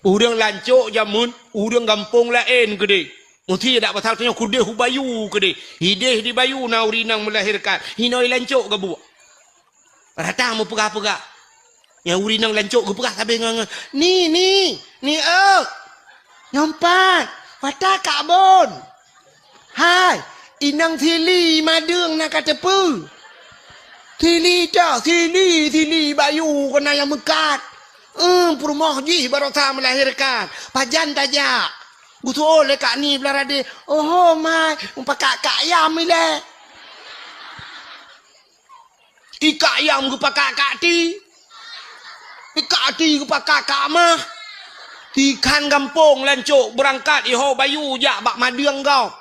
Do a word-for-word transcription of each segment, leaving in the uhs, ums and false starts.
Ureuëng lancok jameun, ureuëng gampông laén keudeh. Meusti dak pasal tanyoe keudeh u bayu keudeh. Hideh di bayu na ureuëng inong meulahérkan. Hinoe lancok geubuek. Rata meupeugah-peugah. Nyang ureuëng inong lancok geupeugah sabe ngon, ngon, "Ni, ni, ni, eu! Nyoe pat, watée kak bon. Hai, inong sili madeueng na ka teupeu. Sili ta, sili, sili bayu keunan nyang meukat. Eum, peurumoh jih baroesa meulahérkan. Pajan tajak?" Geuseuôt lé kak ni blah radeh, "Oho, mai, mupakak kak yam ilée." Ikak yam geupakak kak ti. Ikak ti geupakak kak mah. Tikhan gampông lancok beurangkat iho bayu jak bak madeueng gob.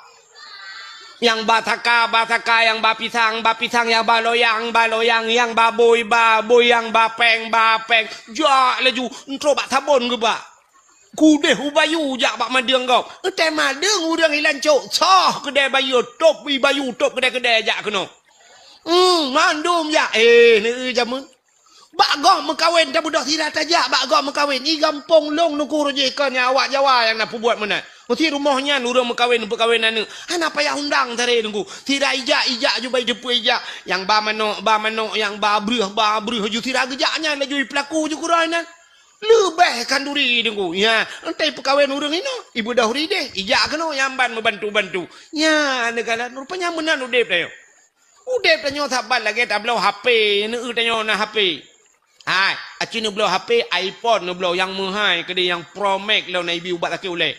Nyang ba saka, ba saka, nyang ba pisang, ba pisang, nyang ba loyang, ba loyang, nyang ba bôi, ba bôi, nyang ba péng, ba péng. Jak laju, entrok bak sabon geuba. Keudeh u bayu jak bak madeueng gob. Eutée madeueng ureuëng ilan cok, soh keudée bayu, tôb i bayu, tôb keudée-keudée jak keunoe. Hmm, mandum jak. Eh, neu jameun. Bak gob meukawen, tabeudôh sira tajak bak gob meukawen. I gampông lôn nuku rujih kon nyang awak Jawa nyang na peubuet meunan. Meusti rumoh nyan ureuëng meukawen, peukawen aneuëk. Hana payah undang tare nuku. Sira ijak, ijak ju bai teupeu ijak. Nyang ba manok, ba manok, nyang ba breuh, ba breuh ju sira geujak nyan laju i peulaku ju keudroe nyan. Leubeh khanduri deungoe. Nya, entai peukawen ureuëng inoe, ibeudôh rideh, ijak keunoe nyang ban meubantu-bantu. Nya, neukalon rupanya meunan udeb tanyoe. Udeb tanyoe saban lagée tabloe H P, neueu tanyoe na H P. Hai, aci neubloe H P, iPhone neubloe nyang meuhai, keudeh nyang Pro Max lom na ibi ubat sakét ulée.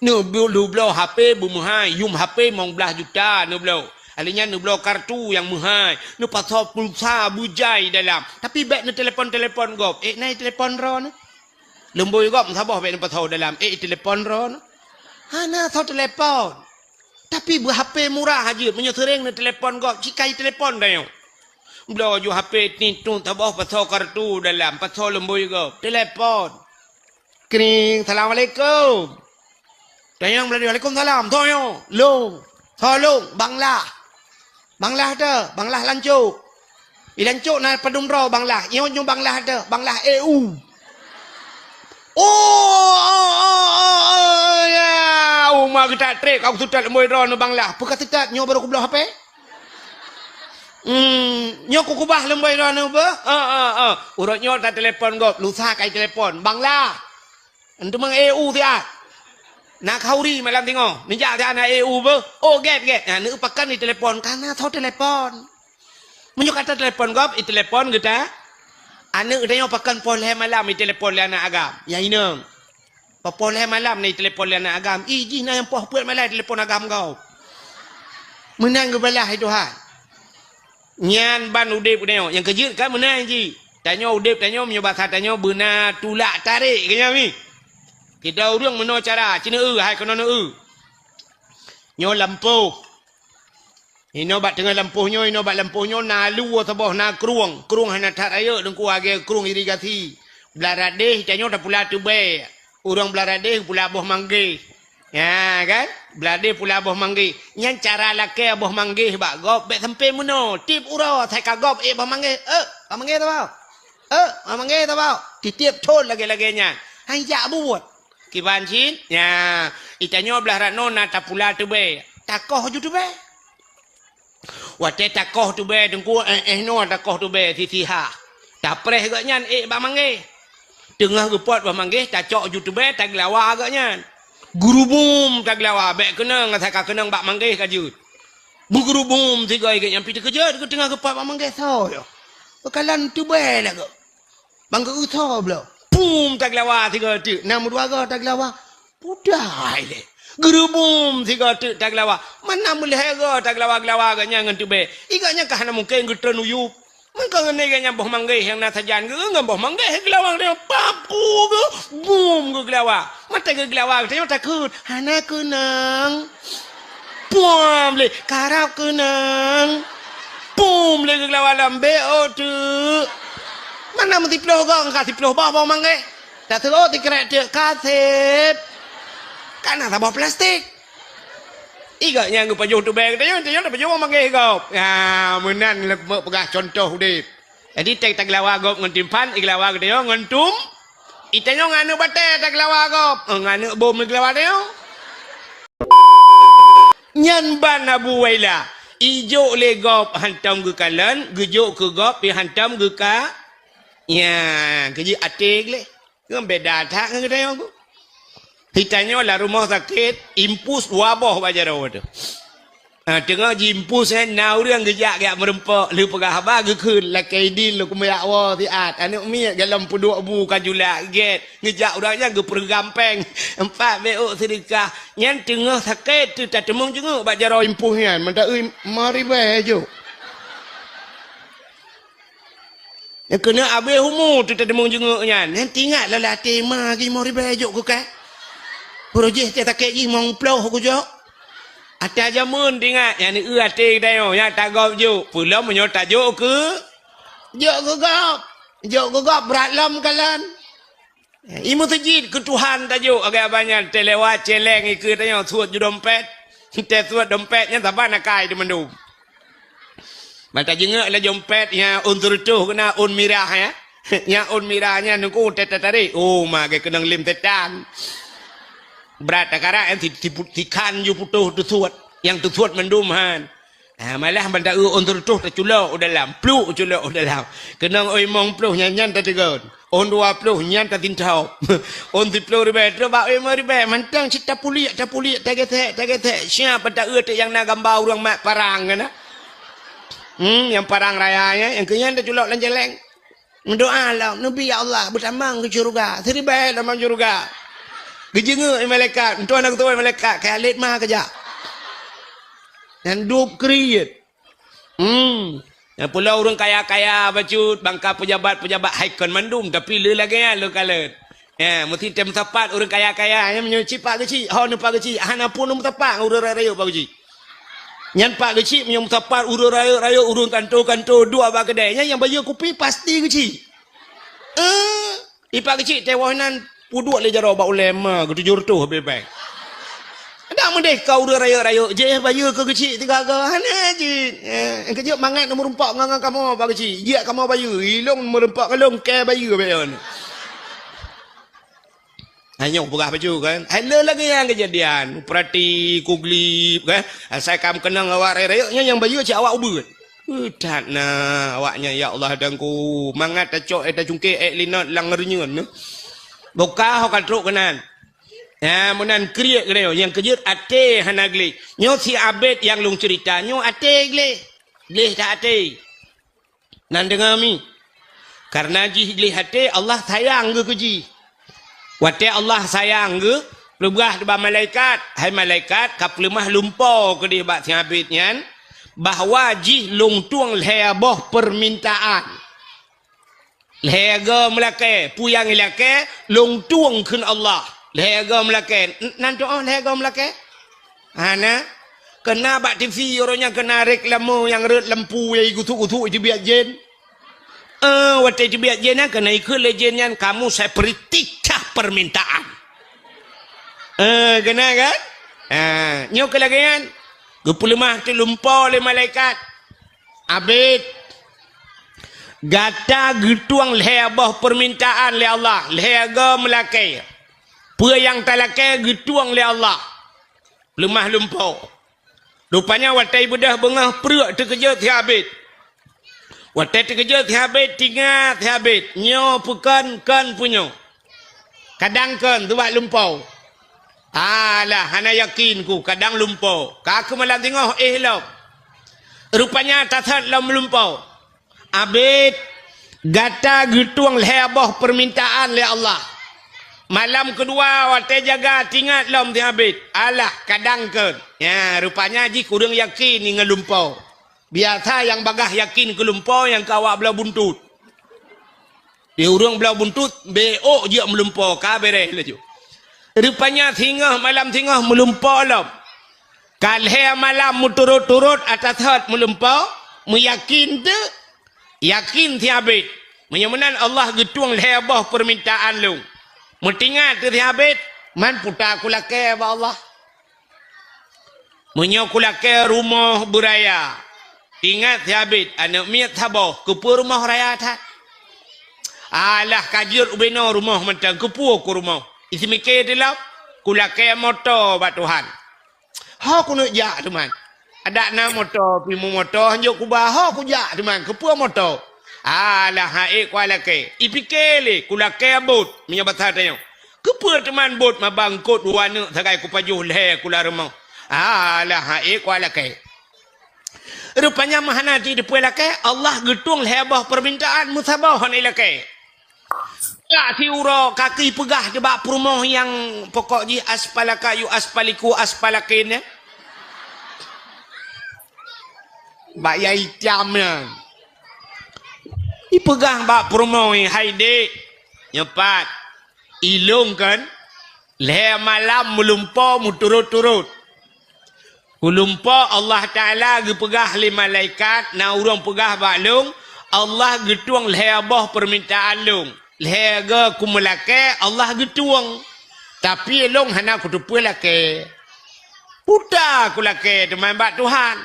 Neubloe, neubloe H P beumeuhai, yum H P limong blaih juta neubloe. Alèh nyan neubloe kartu nyang meuhai, neupasoe pulsa beujai dalam. Tapi bék neutelepon-telepon gob. Eh, na i telepon droeneuh. Leumbôi gob meusaboh bék neupasoe dalam. Eh, i telepon droeneuh. Hana soe telepon. Tapi beu H P murah jeuet, meunyoe seuréng neutelepon gob, cit ka i telepon tanyoe. Bloe ju H P, tit, tut, saboh pasoe kartu dalam, pasoe leumbôi gob. Telepon. Kring, "Assalamualaikum." Tanyong meulalu, "Waalaikumsalam." Soe nyoe? Lôn. Soe lôn? Bang Lah. Bang Lah teuh, Bang Lah lancok. I lancok na padum droe Bang Lah. Nyoe nyoe Bang Lah teuh, Bang Lah E U. Oh, oh, oh, oh, oh, ya. Uma geutak trek, aku seutôt leumbôi droeneuh Bang Lah. Peue ka seutôt, nyoe baru kubloe H P. Hmm, nyoe kukubah leumbôi droeneuh beuh? Ah, ah, ah. Uroe nyoe tatelepon gob, lusa kai telepon. Bang Lah. Enteuk mang E U siat. Na khauri malam singoh. Neujak siat na E U beuh. Oh, gét, gét. Nah, neueu pakon itelepon. Kana soe telepon. Meunyoe ka tatelepon gob, itelepon geuta. Aneuëk tanyoe pakon poh lhée malam itelepon lé aneuëk agam. Nyang inong. Poh lhée malam na itelepon lé aneuëk agam. Ih, jih na nyang poh peuet malam itelepon agam gob. Meunan geubalah hai Tuhan. Nyan ban udeb tanyoe. Nyang keujeuet kan meunan jih. Tanyoe udeb tanyoe meunyoe basa tanyoe beuna tulak tarek keu nyan mi. Kita ureuëng meunoe cara, ci neueu hai keunoe neueu. Nyoe lampôh. Inoe bak teungoh lampôh nyoe, inoe bak lampôh nyoe na luwa saboh na krueng. Krueng hana that rayeuk teungku lagée krueng irigasi. Blah radeh tanyoe tapula teubée. Ureuëng blah radeh pula boh manggeh. Ya kan? Blah radeh pula boh manggeh. Nyan cara lakée boh manggeh bak gob bék sampai meunoe. Tieb uroe sai ka gob ék boh manggeh. Eh, boh manggeh saboh. Eh, boh manggeh saboh. Titieb thon lagée-lagée nyan. Hai jak buet. Kiban cit, nya, itanyoe blah ranoe na tapula teubée, takoh ju teubée. Watée takoh teubée teungku, eh, eh, noe takoh teubée sisiha. Tapreh gobnyan ék bak manggeh. Teungoh geupot bak manggeh, tacok ju teubée, taglawa gobnyan. Geurubum taglawa, bék keunong, asai ka keunong bak manggeh ka jeuet. Beugeurubum sigoe gobnyan pih teukeujot, teungoh geupot bak manggeh soe nyoe. Peukalon teubée lagoe. Bang geu-, geusoe bloe. Pum taglawa sigoe teuk. Na meudua goe taglawa. Pudai lé. Geurubum sigoe teuk taglawa. Mana meulhée goe taglawa-glawa gobnyan ngon teubée. I gobnyan ka hana mungken geutreun u yup. Meuko ngon i gobnyan boh manggeh nyang na sajan geu ngon boh manggeh geulawa gobnyan pap ku geu bum geu geulawa. Mata geu geulawa geu takheun hana keunong. Pum lé karab keunong. Pum lé geu geulawa lom bé o teuk. Mana meusiploh gong ka siploh boh boh manggeh. Taseuôt sikrek teuk kaseb. Kana saboh plastik. I gobnyan geupajoh teubée geutanyoe, tanyoe tapajoh boh manggeh gob. Ya, meunan lé peugah contoh udeb. Jadi teuka taglawa gob ngon timphan, i geulawa geutanyoe ngon tum. Itanyong aneuk batée takeulawa gob, eh, aneuk bom takeulawa tanyoe. Nyan ban Abu Wailah. Ijok lé gob hantom geukalon, geujok keu gob pih hantom geuka-, nya, keujeuet até gleh. Ngon beda that ngon geutanyoe ku. Hitanyoe lam rumoh sakét, impus dua boh bak jaroe teuh. Ah, teungoh jiimpus nyan, na ureuëng geujak geujak meurumpok, lheueh peugah haba geukheun, lakée idin lôn keumeujak woe siat. Aneuk miet golom peuduek bu ka julak gét, geujak ureuëng nyan geupeureugam péng empat beuôk seudeukah. Nyan teungoh sakét teuh tateumeung jeungeuek bak jaroe impus nyan, mantong eu, lima ribée jok. Nyang keuneuk abéh umu teuh tateumeung jeungeuek nyan. Nyan teuingat lom lam até ma lima ribée jok keu kah. Peureujih teuh sakét jih limong ploh kujok. Ata jameun teuingat, nyan eu até geutanyoe, nyan tagob jok. Peulom meunyoe tajok keu, jok keu gob. Jok keu gob brat lom kalon. I meuseujid keu Tuhan tajok, agak banyak teuh lewat celeng ikeue tanyoe suet ju dompet. Teuh suet dompet nyan saban akai teuh mandum. Ban tajeungeuek lam dompet nyan ôn seureutôh keunan ôn mirah ya. Nyan ôn mirah nyan nungku teuh tatarék. Oh, ma geukeunong lem setan. Brat takarak nyan si, si, sikhan ju putôh teusuet. Nyang teusuet mandum han. Ah, malah ban ta-eu ôn seureutôh taculok u dalam, pluk culok u dalam. Keunong ôn limong ploh nyan, nyan tateugon. Ôn dua ploh nyan tasinthop. Ôn siploh ribée, trok bak ôn limong ribée, mantong cit tapuliek, tapuliek, tagesek, tagesek. Siapa ta-eu teuk nyang na gamba ureuëng mat parang keunan. Hmm, nyang parang raya nyan, nyang keu nyan taculok lam jaleng. Meudoa lom, neubi ya Allah, beutamong keu syeuruga. Siribée tamong syeuruga. Geujeungeuek malaikat, meutuah na geutuwai malaikat, keu Khalid ma keujak. Nyan dub kriet. Hmm. Nyang pulo ureuëng kaya-kaya bacut, bangka pejabat-pejabat hai kon mandum, tapi le lagée nyan lôn kalon. Ya, meusti tem meusapat ureuëng kaya-kaya, nyan meunyoe cit pak geuchik, ho neupak geuchik, hana pun meusapat ureuëng rayeuk pak geuchik. Nyan pak geuchik meunyoe meusapat ureuëng rayeuk-rayeuk, ureuëng kanto-kanto duek bak keudée, nyan nyang bayeue kupi pasti geuchik. Eh, ipak geuchik teuh woh nan peuduek lé jaroe bak ulée ma geutujoh reutôh bebeng. Dak meudeh ka ureuëng rayeuk-rayeuk jih bayeue keu geuchik tiga go hana jih. Eh, keujeuet mangat meurumpok ngon, ngon kamoe pak geuchik. Jiak kamoe bayeue, ilong meurumpok ngon lôn kée bayeue bak yon. Hai nyoe peugah bacut kan. Hai le lagée nyan keujadian. Peurati kuglip kan. Asai kam keunong awak rayeuk-rayeuk nyan nyang bayeue cit awak ubeut. Eh, that na awak nyan ya Allah dangku. Mangat tacok eh tacungkek eh linot lam reunyeun nyoe. Boka ho ka trok keunan. Ya, meunan kriet keunoe nyang keujeuet até hana gleh. Nyoe si Abed nyang lôn ceurita nyoe até gleh. Gleh that até. Nan deungoe mi. Kareuna jih gleh até, Allah sayang geuh keu jih. Watée Allah sayang geuh, peugah bak malaikat, "Hai malaikat, ka peuleumah lumpo keudeh bak si Abed nyan, bahwa jih lôn tueng lhée boh peumintaan." Lhée goe meulakée, peue nyang ilakée, lôn tueng kheun Allah. Lhée goe meulakée, n-, nan tuoh lhée goe meulakée? Hana. Keuna bak T V uroe nyan keuna reklame nyang rhot lampu nyang igusuk-gusuk iteubiet jén. Eh, watée iteubiet jén nyan keuna ikheun lé jén nyan, "Kamu saya beri tiga permintaan." Eh, keuna kan? Ha, nyoe keu lagée nyan. Geupeuleumah teuk lumpo lé malaikat. Abed, gata geutueng lhée boh peumintaan lé Allah, lhée goe meulakée. Peue nyang talakée geutueng lé Allah. Leumah lumpo. Rupanya watée beudôh beungoh pruek teukeujot si Abed. Watée teukeujot si Abed, tingat si Abed, nyoe peue kon, kon peue nyoe. Kadang kon teubat lumpo. Alah, hana yakin ku, kadang lumpo. Ka keu malam singoh éh lom. Rupanya tasot lom lumpo. Abed, gata geutueng lhée boh peumintaan lé Allah. Malam keudua watée jaga tingat lom si Abed. Alah, kadang kon. Ya, rupanya jih kureueng yakin ngon lumpo. Biasa nyang bagaih yakin keu lumpo nyang ka awak bloe buntut. Di ureuëng bloe buntut, béok jeuet meulumpo, ka béréh laju. Rupanya singoh malam singoh meulumpo lom. Ka lhée malam meuturot-turot ata thot meulumpo, meuyakin teuk, yakin si Abed. Meunyoe meunan Allah geutueng lhée boh peumintaan lôn. Meutingat teuk si Abed, man peue ta kulakée bak Allah. Meunyoe kulakée rumoh beuraya, ingat si Abed, aneuk miet saboh, keupeue rumoh raya that? Alah, ka jeuet ubenoe rumoh mantong, keupeue ku rumoh? Iseumiké teulom, kulakée moto bak Tuhan. Ho keuneuk jak teuma. Adak na moto, pimu moto, hanjeuet kuba, ho kujak teuma, keupeue moto? Alah, ha'ék kualakée. Ipiké lé, kulakée bot, meunyoe basa tanyoe. Keupeue teuma bot, maba eungkot dua neuk sagai kupajoh lhée kulam rumoh? Alah, ha'ék kualakée. Rupanya meuhana jiteupeue lakée, Allah geutueng lhée boh peumintaan, meusaboh hana ilakée. Ka siuroe ka keuipeugah di bak peurumoh nyang pokok jih aspalaka yu aspaliku aspalakin nyan. Bak yai tiam nyan. Ipeugah bak peurumoh nyan, "Hai dék, nyoe pat, ilôn kan lhée malam meulumpo meuturot-turot." Ulôn po Allah Taala geupeugah lé malaikat, na ureuëng peugah bak lôn, Allah geutueng lhée boh peumintaan lôn. Lhée goe kumeulakée, Allah geutueng. Tapi lôn hana kuteupeue lakée. Buta kulakée teuma bak Tuhan.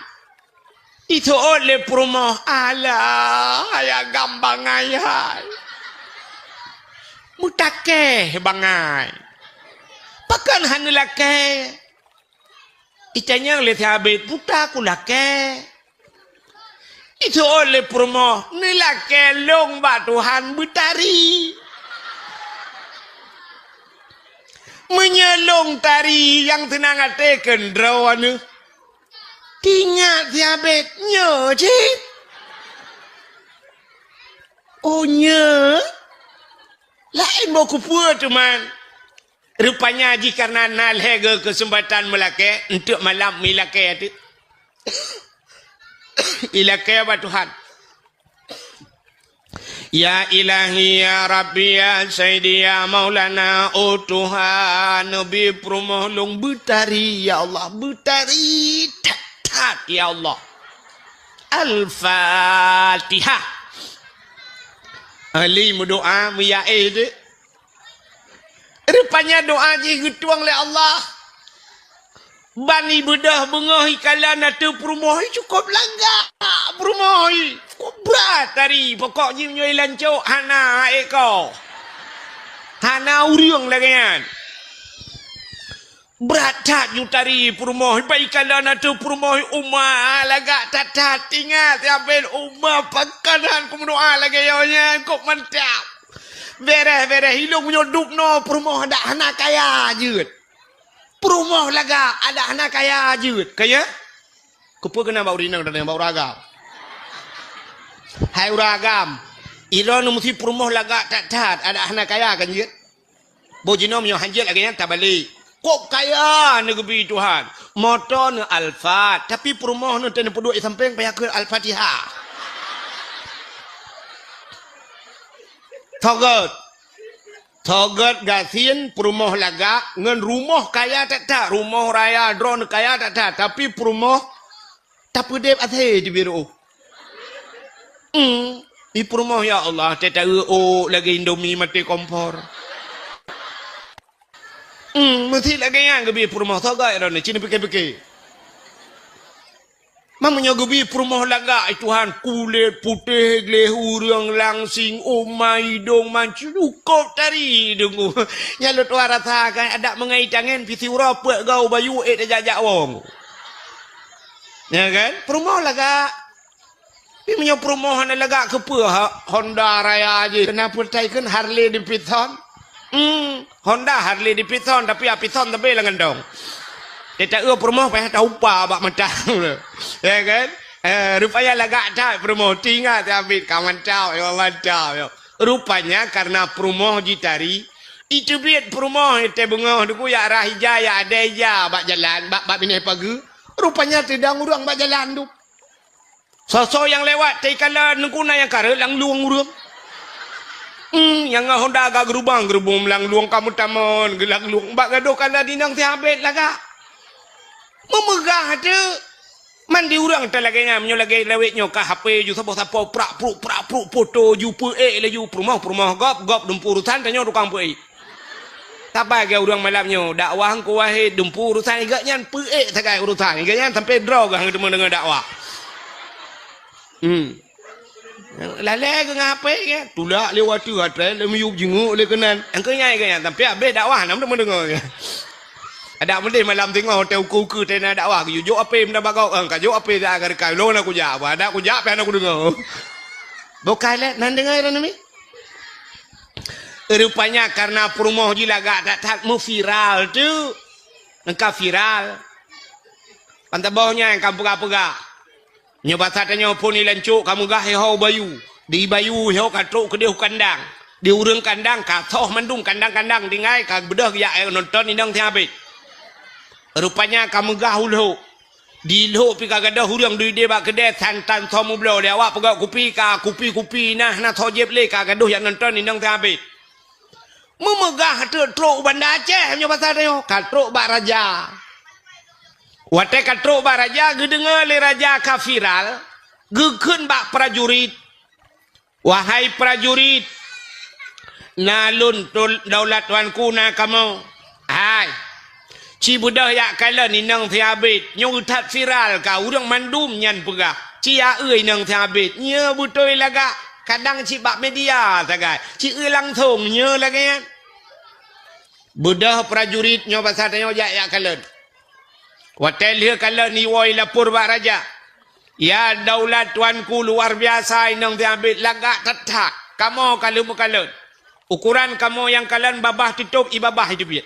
Iseuôt lé peurumoh, "Alah, hai agam bangai hai. Meutakée bangai. Pakon hana lakée?" Itanyong lé sabe, "Buta kulakée?" Iseuôt lé peurumoh, "Neulakée lôn bak Tuhan beutari. Meunyoe lôn tari nyang seunang até keundroe neuh, tingat siabét nyoe cit." "Oh, nyoe? Laén boh kupeue teuma." Rupanya jih karena na lhée goe keuseumpatan meulakée, eunteuk malam meulakée teuk. Ilakée bak Tuhan. "Ya Ilahi, ya Rabbi, ya Sayyidi, ya Maulana, oh Tuhan, neubi peurumoh lôn beutari, ya Allah, beutari that-that, ya Allah." Al-Fatihah. Ahli meudoa, meuyaéh deh. Rupanya doa jih geutueng lé Allah. Ban ibeudôh beungoh ikalon ateueh peurumoh, cukôp lagak peurumoh, cukôp brat tari. Pokok jih meunyoe ilancok hana ék ko. Hana ureuëng lagée nyan. Brat that ju tari peurumoh, ibai ikalon ateueh peurumoh, uma lagak that-that. Ingat, siabét uma pakanan kumeudoa lagée nyoe nyan, kok mantap. Béréh-béréh ilôn meunyoe dub noe peurumoh adak hana kaya jeuet. Peurumoh lagak adak hana kaya jeuet. Kaya? Keupeue keunan bak ureuëng inong dan bak ureuëng agam? Hai ureuëng agam, ilôn meusi peurumoh lagak that-that, adak hana kaya kan jeuet? Boh jinoe meunyoe hanjeuet lagée nyan tabalek. Kok kaya neugeubri Tuhan. Moto neu Alphard, tapi peurumoh neu teuh neupeuduek di sampéng payah kheun Al-Fatihah. Soe gét. Soe gét gasien peurumoh lagak ngon rumoh kaya that-that, rumoh raya droeneuh kaya that-that, tapi peurumoh tapeudeb asée teubiet reuôh. Hmm, di peurumoh, ya Allah, teuta ôk lagée Indomie maté kompor. Hmm, meusi lagée nyan geubri peurumoh, soe gét droeneuh, ci neupike-pike. Meunyoe geubri peurumoh lagak, ai Tuhan, kulét putéh gleh ureuëng langsing, uma idong mancung, cukôp tari deungoe. Nyan lôn tuha rasa kan, adak meungai tangen pih siuroe peuet goe bayu ék tajak-jak wong. Ya kan? Peurumoh lagak. Tapi meunyoe peurumoh hana lagak keupeue ha, Honda raya jih. Keupeue taikheun Harley Davidson? Hmm, Honda Harley Davidson, tapi Davidson tapi lam gantong. Teuta eu peurumoh payah taupa bak mata. Ya kan? Eh, rupanya lagak that peurumoh. Tingat abit ka mantap, ya mantap, ya. Rupanya karena peurumoh jitari, iteubiet peurumoh teuh beungoh duku yak rah ija, yak adai ija bak jalan, bak, bak binéh pageue. Rupanya teudong ureuëng bak jalan tu. Soe-soe nyang lewat, teuikala neukuna nyang kareuet lam lueng ureuëng. Hmm, nyang ngon Honda ka geurubang, geurubong lam lueng ka meutamon, geulam lueng. Bak gadôh kala dinang sihabet lagak. Meumeugah teuk. Man di ureuëng talagée nyan, meunyoe lagée lawét nyoe ka H P ju saboh sapo prak pruk, prak pruk, poto ju peuék laju peurumoh, peurumoh gob, gob dumpu urusan, tanyoe tukang peuék. Saban lagée ureuëng malam nyoe, dakwah Teungku Wahid dumpu urusan, gobnyan peuék sagai urusan, gobnyan sampai droe geuh teuma deungoe dakwah. Hmm. Lalée keu ngon H P kan. Tulak lé watée, atré lé miyueb jingeuk lé keunan. Angkeu nyai keu nyan, tapi habéh dakwah, nam teuma deungoe. Adak meudeh malam singoh, watée ukeue-ukeue teuena dakwah, geuyue jok H P meunan bak gob, ka jok H P dak ka reukai, lôn na kujak, bah dak kujak pih hana kudeungoe. Boh ka lé, nan deungoe droeneuh mi? Rupanya karena peurumoh jih lagak that-that meuviral tu. Nyang ka viral. Ban saboh nyan ka peugah-peugah. Nyoe basa tanyoe phon i lancok ka meugah iho bayu. Di bayu iho ka trok keudeh u kandang. Di ureuëng kandang ka soh mandum kandang-kandang tinggai ka beudôh geujak nonton inong si Abid. Rupanya ka meugah u Lhok. Di Lhok pih ka gadôh ureuëng duek ideh bak keudè santan soe meubloe lé awak peugöt kupi ka kupi-kupi na hana soe jieb lé ka gadôh jak nonton inong si Abid. Meumeugah teuk trok u Banda Aceh nyoe basa tanyoe, ka trok bak raja. Watée ka trok bak raja, geudeungoe lé raja ka viral, geukheun bak prajurit, "Wahai prajurit, na lôn tul-, daulat tuanku na kamoe. Hai, ci beudôh jak kalon inong si Abid, nyoe that viral ka ureuëng mandum nyan peugah. Ci aeu inong si Abid, nyoe beutôi lagak, kadang cit bak media sagai, ci eu langsong nyoe lagée nyan." Beudôh prajurit nyoe basa tanyoe jak, jak kalon. Watée lheueh kalon iwoe ilapor bak raja, "Ya daulat tuanku, luar biasa inong si Abid lagak that-that. Kamoe ka lheueh meukalon. Ukoran kamoe nyang kalon babah teutôb i babah iteubiet.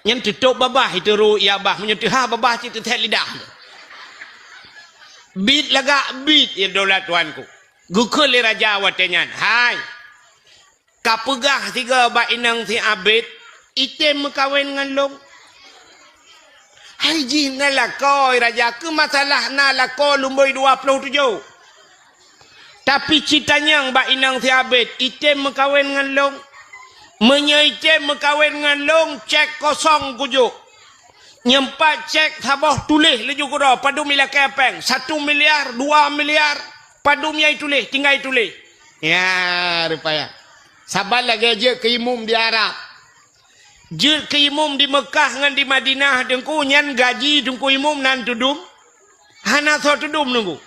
Nyan teutôb babah iteurô i babah, meunyoe teuhah babah cit teuthét lidah." Bit lagak bit ya daulat tuanku. Geukheun lé raja watée nyan, "Hai, ka peugah sigoe bak inong si Abid, item meukawen ngon lôn." "Hai jih na lakoe raja, keu masalah na lakoe lumboi dua ploh tujoh. Tapi ci tanyong bak inong si Abid, item meukawen ngon lôn. Meunyoe item meukawen ngon lôn, cek kosong kujok. Nyoe pat cek saboh tuléh laju keudroe, padum ilakée péng, satu miliar, dua miliar, padum nyang ituléh, tinggai tuléh." Ya, rupaya. Saban lagée jeuet keu imum di Arab. Jeuet keu imum di Meukah ngon di Madinah, Teungku, nyan gaji Teungku Imum nan teudum? Hana soe teudum, Teungku.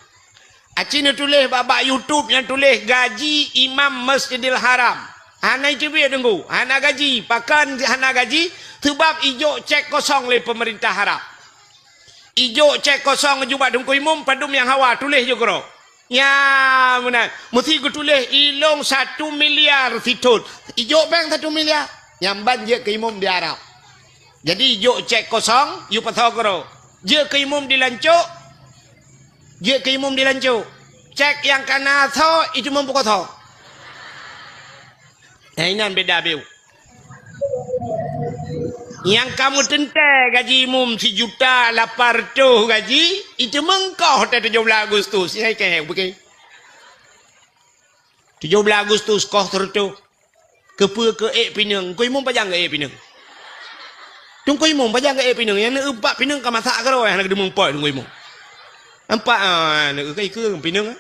Aci neutuléh bak, bak YouTube nyang tuléh gaji imam Masjidil Haram. Hana iteubiet, Teungku. Hana gaji. Pakon hana gaji? Seubab ijok cek kosong lé peumeurintah Arab. Ijok cek kosong jubak Teungku Imum, padum nyang hawa tuléh jih keudroe. Ya, meunan. Meusti geutuléh ilong satu miliar sithon. Ijok péng satu miliar. Nyang ban jeuet keu imum di Arab. Jadi ijok cek kosong, yue pasoe keudroe. Jeuet keu imum di lancok. Jeuet keu imum di lancok. Cek nyang kana soe, itu meupukoe soe. Nah, inan beda beu. Nyang kamoe teuntée gaji imum sijuta lapan reutôh gaji, itu meungkoh teuh tujoh blaih Agustus. Nyang ikée buke. Tujoh blaih Agustus koh seureutôh. Keupeue keu ék pineung? Teungku Imum pajan keu ék pineung? Teungku Imum pajan keu ék pineung? Nyang neueumpat pineung ka masak keudroe hana geudeumeung poh Teungku Imum. Nampak, ah, neueukeu-eukeu pineung, ah.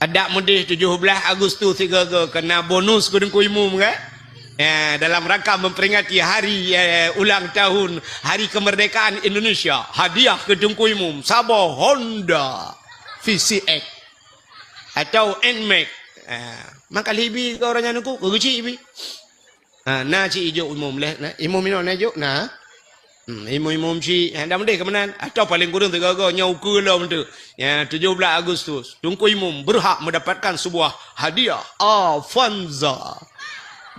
Adak meudeh tujoh blaih Agustus sigoe-goe keuna bonus keu Teungku Imum, kan? Ya, dalam rangka memperingati hari, eh, ulang tahun Hari Kemerdekaan Indonesia, hadiah keu Teungku Imum saboh Honda V C X atau Nmax. Ah, maka libi keu ureuëng nyan Teungku, keu geuchik bi. Ha, na cit ijok imum leh, na, imum inoe na ijok, na. Hmm, imum-imum cit, ha, dah meudeh keu meunan. Atau paléng kureueng sigoe-goe nyoe ukeue lom tu. Ya, tujoh blaih Agustus, Teungku Imum berhak mendapatkan sebuah hadiah Avanza.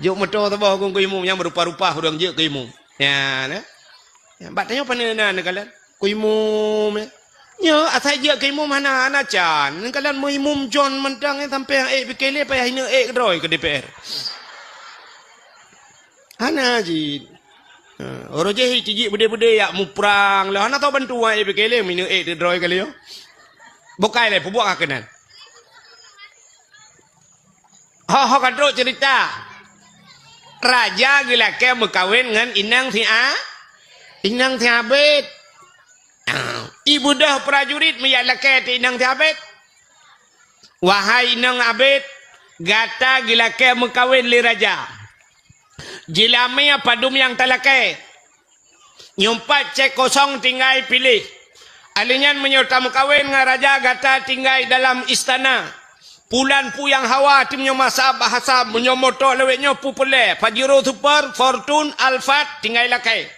Jok moto saboh keu Teungku Imum nyang meurupa-rupa ureuëng jeuet keu imum. Ya, na. Ya, bak tanyoe pane na neukalon. Keu imum, ya. Nyoe asai jeuet keu imum hana, hana can. Neukalon meu imum John mantong, ya, sampai nyang ék pike lé payah ineuk ék keudroe keu D P R. Hana jih. Ha, uroe jih tijik beudé-beudé yak muprang lé. Hana tau bantu wan ék pike lé, ineuk ék keudroe kali nyoe. Bukai lé, peubuet ka keunan. Ho, ho ka trok cerita. Raja geulakée meukawen ngon inong si A-, inong si Abid. Ibeudôh prajurit meujak lakée teuh inong si Abid. "Wahai inong Abid, gata geulakée meukawen lé raja. Jeulamé padum nyang talakée. Nyoe pat cek kosong tinggai piléh. Alèh nyan meunyoe tameukawen ngon raja gata tinggai dalam istana. Pulan puyang hawa tim nyoe masa bahasa meunyoe moto lewat nyoe pu peulee, Pajero Super, Fortune, Alphard tinggai lakèe.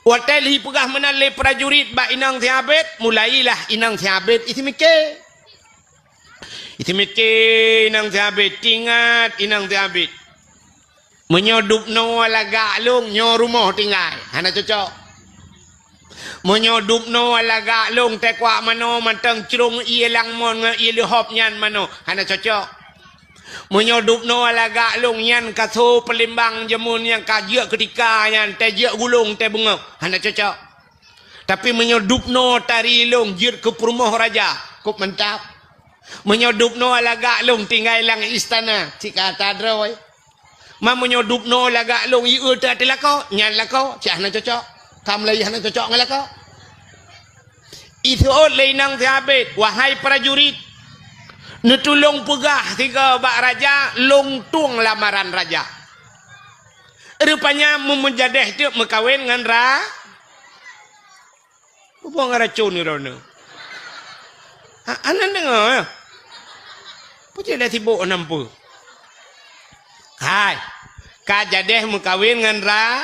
Watèe lhi peugah meunan lé prajurit bak inong Siabet, mulailah inong Siabet isi miké. Isi miké inong Siabet, tingat inong Siabet. Meunyoe dubnoe lagak lôn nyoe rumoh tinggai, hana cocok. Meunyoe dubnoe lagak lôn teukuak manoe mantong crông ié langmon ngon ié leuhop nyan manoe, hana cocok. Meunyoe dubnoe lagak lôn nyan kaso peulimbang jameun nyang ka jeuet keutika nyan teuh jeuet gulong teuh beungöh, hana cocok. Tapi meunyoe dubnoe tari lôn jeuet keu peurumoh raja, kôp mantap. Meunyoe dubnoe lagak lôn tinggai lam istana, cit ka ata droe. Ma meunyoe dubnoe lagak lôn ié teuh ateueh lakoe, nyan lakoe, cit hana cocok. Ka mulai hana cocok ngon lakoe. Iseuôt lé inong Siabet, wahai prajurit, neutulông peugah sigoe bak raja, lôn tueng lamaran raja. Rupanya meumeujadeh teuk meukawen ngon ra-, Peue ngon racôn droeneuh? Ha, hana deungoe, ya? Peue cit lé sibok nam peue? Hai, ka jadeh meukawen ngon ra-,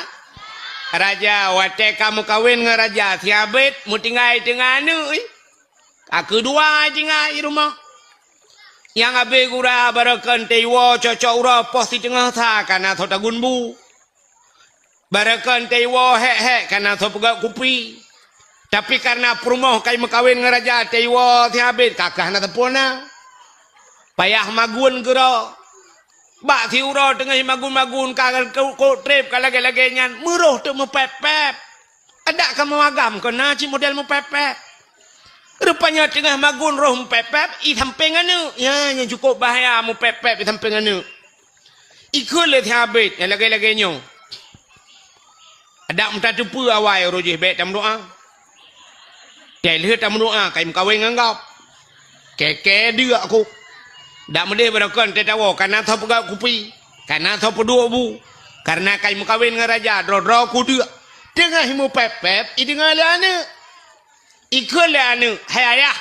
raja. Watèe ka meukawen ngon raja, Siabet meutinggai teungoh aneuk, ih. Ka keudua tinggai rumoh. Nyang abéh gura barokon teuiwoe cocok uroe poh siteungoh sa ka na soe tagun bu. Barokon teuiwoe hék-hék ka na soe peugöt kupi. Tapi kareuna peurumoh ka meukawen ngon raja teuiwoe Siabet ka keuh hana teupeu na. Payah magun keudroe. Bak siuroe teungoh magun-magun ka kok trép ka lagèe-lagèe nyan, meuroh teuk meupép-pép. Adak ka meuagam keu na cit model meupép-pép. Rupanya teungoh magun roh meupép-pép, i sampéng aneuk. Ya, nyang cukôp bahaya meupép-pép i sampéng aneuk. Ikheun lé Siabet nyang lagèe-lagèe nyoe. Adak meutateupeue awai uroe jih bèk tameudoa. Teuh lheueh tameudoa ka meukawen ngon gob. Kèe-kèe deuk kôk. Dak meudeh barokon teuh tawoe ka na soe peugöt kupi, ka na soe peuduek bu. Kareuna ka meukawen ngon raja droe-droe kudeuk. Teungoh meupép-pép i deungoe lé aneuk. Ikheun lé aneuk, "Hai ayah,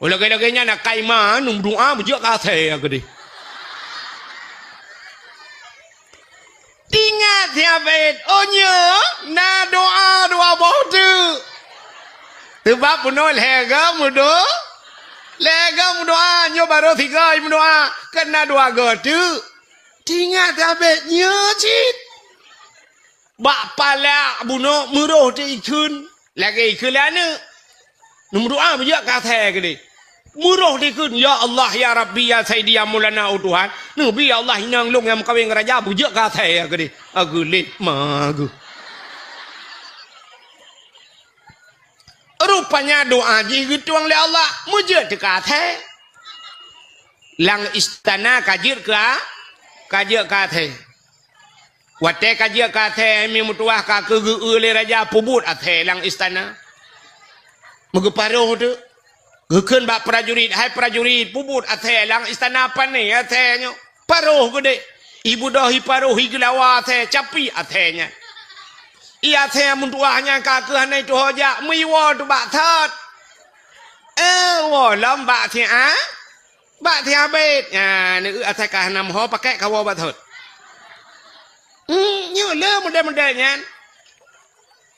oh lagèe-lagèe nyan akai ma neumeudoa beujeuet keu asèe keudeh." Tingat Siabet, oh nyoe na doa dua boh teuk. Teubab bunoe lhèe goe meudo-, lhèe goe meudoa, nyoe barô sigoe meudoa, kan na dua goe teuk. Tingat Siabet nyoe cit. Bak palak bunoe meuroh teuk ikheun, lagèe ikheun lé aneuk. Neumeudoa beujeuet keu asèe keudeh. Meuroh teuk ikheun, "Ya Allah, ya Rabbi, ya Saidi, ya Maulana, oh Tuhan, neubi ya Allah inong lôn nyang meukawen ngon raja beujeuet keu asèe keudeh." Ageulet ma geuh. Rupanya doa jih geutueng lé Allah, meujeuet teuk keu asèe. Lam istana ka jeuet keu a-, ka jeuet keu asèe. Watèe ka jeuet keu asèe, mi meutuwah ka keuh geu-eu lé raja peubuet asèe lam istana. Meugeuparoh teuk. Geukheun bak prajurit, "Hai prajurit, peubuet asèe lam istana pané asèe nyoe. Paroh geudeh. I beudoh i paroh i geulawa asèe, capi asèe nyan. I asèe meutuwah nyan ka keuh hana tuho jak, meuiwoe teuk bak thot. Eh, woe lom bak siat." Bak Siabet. Nyan, neueu asai ka hana meuho pakèk kawoe bak thot. Hmm, nyoe le model-model nyan.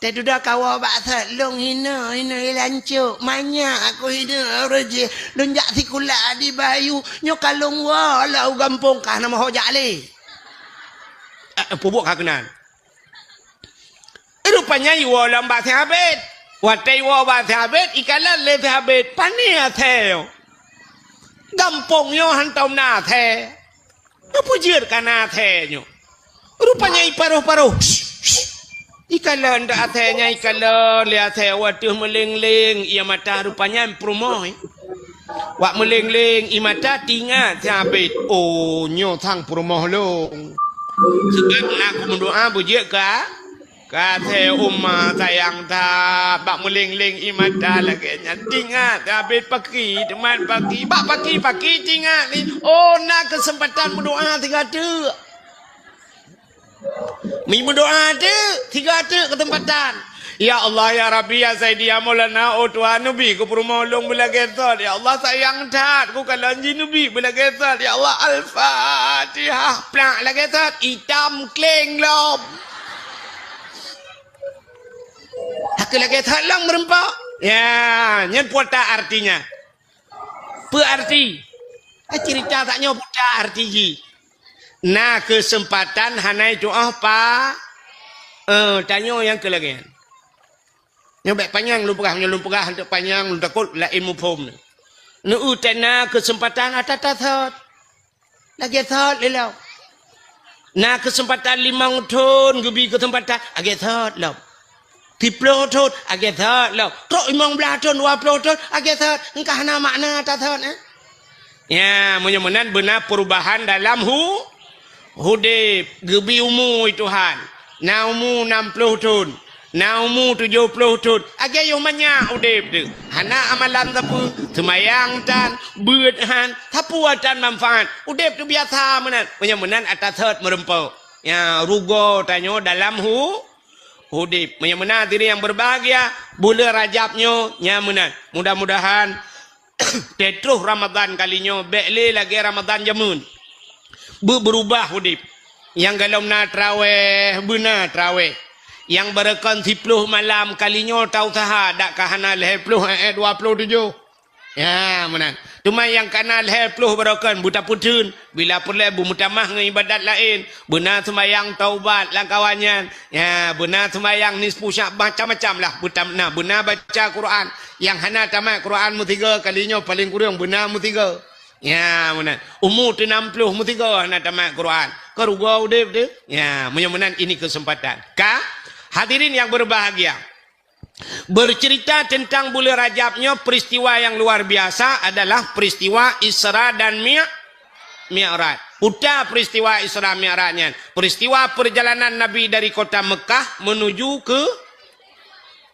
Teududoe kawoe bak thot, lôn hinoe, hinoe i lancok, manyak aku hinoe, ureueng jih, lôn jak sikula di Bayu, nyoe ka lôn woe lom u gampông ka hana meuho jak lé. Eh, peubuet ka keunan. Rupanya iwoe lom bak Siabet. Watèe iwoe bak Siabet, ikalon lé Siabet, "Pané asèe nyoe? Gampông nyoe hantom na asèe. Nyoe peue jeuet ka na asèe nyoe?" Rupanya iparoh-paroh. Ikalon dak asèe nyan, ikalon lé asèe, watèe meuleng-leng ie mata rupanya peurumoh. Wak meuleng-leng ie mata teuingat Siabet, "Oh, nyoe sang peurumoh lôn. Sabab na kumeudoa beujeuet ka, ka asèe uma sayang that." Bak meuleng-leng ie mata lagèe nyan teuingat Siabet paki, teuma paki. Bak paki-paki teuingat ni, "Oh, na keuseumpatan meudoa sigoe teuk." Mi meudoa teuk, sigoe teuk keuseumpatan. Ya Allah, ya Rabbi, ya Saidi, ya Maulana, oh Tuhan, neubi keu peurumoh lôn beulagèe thot. Ya Allah, sayang that kukalon jih, neubi beulagèe thot. Ya Allah, Al-Fatihah. Plak lagèe thot, itam kleng lom. Hana lagèe thot lom meureumpok. Ya, nyan peue artinya. Peue arti? Ah, cerita tanyoe peue arti jih. Na keuseumpatan hana tu'oh pa, eh, tanyoe nyang keu lagèe nyan. Nyoe bèk panyang lôn peugah, nyoe lôn peugah hantom panyang, lôn takot laén muphom. Neu-eu teuk na keuseumpatan ata-ata thot. Lagèe thot lé lom. Na keuseumpatan limong thon geubi keuseumpatan, lagèe thot lom. Siplôh thon, lagèe thot lom. Trok limong blaih thon, dua plôh thon, lagèe thot. Engkah na makna ata thot, eh? Ya, meunyoe meunan beuna perubahan dalam hu-, udép, geubi umu Tuhan. Na umu nam plôh thon, na umu tujoh plôh thon. Lagèe yoh manyak udép teuh. Hana amalan sapeue, seumayang tan, beuet han, sapeue tan manfaat. Udép teuh biasa meunan. Meunyoe meunan ata thot meureumpok. Ya, rugoe tanyoe dalam hu-, udép. Meunyoe meunan hadirin yang berbahagia, buleuen Rajab nyoe nyan meunan. Mudah-mudahan teutroh Ramadan kali nyoe bèk lé lagèe Ramadan jameun. Beu-, beurubah udép. Nyang golom na traweh, beuna traweh. Nyang barokon siplôh malam kali nyoe tausaha, dak ka hana lhèe plôh, eh, eh, dua plôh tujoh. Ya, meunan. Teuma nyang ka na lhèe plôh barokon, beutapeutheun. Bila peureulèe beumeutamah ngon ibadat laén, beuna seumayang taubat lam kawan nyan. Ya, beuna seumayang nisfu Sya'ban, macam-macam lah. Beutam-, na, beuna baca Quran. Nyang hana tamat Quran meusigoe, kali nyoe paleng kureueng beuna meusigoe. Ya, meunan. Umu teuh nam plôh meusigoe hana tamat Quran. Ka rugoe udép teuh. Ya, meunyoe meunan ini keuseumpatan. Ka, hadirin yang berbahagia. Bercerita tentang buleuen Rajab nyoe, peristiwa yang luar biasa adalah peristiwa Isra dan Mi-, Mi'raj. Peue ta peristiwa Isra Mi'raj nyan? Peristiwa perjalanan Nabi dari kota Mekah menuju ke,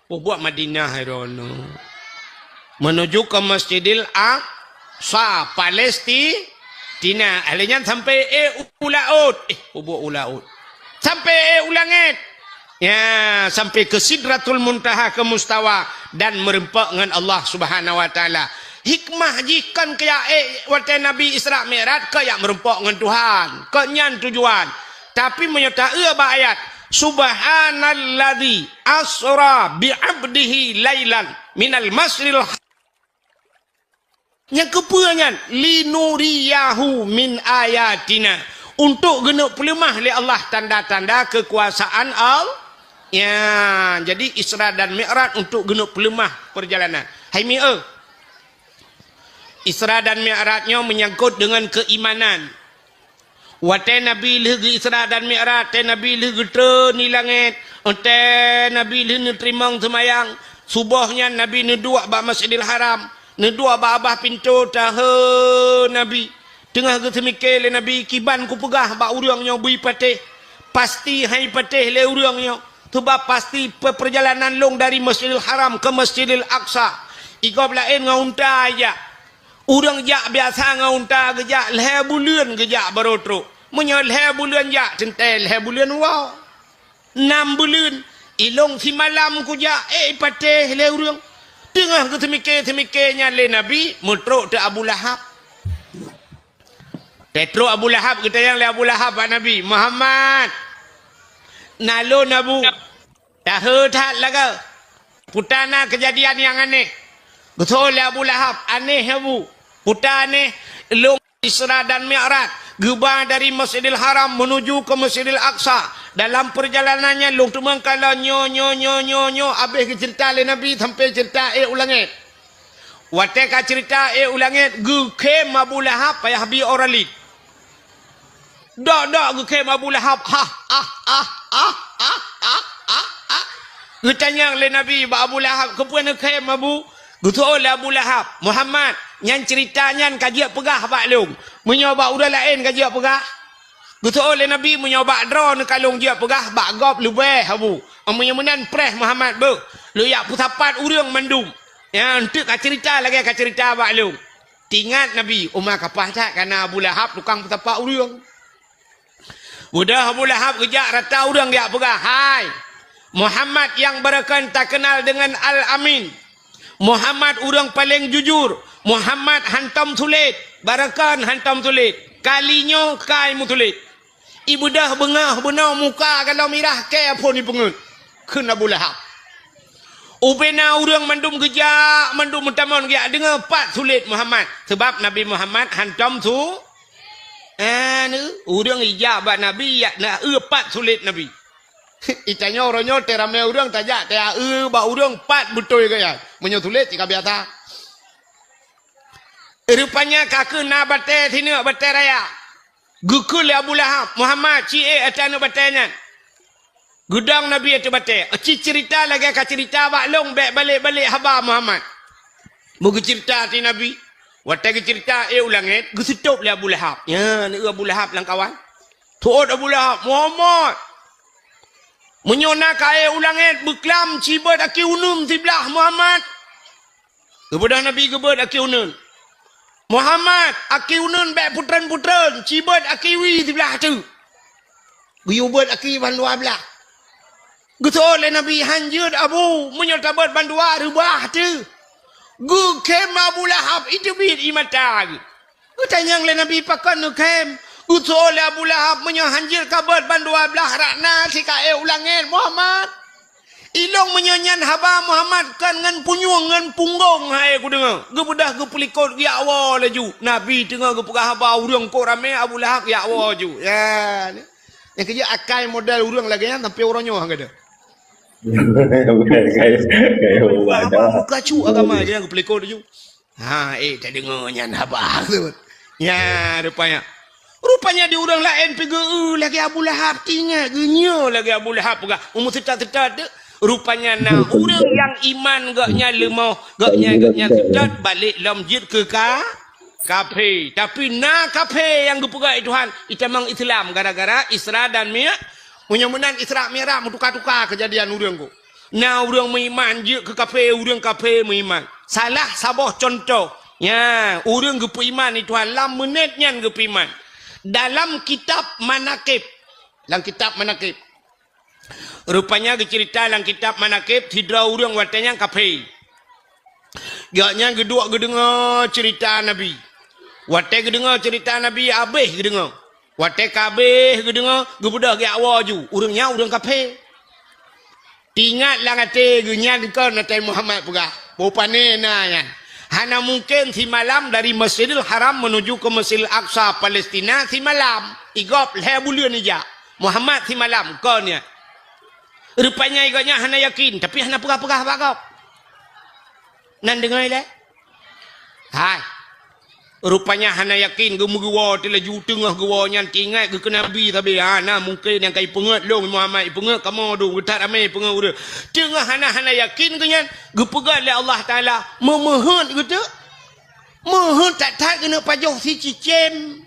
oh, buet Madinah, hai droeneuh. Menuju ke Masjidil Aqsa, Palesti-, Tina, lheuh nyan sampoe ék u laôt. Eh, peubuet u laôt. Sampoe ék u langét. Ya, sampoe keu Sidratul Muntaha, keu mustawa, dan meureumpok ngon Allah Subhanahu wa Taala. Hikmah jih kon keu jak ék watèe Nabi Isra Mi'raj, keu jak meureumpok ngon Tuhan. Kon nyan tujuan. Tapi meunyoe ta-eu bak ayat, "Subhanalladzi asra bi 'abdihi lailan minal masjidil ha-," Nyang keupeue nyan? "Linuriyahu min ayatina." Untuk geuneuk peuleumah lé Allah tanda-tanda keukuasaan Allah. Ya, jadi Isra dan Mi'raj untuk geuneuk peuleumah perjalanan. Hai mi-, eh. Isra dan Mi'raj nyoe menyangkut dengan keimanan. Watèe Nabi lheueh geu-Isra dan Mi'raj, watèe Nabi lheueh geutreun di langét, watèe Nabi lheueh neuteurimong seumayang, suboh nyan Nabi neuduek bak Masjidil Haram, neuduek bak babah pintoe, tahe Nabi. Teungoh geuseumike lé Nabi, "Kiban kupeugah bak ureueng nyoe beu patéh, pasti han patéh lé ureueng nyoe. Sabab pasti pe-, perjalanan lôn dari Masjidil Haram ke Masjidil Aqsa, i gob laén ngon unta jak." Ureueng jak biasa ngon unta geujak, lhèe buleuen geujak barô trok. Meunyoe lhèe buleuen jak, teuntèe lhèe buleuen woe. Nam buleuen, ilôn simalam kujak, ék patéh lé ureueng. Teungoh geuseumike-seumike nyan lé Nabi, meutrok teuk Abu Lahab. Teutrok Abu Lahab, geutanyong lé Abu Lahab bak Nabi, "Muhammad, na lôn, Abu." Tahe that lagèe. Peue ta na keujadian nyang aneh. Geutanyong lé Abu Lahab, "Aneh, Abu." "Peue ta aneh?" "Lôn Isra dan Mi'raj, geuba dari Masjidil Haram menuju ke Masjidil Aqsa. Dalam perjalanan nyan lôn teumeung kalon nyoe, nyoe, nyoe, nyoe, nyoe." Abéh geuceurita lé Nabi sampoe ceurita ék u langét. Watèe ka ceurita ék u langét, geukhém Abu Lahab payah bi ora lét. Dok-dok geukhém Abu Lahab, "Hah, ah, ah, ah." Geutanyong lé Nabi bak Abu Lahab, "Keupeue neukhém, Abu?" Geutanyong lé Abu Lahab, "Muhammad, nyan ceurita nyan ka jeuet peugah bak lôn. Meunyoe bak ureueng laén ka jeuet peugah?" Geutanyong lé Nabi, "Meunyoe bak droeneuh ka lôn jeuet peugah, bak gob leubeh, Abu. Meunyoe meunan preh Muhammad beuh. Lôn jak peusapat ureueng mandum. Nyan teuk ka ceurita lagèe ka ceurita bak lôn." Teuingat Nabi, uma kapah that ka na Abu Lahab tukang peusapat ureueng. Beudôh Abu Lahab geujak rata ureueng geujak peugah, "Hai, Muhammad nyang barokon takeunal deungon Al-Amin. Muhammad ureuëng paleng jujur. Muhammad hantom sulet. Barokon hantom sulet. Kali nyoe kai meusulet. Ibeudôh beungoh bunoe muka galom mirah kée phon ipeungeuet. Kheun Abu Lahab. Ubena ureuëng mandum geujak, mandum meutamong geujak deungoe pat sulet Muhammad. Sabab Nabi Muhammad hantom su-, eh, ureuëng ijak bak Nabi, yak na eu pat sulet Nabi. Itanyoe uroe nyoe teuramé ureuëng tajak teu-eu bak ureuëng pat beutôi gaya. Meunyoe sulet cit ka biasa. Rupanya ka keuh na batée sineuk batée raya. Geukheun lé Abu Lahab, "Muhammad, ci ék ata aneuëk batée nyan." Geudong Nabi ateueh batée. Ci cerita lagée ka cerita bak lôn bék balek-balek haba Muhammad. Meugeucerita ateueh Nabi. Watée geucerita ék u langét, geuseutôb lé Abu Lahab. Nyan, eu Abu Lahab lam kawan. Teuôt Abu Lahab, "Muhammad, meunyoe na ka ék u langét beuklam cibeuet aki uneun siblah Muhammad." Geubeudôh Nabi geubeuet aki uneun. "Muhammad, aki uneun bék putreun-putreun, cibeuet aki wie siblah teuk." Geuyue beuet aki bandua blah. Geuseuôt lé Nabi, "Hanjeuet Abu, meunyoe tabeuet bandua reubah teuk." Geukhém Abu Lahab, iteubiet ie mata geuh. Geutanyong lé Nabi, "Pakon neukhém?" Geuseuôt lé Abu Lahab, "Meunyoe hanjeuet kabeuet bandua blah rakna sika ék u langét, Muhammad." "Ilôn meunyoe nyan haba Muhammad kon ngon punyueng ngon punggong hai kudeungoe." Geubeudôh geupeulikot geujak woe laju. Nabi teungoh geupeugah haba ureuëng kok ramé Abu Lahab geujak woe laju. Ya. Nyang keujeuet akai model ureuëng lagée nyan sampai uroe nyoe geudah. Bukan, kayak, kayak Geupeugah haba muka cu agama dia geupeulikot laju. Ha, ék tadeungoe nyan haba tersebut. Nya, rupanya. Rupanya di ureuëng laén pi geu-eu lagée Abu Lahab, tingat geunyoe lagée Abu Lahab peugah, umu seutôt-seutôt tu. Rupanya na ureuëng nyang iman gobnyan leumoh, gobnyan, gobnyan seutôt balek lom jeuet keu ka, kafé. Tapi na kafé nyang geupeugah Tuhan, itamong Islam gara-gara Isra dan Mi-, meunyoe meunan Isra Mi'raj meutuka-tuka keujadian ureuëng ko. Na ureuëng meuiman jeuet keu kafé, ureuëng kafé meuiman. Salah saboh cuntoh. Nya, ureuëng geupeuiman di Tuhan lam meunét nyan geupeuiman. Dalam kitab Manaqib. Lam kitab Manaqib. Rupanya geucerita lam kitab Manaqib, sidroe ureuëng watée nyan kafé. Gobnyan geuduek geudeungoe cerita Nabi. Watée geudeungoe cerita Nabi, habéh geudeungoe. Watée ka habéh geudeungoe, geubeudôh geujak woe ju. Ureuëng nyan ureuëng kafé. Teuingat lam até geuh nyan kon Nabi Muhammad peugah, "Boh pané na nyan. Hana mungken simalam dari Masjidil Haram menuju ke Masjidil Aqsa, Palestina, simalam. Igob lhée buleuen ijak. Muhammad simalam kon nyan." Rupanya gobnyan hana yakin, tapi hana peugah-peugah bak gob. Nan deungoe lé? Hai. Rupanya hana yakin, geumeugeue woe teulaju teungoh geuwoe nyan teuingat geuh keu Nabi sabe. Ha, na mungken nyang ka ipeungeuet lôn Muhammad, ipeungeuet kamoe dong, geutat ramé ipeungeuet ureuëng. Teungoh hana, hana yakin geuh nyan, geupeugah lé Allah Taala, "Meumeuheuet geuh teuk." Meuheuet that-that geuneuk pajoh sicicém.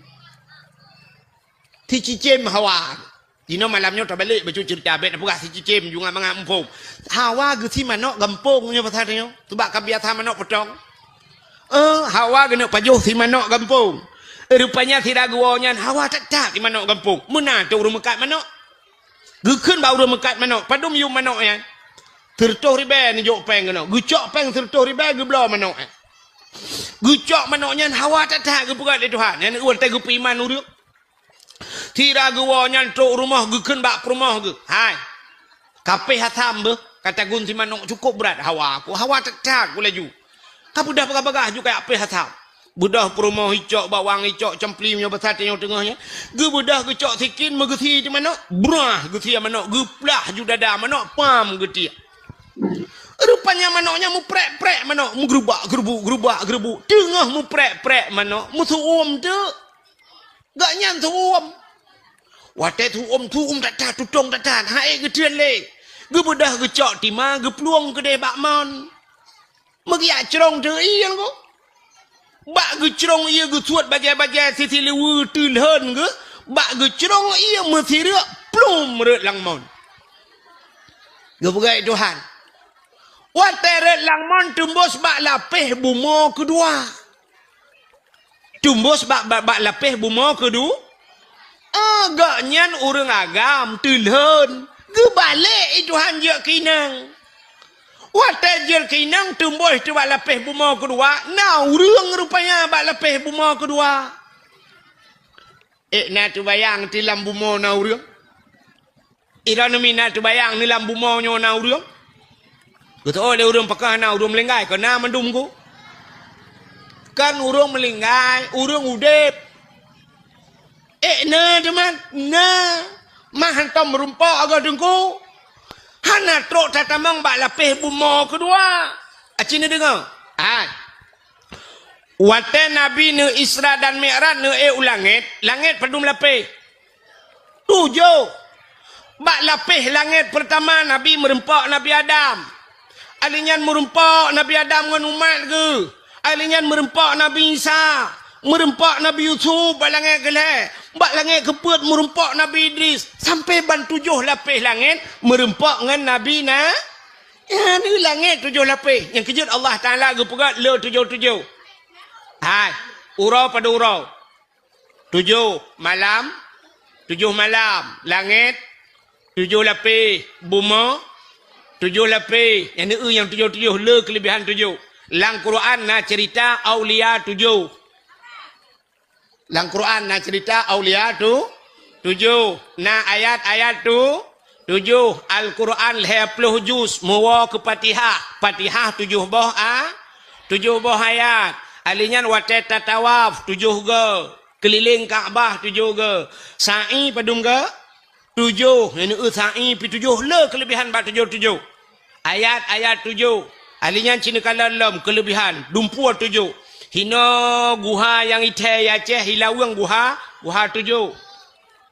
Sicicém hawa. Jinoe malam nyoe tabalek bacut ceurita, bék tapeugah sicicém ju ngat mangat muphom. Hawa geusi manök gampông nyoe pasal nyoe, sabab ka biasa manök peutong. Eh, hawa geuneuk pajoh si manök gampông. Rupanya sira geuwoe nyan hawa that-that si manök gampông. Meunan teuh ureuëng meukat manök. Geukheun bak ureuëng meukat manök, "Padum yuem manök nyan?" "Sireutôh ribée neujok péng keunoe." Geucok péng sireutôh ribée geubloe manök nyan. Geucok manök nyan hawa that-that geupeugah lé Tuhan. Nyan watée geupeuiman ureuëng. Sira geuwoe nyan trok rumoh geukheun bak peurumoh geuh, "Hai, kapéh asam beuh, ka tagun si manök cukôp brat hawa ku, hawa that-that ku laju. Ka beudôh bagah-bagah ju kajak péh asam." Beudôh peurumoh icok bawang, icok campli meunyoe basa tanyoe teungoh nyan. Geubeudôh geucok sikin meugeusi di manök, brah geusi manök, geuplah ju dada manök, pam geutiek. Rupanya manök nyan meuprek-prek manök, meugeurubak-geurubuk, geurubak-geurubuk. Teungoh meuprek-prek manök, meusu'uem teuk. Gobnyan su'uem. Watée su'uem, su'uem that-that, tutong that-that, han ék geutreun lé. Geubeudôh geucok tima, geuplueng keudeh bak mon. Meugeujak crông teuh ie nyan ko. Bak geucrông ie geusuet bajée-bajée sisileue teulhon geuh, bak geucrông ie meusireuk plum rhot lam mon. Geupeugah Tuhan, watée rhot lam mon teumbôh bak lapéh bumoe keudua. Teumbôh bak, bak, bak lapéh bumoe keudu-, ah, gobnyan ureuëng agam teulhon. Geubalek i Tuhan jeuet keu inong. Watée jeuet keu inong, teumbôh teuh bak lapéh bumoe keudua, na ureuëng rupanya bak lapéh bumoe keudua. Ék na teubayang ti lam bumoe na ureuëng? Droeneuh mi na teubayang ni lam bumoe nyoe na ureuëng? Geuteuôt lé ureuëng pakon hana ureuëng meuninggai, kon na mandum ku. Kan ureuëng meuninggai, ureuëng udeb. Ék na teuma, na. Mah hantom meurumpok agoe teungku. Hana trok tatamong bak lapéh bumoe keudua. Aci neudeungoe? Hai. Watée Nabi neu Isra dan Mi'raj neu ék u langét, langét padum lapéh? Tujoh. Bak lapéh langét peurtama Nabi meurumpok Nabi Adam. Alheuh nyan meurumpok Nabi Adam ngon umat geuh. Alheuh nyan meurumpok Nabi Isa. Meurumpok Nabi Yusuf bak langét keulhée. Bak langét keupeuet meurumpok Nabi Idris. Sampoe ban tujoh lapéh langét meurumpok ngon Nabi na. Nyan di langét tujoh lapéh. Nyang keujeuet Allah Taala geupeugét le tujoh-tujoh. Hai, uroe padum uroe. Tujoh malam, tujoh malam, langét, tujoh lapéh, bumoe, tujoh lapéh. Nyang neueu nyang tujoh-tujoh, le keuleubihan tujoh. Lam Quran na ceurita aulia tujoh. Lam Quran na ceurita aulia tu, tujoh. Na ayat-ayat tu, tujoh. Al-Quran lhée ploh juz, meuwoe keu Fatihah. Fatihah tujoh boh a, tujoh boh ayat. Alheuh nyan watée tatawaf, tujoh goe. Keulileng Ka'bah tujoh goe. Sa'i padum goe? Tujoh. Nyang neueu sa'i pi tujoh, le keuleubihan bak tujoh-tujoh. Ayat-ayat tujoh. Alheuh nyan ci neukalon lom keuleubihan, dumpeue tujoh. Hinoe guha nyang ithée i Aceh, i Laweueng guha, guha tujoh.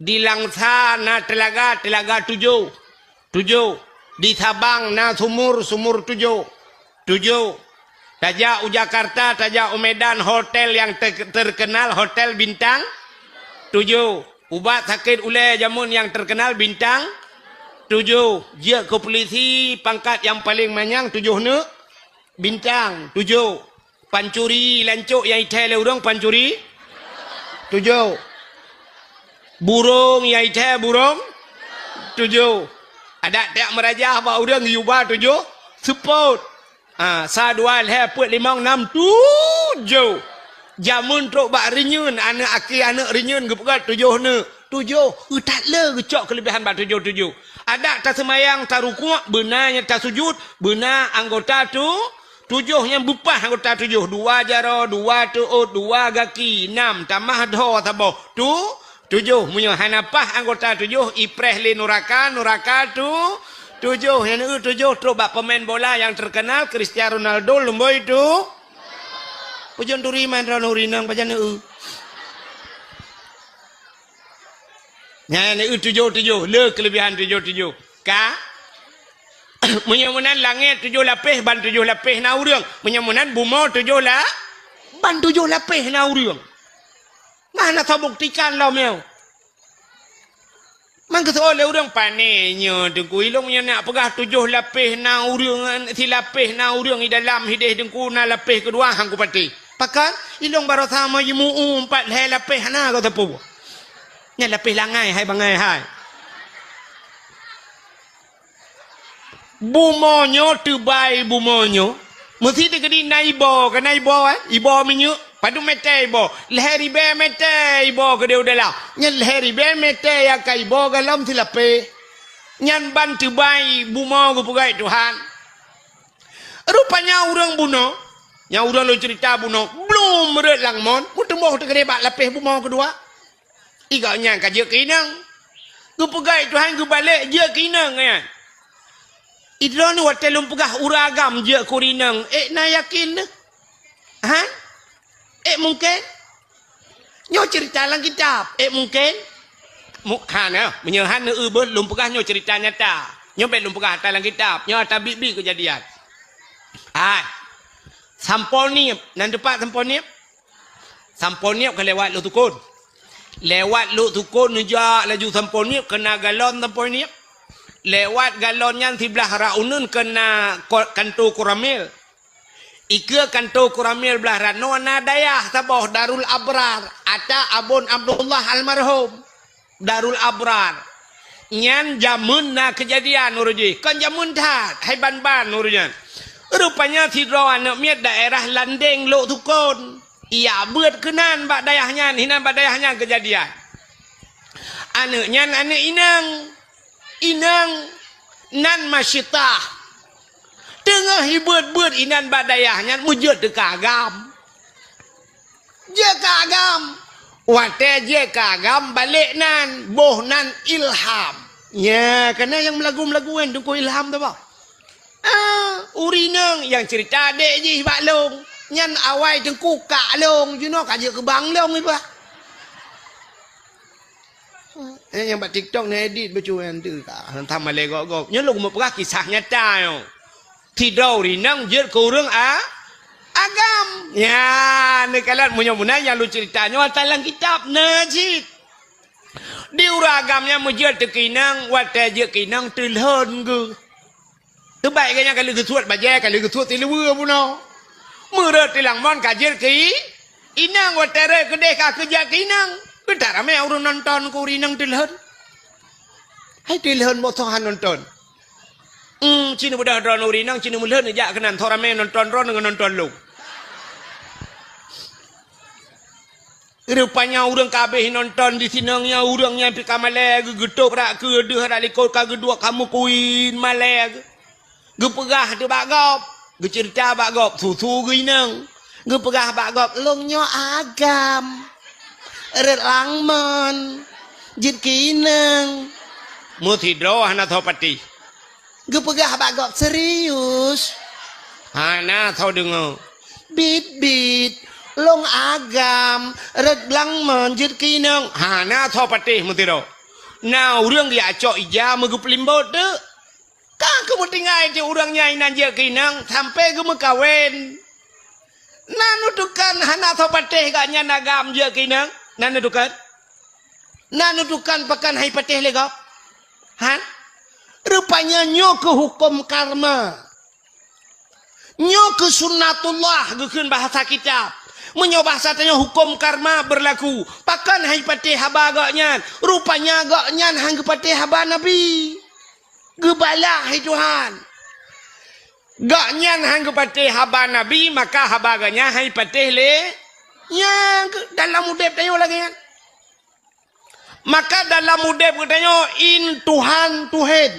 Di Langsa na teulaga, teulaga tujoh. Tujoh. Di Sabang na sumur, sumur tujoh. Tujoh. Tajak u Jakarta, tajak u Medan, hotel nyang te-, terkenal, hotel bintang tujoh. Ubat sakét ulée jameun nyang terkenal bintang tujoh. Jeuet keu pulisi pangkat nyang paleng manyang tujoh neuk bintang tujoh. Pancuri lancok nyang ithée lé ureuëng pancuri tujoh. Burông nyang ithée burông tujoh. Adak tiek meurajah bak ureuëng yuba tujoh seupôt. Ha, sa dua lhée peuet limong nam tujoh. Jameun trok bak reunyeun, aneuëk aki aneuëk reunyeun geupeugah tujoh neuk. Tujoh, eu that le geucok keuleubihan bak tujoh-tujoh. Adak taseumayang, tarukuk, beuna nyang tasujut, beuna anggota tu, tujoh nyang beupah anggota tujoh, dua jaroe, dua teuôt, dua gaki, nam, tamah dhoe saboh, tu, tujoh. Meunyoe hana pah anggota tujoh, ipreh lé nuraka, nuraka tu, tujoh. Nyang neueu tujoh trok bak pemain bola nyang terkenal, Cristiano Ronaldo, lumboi tu. Ujong turi man droe nuri nang pajan neueu. Nyan, eh, tujoh-tujoh, le keuleubihan tujoh-tujoh. Ka? Meunyoe meunan langét tujoh lapéh, ban tujoh lapéh na ureuëng. Meunyoe meunan bumoe tujoh la-, ban tujoh lapéh na ureuëng. Mana tabuktikan lom nyoe? Man geuseuôt lé ureuëng, "Pane nyoe Teungku, ilong nyoe nak peugah tujoh lapéh na ureuëng, silapéh na ureuëng i dalam hideh Teungku, na lapéh keudua han kupatéh." Pakon? Ilong barosa meujimu'u empat lhée lapéh hana gata peue. Nyan lapéh langai hai bangai hai. Bumoe nyoe teubai bumoe nyoe, meusti teukeudi na iboh, ka na iboh, eh? Iboh minyeuk, padum mete iboh, lhée ribée mete iboh keudeh u dalam. Nyan lhée ribée mete nyang ka iboh golom silapéh. Nyan ban teubai bumoe geupeugét Tuhan. Rupanya ureuëng bunoe, nyang ureuëng lôn ceurita bunoe, blom rot lam mon, meuteumboh teukeudeh bak lapéh bumoe keudua. Iga nyan ka jeuet keu inong. Geupeugah Tuhan geubalek jeuet keu inong nyan. Idroeneuh watée lôn peugah ureuëng agam jeuet keu inong, ék na yakin neuh? Ha? Ék mungken? Nyoe ceurita lam kitab, ék mungken? Mu-, hana, meunyoe hana eu beuh lôn peugah nyoe ceurita nyata. Nyoe bék lôn peugah ata lam kitab, nyoe ata biet-biet keujadian. Hai. Sampoe Nieb, nan teupat Sampoe Nieb? Sampoe Nieb ka lewat Lhoksukon. Lewat Lhoksukon neujak laju Sampoe Nieb, keuna galon Sampoe Nieb. Lewat galon nyan siblah rak uneuen keuna ko-, kanto Koramil. Ikeue kanto Koramil blah ranoe na dayah saboh Darul Abrar, ata Abon Abdullah almarhum. Darul Abrar. Nyan jameun na keujadian ureuëng jih, kon jameun that, hai ban-ban ureuëng nyan. Rupanya sidroe aneuëk miet daerah Landeng Lhoksukon. Ijak beuet keunan bak dayah nyan, hinan bak dayah nyan keujadian. Aneuëk nyan aneuëk inong. Inong nan Masyitah. Teungoh jibeuet-beuet inan bak dayah nyan meujeuet teuka agam. Jeuet ka agam. Watée jeuet ka agam balek nan, boh nan Ilham. Nya, kana nyang meulagu-meulagu nyan Teungku Ilham tu bah. Ah, ureuëng inong nyang ceurita adék jih bak lôn. Nyan awai Teungku kak lôn, jinoe ka jeuet keu bang lôn iba. Eh, nyang bak TikTok na edit bacut nyan tu ka. Hantam malée gob-gob. Nyoe lôn meupeugah kisah nyata nyoe. Sidroe ureuëng inong jeuet keu ureuëng a-, agam. Nya, neukalon meunyoe meunan nyang lôn ceurita nyoe ata lam kitab na cit. Di ureuëng agam nyan meujeuet teuka inong, watée jeuet keu inong teulhon geuh. Teubaik geuh nyan ka lheueh geusuet bajée, ka lheueh geusuet siluweue bunoe. Meureuet tilang mon ka jeuet keu i-, inong, watée rhot keudeh ka keuh jak keu inong. Keutak ramé ureuëng nonton keu ureuëng inong teulhon. Hai teulhon boh soe han nonton. Hmm, ci neubeudoh droeneuh ureuëng inong, ci neumeuteulhon jak keunan, soe ramé nonton droeneuh ngon nonton lôn. Rupanya ureuëng ka habéh nonton di sinong nyan, ureuëng nyan pih ka malée, geugeutôb brat keue deuh brat likot ka geuduek ka meukuin malée. Geupeugah teuh bak gob, geuceurita bak gob, susu geuinong. Geupeugah bak gob, "Lôn nyoe agam. Rhot lam mon, jeuet keu inong." Meusidroe hana soe patéh. Geupeugah bak gob, "Serius?" Hana soe deungoe. "Bit-bit, lôn agam, rhot lam mon jeuet keu inong." Hana soe patéh meusidroe. Na ureuëng geujak cok ija meugeupeulimbot teuk. Ka geumeutinggai cit ureuëng nyan inan jeuet keu inong sampoe geumeukawen. Na neuteukan hana soe patéh gobnyan agam jeuet keu inong? Na neuteukan? Na neuteukan pakon han jipatéh lé gob? Han? Rupanya nyoe keuh huköm karma. Nyoe keuh sunnatullah geukheun bahasa kitab. Meunyoe bahasa tanyoe huköm karma beurlaku. Pakon han jipatéh haba gobnyan? Rupanya gobnyan han geupatéh haba Nabi. Geubalah lé Tuhan. Gobnyan han geupatéh haba Nabi, maka haba gobnyan han jipatéh lé nyang dalam udeb tanyoe lagée nyan. Maka dalam udeb geutanyoe in Tuhan tuhen,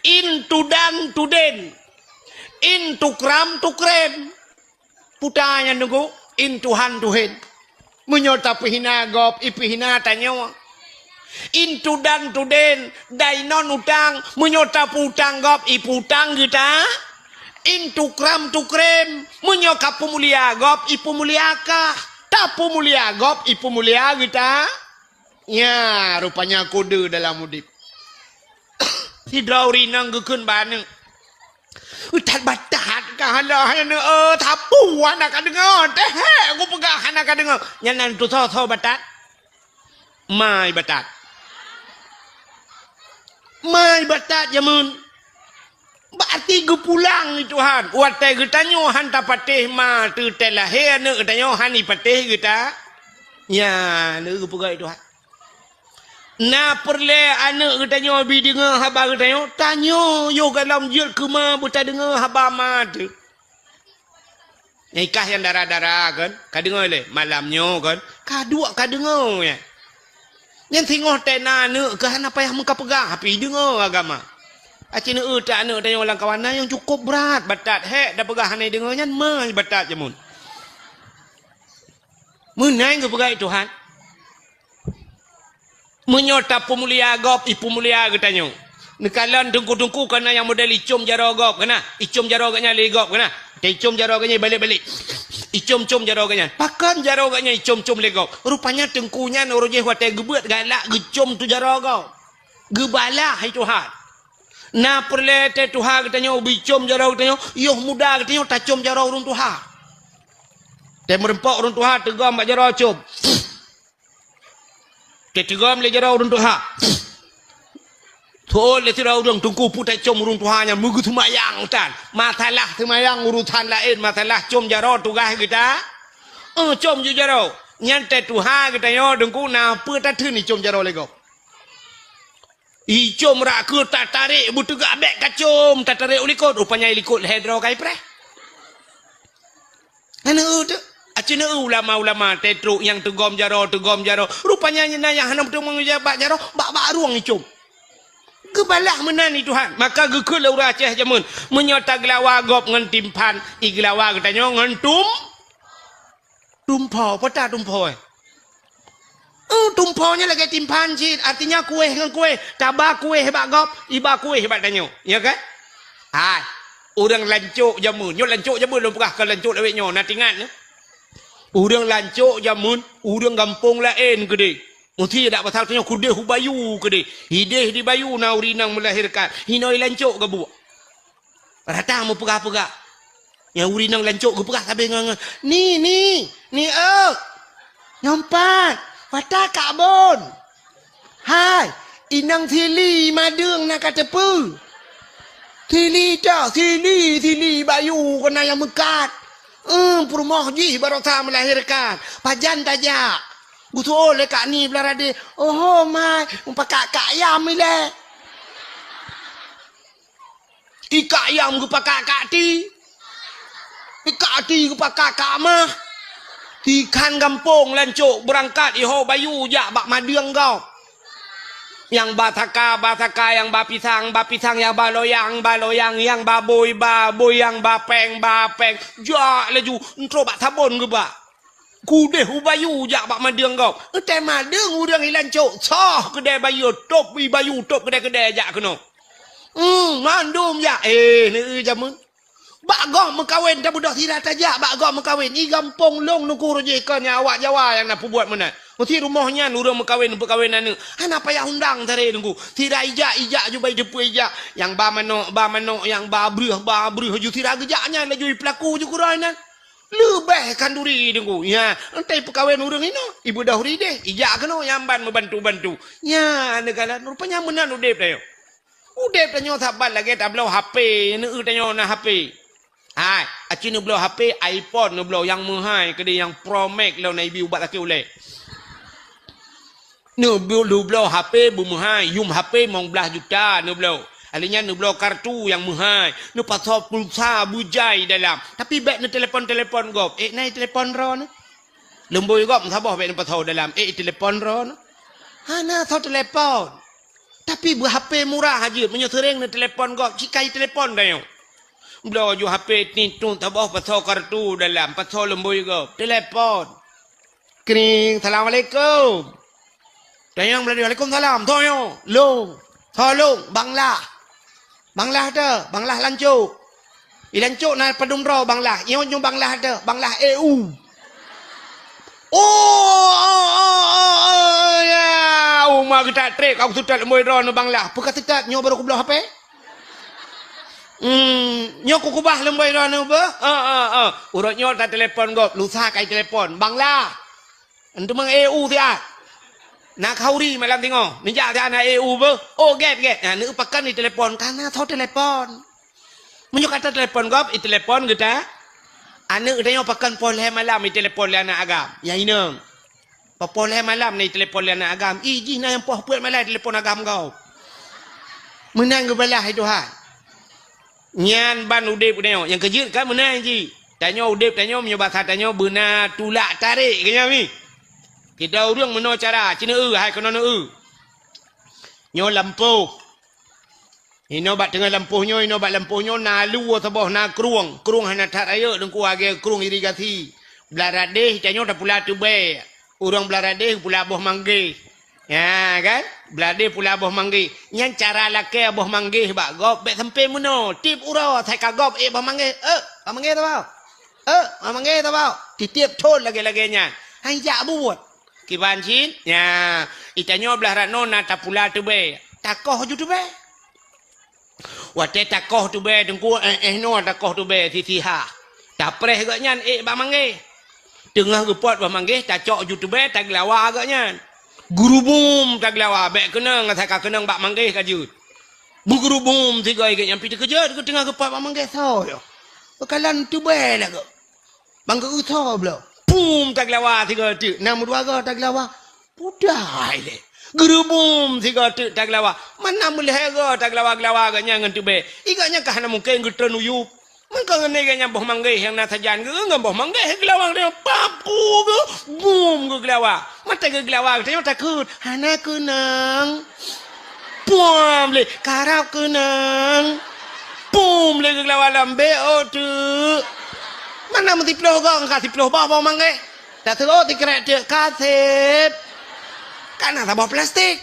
in tudan tuden, in tukram tukrem. Puta nyan Teungku, in Tuhan tuhen. Meunyoe tapeuhina gob, ipeuhina tanyoe. In tudan tuden, dainon utang, meunyoe tapeuutang gob, ipeuutang geuta. In tukram tukrem, meunyoe kapeumulia gob, ipeumulia kah. Tapeumulia gob, ipeumulia geuta. Nya, rupanya kode dalam udeb. Sidroe ureuëng inong geukheun bak aneuëk, "That batat ka hana, hai aneuëk, eh, sapeue hana ka deungoe, teuhek kupeugah hana ka deungoe." Nyan nan tusoe-soe batat? Mai batat. Mai batat jameun. Berarti geupulang lé Tuhan. Watée geutanyoe han tapatéh ma teuh, teuh lahé aneuëk geutanyoe han jipatéh geuta. Nya, lé geupeugah lé Tuhan. Na peureulée aneuëk geutanyoe bi deungoe haba geutanyoe, tanyoe yoh gohlom jeuet keu ma beutadeungoe haba ma teuh. Nyang ikah nyang dara-dara kan, ka deungoe lé malam nyoe kan, ka duek ka deungoe nyan. Nyan singoh teuh na aneuëk keuh hana payah meukapeugah, tapi deungoe agama. Aci neueu tak aneuëk tanyoe lam kawan na nyang cukup brat batat, hék tapeugah hana deungoe nyan, mai batat jameun. Meunan geupeugah lé Tuhan. Meunyoe tapeumulia gob, ipeumulia geutanyoe. Neukalon teungku-teungku kana nyang model icom jaroe gob kana, icom jaroe gobnyan lé gob kana. Taicom jaroe gobnyan balek-balek. Icom-com jaroe gobnyan. Pakon jaroe gobnyan icom-com lé gob? Rupanya teungku nyan uroe jéh watée geubeuet galak geucom tu jaroe gob. Geubalah lé Tuhan. Na peureulée teuh tuha geutanyoe bicom jaroe geutanyoe, yoh muda geutanyoe tacom jaroe ureuëng tuha. Teumeureumpok ureuëng tuha teugom bak jaroe com. Teuteugom lé jaroe ureuëng tuha. Tuot lé sidroe ureuëng teungku putéh com ureuëng tuha nyan meugeuseumayang tan. Masalah seumayang urusan laén, masalah com jaroe tugaih geuta. Eh, com ju jaroe. Nyan teuh tuha geutanyoe teungku na peue tatheun icom jaroe lé gob. Icom rak keu tatarek beuteugah bèk kacom, tatarek u likot, rupanya i likot lhèe droe ka ipreh. Aneuk eu teuk, aci neu ulama-ulama tetrok nyang teugom jaroe, teugom jaroe. Rupanya nyan nyang hana meuteumé bak jaroe, bak, bak rueng icom. Geubalah meunan i Tuhan. Maka geukheun lé ureueng Aceh jameun, meunyoe taglawa gob ngon timphan, igeulawa geutanyoe ngon tum-, tumpho. Peue ta tumpho, eh? Eh, tumpho nyan lagèe timphan cit, artinya kueh ngon kueh. Taba kueh bak gob, iba kueh bak tanyoe. Ya kan? Hai, ureueng lancok jameun. Nyoe lancok jameun lôn peugah, kon lancok lawét nyoe. Na teuingat, eh? Ureueng lancok jameun, ureueng gampông laén keudeh. Meusti dak pasal tanyoe keudeh u bayu keudeh. Ideh di bayu na ureueng inong meulahirkan. Hinoe i lancok geubuek. Rata meupeugah-peugah. Nyang ureueng inong lancok geupeugah sabe ngon, ngon, "Ni, ni, ni, eu. Nyoe pat, wata kak bon. Hai, inong sili madeueng na ka teupeu. Sili tok, sili, sili bayu keunan nyang meukat. Eum, peurumoh jih baroesa meulahirkan. Pajan tajak?" Geuseuôt lé kak ni blah radeh, "Oho, mai, mupakak kak yam ilèe." I kak yam geupakak kak ti. I kak ti geupakak kak mah. Tikhan gampông lancok beurangkat iho bayu jak bak madeueng gob. Nyang ba saka, ba saka, nyang ba pisang, ba pisang, nyang ba loyang, ba loyang, nyang ba bôi, ba bôi, nyang ba péng, ba péng. Jak laju, entrok bak sabon geuba. Keudeh u bayu jak bak madeueng gob. Teuh madeueng ureueng i lancok, soh keudè bayu, tôp i bayu, tôp keudè-keudè jak keunoe. Hmm, mandum jak. Eh, neu jameun. Bak gob meukawen, tabeudôh sira tajak bak gob meukawen. I gampông lôn Teungku Rojih kon nyang awak Jawa nyang na peubuet meunan. Meusti rumoh nyan ureueng meukawen, peukawen aneuk. Hana payah undang sabe Teungku. Sira ijak, ijak ju bai teupeu ijak. Nyang ba manok, ba manok, nyang ba breuh, ba breuh ju sira geujak nyan laju i peulaku ju keudroe nyan. Leubeh khanduri Teungku. Nya, entai peukawen ureueng inoe, ibeudôh rideh, ijak keunoe nyang ban meubantu-bantu. Nya, neukalon rupanya meunan udeb tanyoe. Udeb tanyoe saban lagèe tabloe H P, neu tanyoe na H P. Hai, aci neubloe H P, iPhone neubloe nyang meuhai keudeh nyang Pro Max lom na ibi ubat lakèe ulèe. Neubloe, neubloe H P beumeuhai, yum H P limong blaih juta neubloe. Alèh nyan neubloe kartu nyang meuhai, neupasoe pulsa beujai dalam. Tapi bèk neutelepon-telepon gob. Eh, na i telepon droeneuh? Lumbôi gob meusaboh bèk neupasoe dalam. Eh, i telepon droeneuh? Hana soe telepon. Tapi beu H P murah jeuet, meunyoe seuréng neutelepon gob, cit ka i telepon tanyoe. Bloe ju H P tintu saboh pasoe kartu dalam, pasoe lumbôi gob, telepon. Kring, "Assalamualaikum." Tanyong meulalu, "Waalaikumsalam." Tanyong, "Lôn." "Soe lôn?" "Bang Lah." "Bang Lah teuh?" "Bang Lah lancok." "I lancok na padum droe Bang Lah?" "Nyoe nyoe Bang Lah teuh, Bang Lah E U." "Oh, oh, oh, oh, oh, ya." Uma geutak trek, aku seutôt lumbôi droeneuh Bang Lah. "Peue ka seutôt, nyoe barô kubloe H P?" Hmm, nyoe kukeubah lumbôi droeneuh beuh. Ah, ah, ah. Uroe nyoe tatelepon gob, lusa ka itelepon. Bang Lah. Enteuk meu'en E U siat. Na khauri malam singoh. Neujak siat na E U beuh. Oh, gèt, gèt. Na, neuk pakon itelepon. Kana soe telepon. Meunyoe ka tatelepon gob, itelepon geuta. Aneuk tanyoe pakon poh lhèe malam itelepon lé aneuk agam. Nyang inong. Poh lhèe malam na itelepon lé aneuk agam. Ih, jih na nyang poh peuet malam itelepon agam gob. Meunan geubalah lé Tuhan. Nyan ban udeb tanyoe. Nyang keujeuet kan meunan jih. Tanyoe udeb tanyoe meunyoe basa tanyoe beuna tulak tarek keu nyan mi. Kita ureueng meunoe cara, ci neu-eu hai keunoe neu-eu. Nyoe lampôh. Inoe bak teungoh lampôh nyoe, inoe bak lampôh nyoe na lue saboh, na krueng. Krueng hana that rayeuk, Teungku, lagèe krueng irigasi. Blah radeh tanyoe tapula teubèe. Ureueng blah radeh pula boh manggeh. Ya kan? Blah radeh pula boh manggeh. Nyan cara lakèe boh manggeh bak gob, bèk sampoe meunoe. Tiep uroe asai ka gob ék boh manggeh. Eh, boh manggeh saboh. Eh, boh manggeh saboh. Tiep-tiep thôn lagèe-lagèe nyan. Han jak buet. Kiban cit? Nya, i tanyoe blah rot nyoe na tapula teubèe. Takoh ju teubèe. Watèe takoh teubèe Teungku, eh, eh, noe takoh teubèe sisi ha. Tapreh gobnyan ék bak manggeh. Teungoh geupot bak manggeh, tacok ju teubèe, tageulawa gobnyan. Geurubum tageulawa, bèk keunong, asai ka keunong bak manggeh ka jeuet. Beugeurubum sigoe gobnyan pih teukeujot, teungoh geupot bak manggeh soe nyoe. Peukalon teubèe lagoe. Bang geu-eu soe bloe. Pum tageulawa sigoe teuk, na meudua goe tageulawa. Pudai lé. Geurubum sigoe teuk tageulawa. Mana meulhèe goe tageulawa-geulawa geuh nyan ngon teubiet. I geuh nyan ka hana mungken geutreun u yup. Meuka ngon geuh nyan boh manggéh nyang na sajan geuh ngon boh manggéh geulawa geuh nyan pap ku geuh bum geuh geulawa. Mata geuh geulawa geuh tanyoe takheun hana keunong. Pum lé karab keunong. Pum lé geuh geulawa lom bék ôk teuk. Mana meusiploh goe ka siploh boh boh manggéh. Taseuôt sikrek teuk ka sép. Ka na saboh plastik.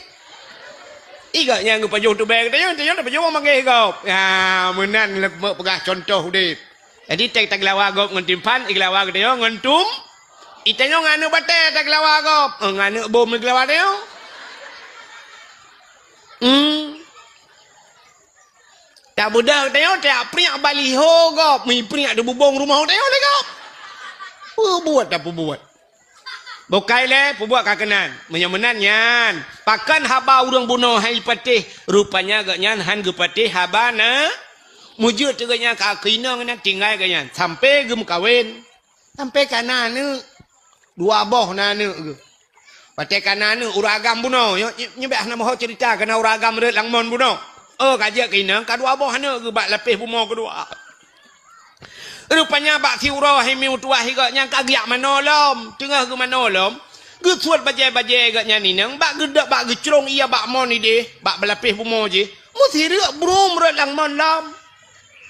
I geuh nyan geupajoh teubiet geutanyoe, tanyoe tapajoh manggéh gob. Ha, meunan lé peugah cuntoh udép. Jadi, teuh tageulawa gob ngon timphan, i geulawa geutanyoe ngon tum. I tanyoe ngon aneuk batée tageulawa gob. Eh, ngon aneuk bom geulawa tanyoe. Hmm. Tabeudôh tanyoe, tapriek baliho gob, mipriek di bubông rumoh tanyoe lé gob. Peubuet tapeubuet. Bukai lé, peubuet ka keunan. Meunyoe meunan nyan, pakon haba ureuëng bunoe hai patéh, rupanya geuhnyan han geupatéh haba na. Meujeuet teuk geuhnyan ka keuinong nyan tinggai geuhnyan, sampoe geumeukawen. Sampoe ka na aneuk. Dua boh na aneuk geuh. Watée ka na aneuk ureuëng agam bunoe, nyoe, nyoe, nyoe bék hana meuho ceurita keu na ureuëng agam rot lam mon bunoe. Oh, ka jeuet keuinong ka dua boh aneuk geuh bak lapéh bumoe keudua. Rupanya bak siuroe hai meutuwah i geuhnyan ka geujak manoe lom. Teungoh geumanoe lom, geusuet bajée-bajée geuhnyan inong bak geudok bak geucrông ie bak mon idéh, bak beulapéh bumoe jih. Meusireuk brum rot lam mon lom.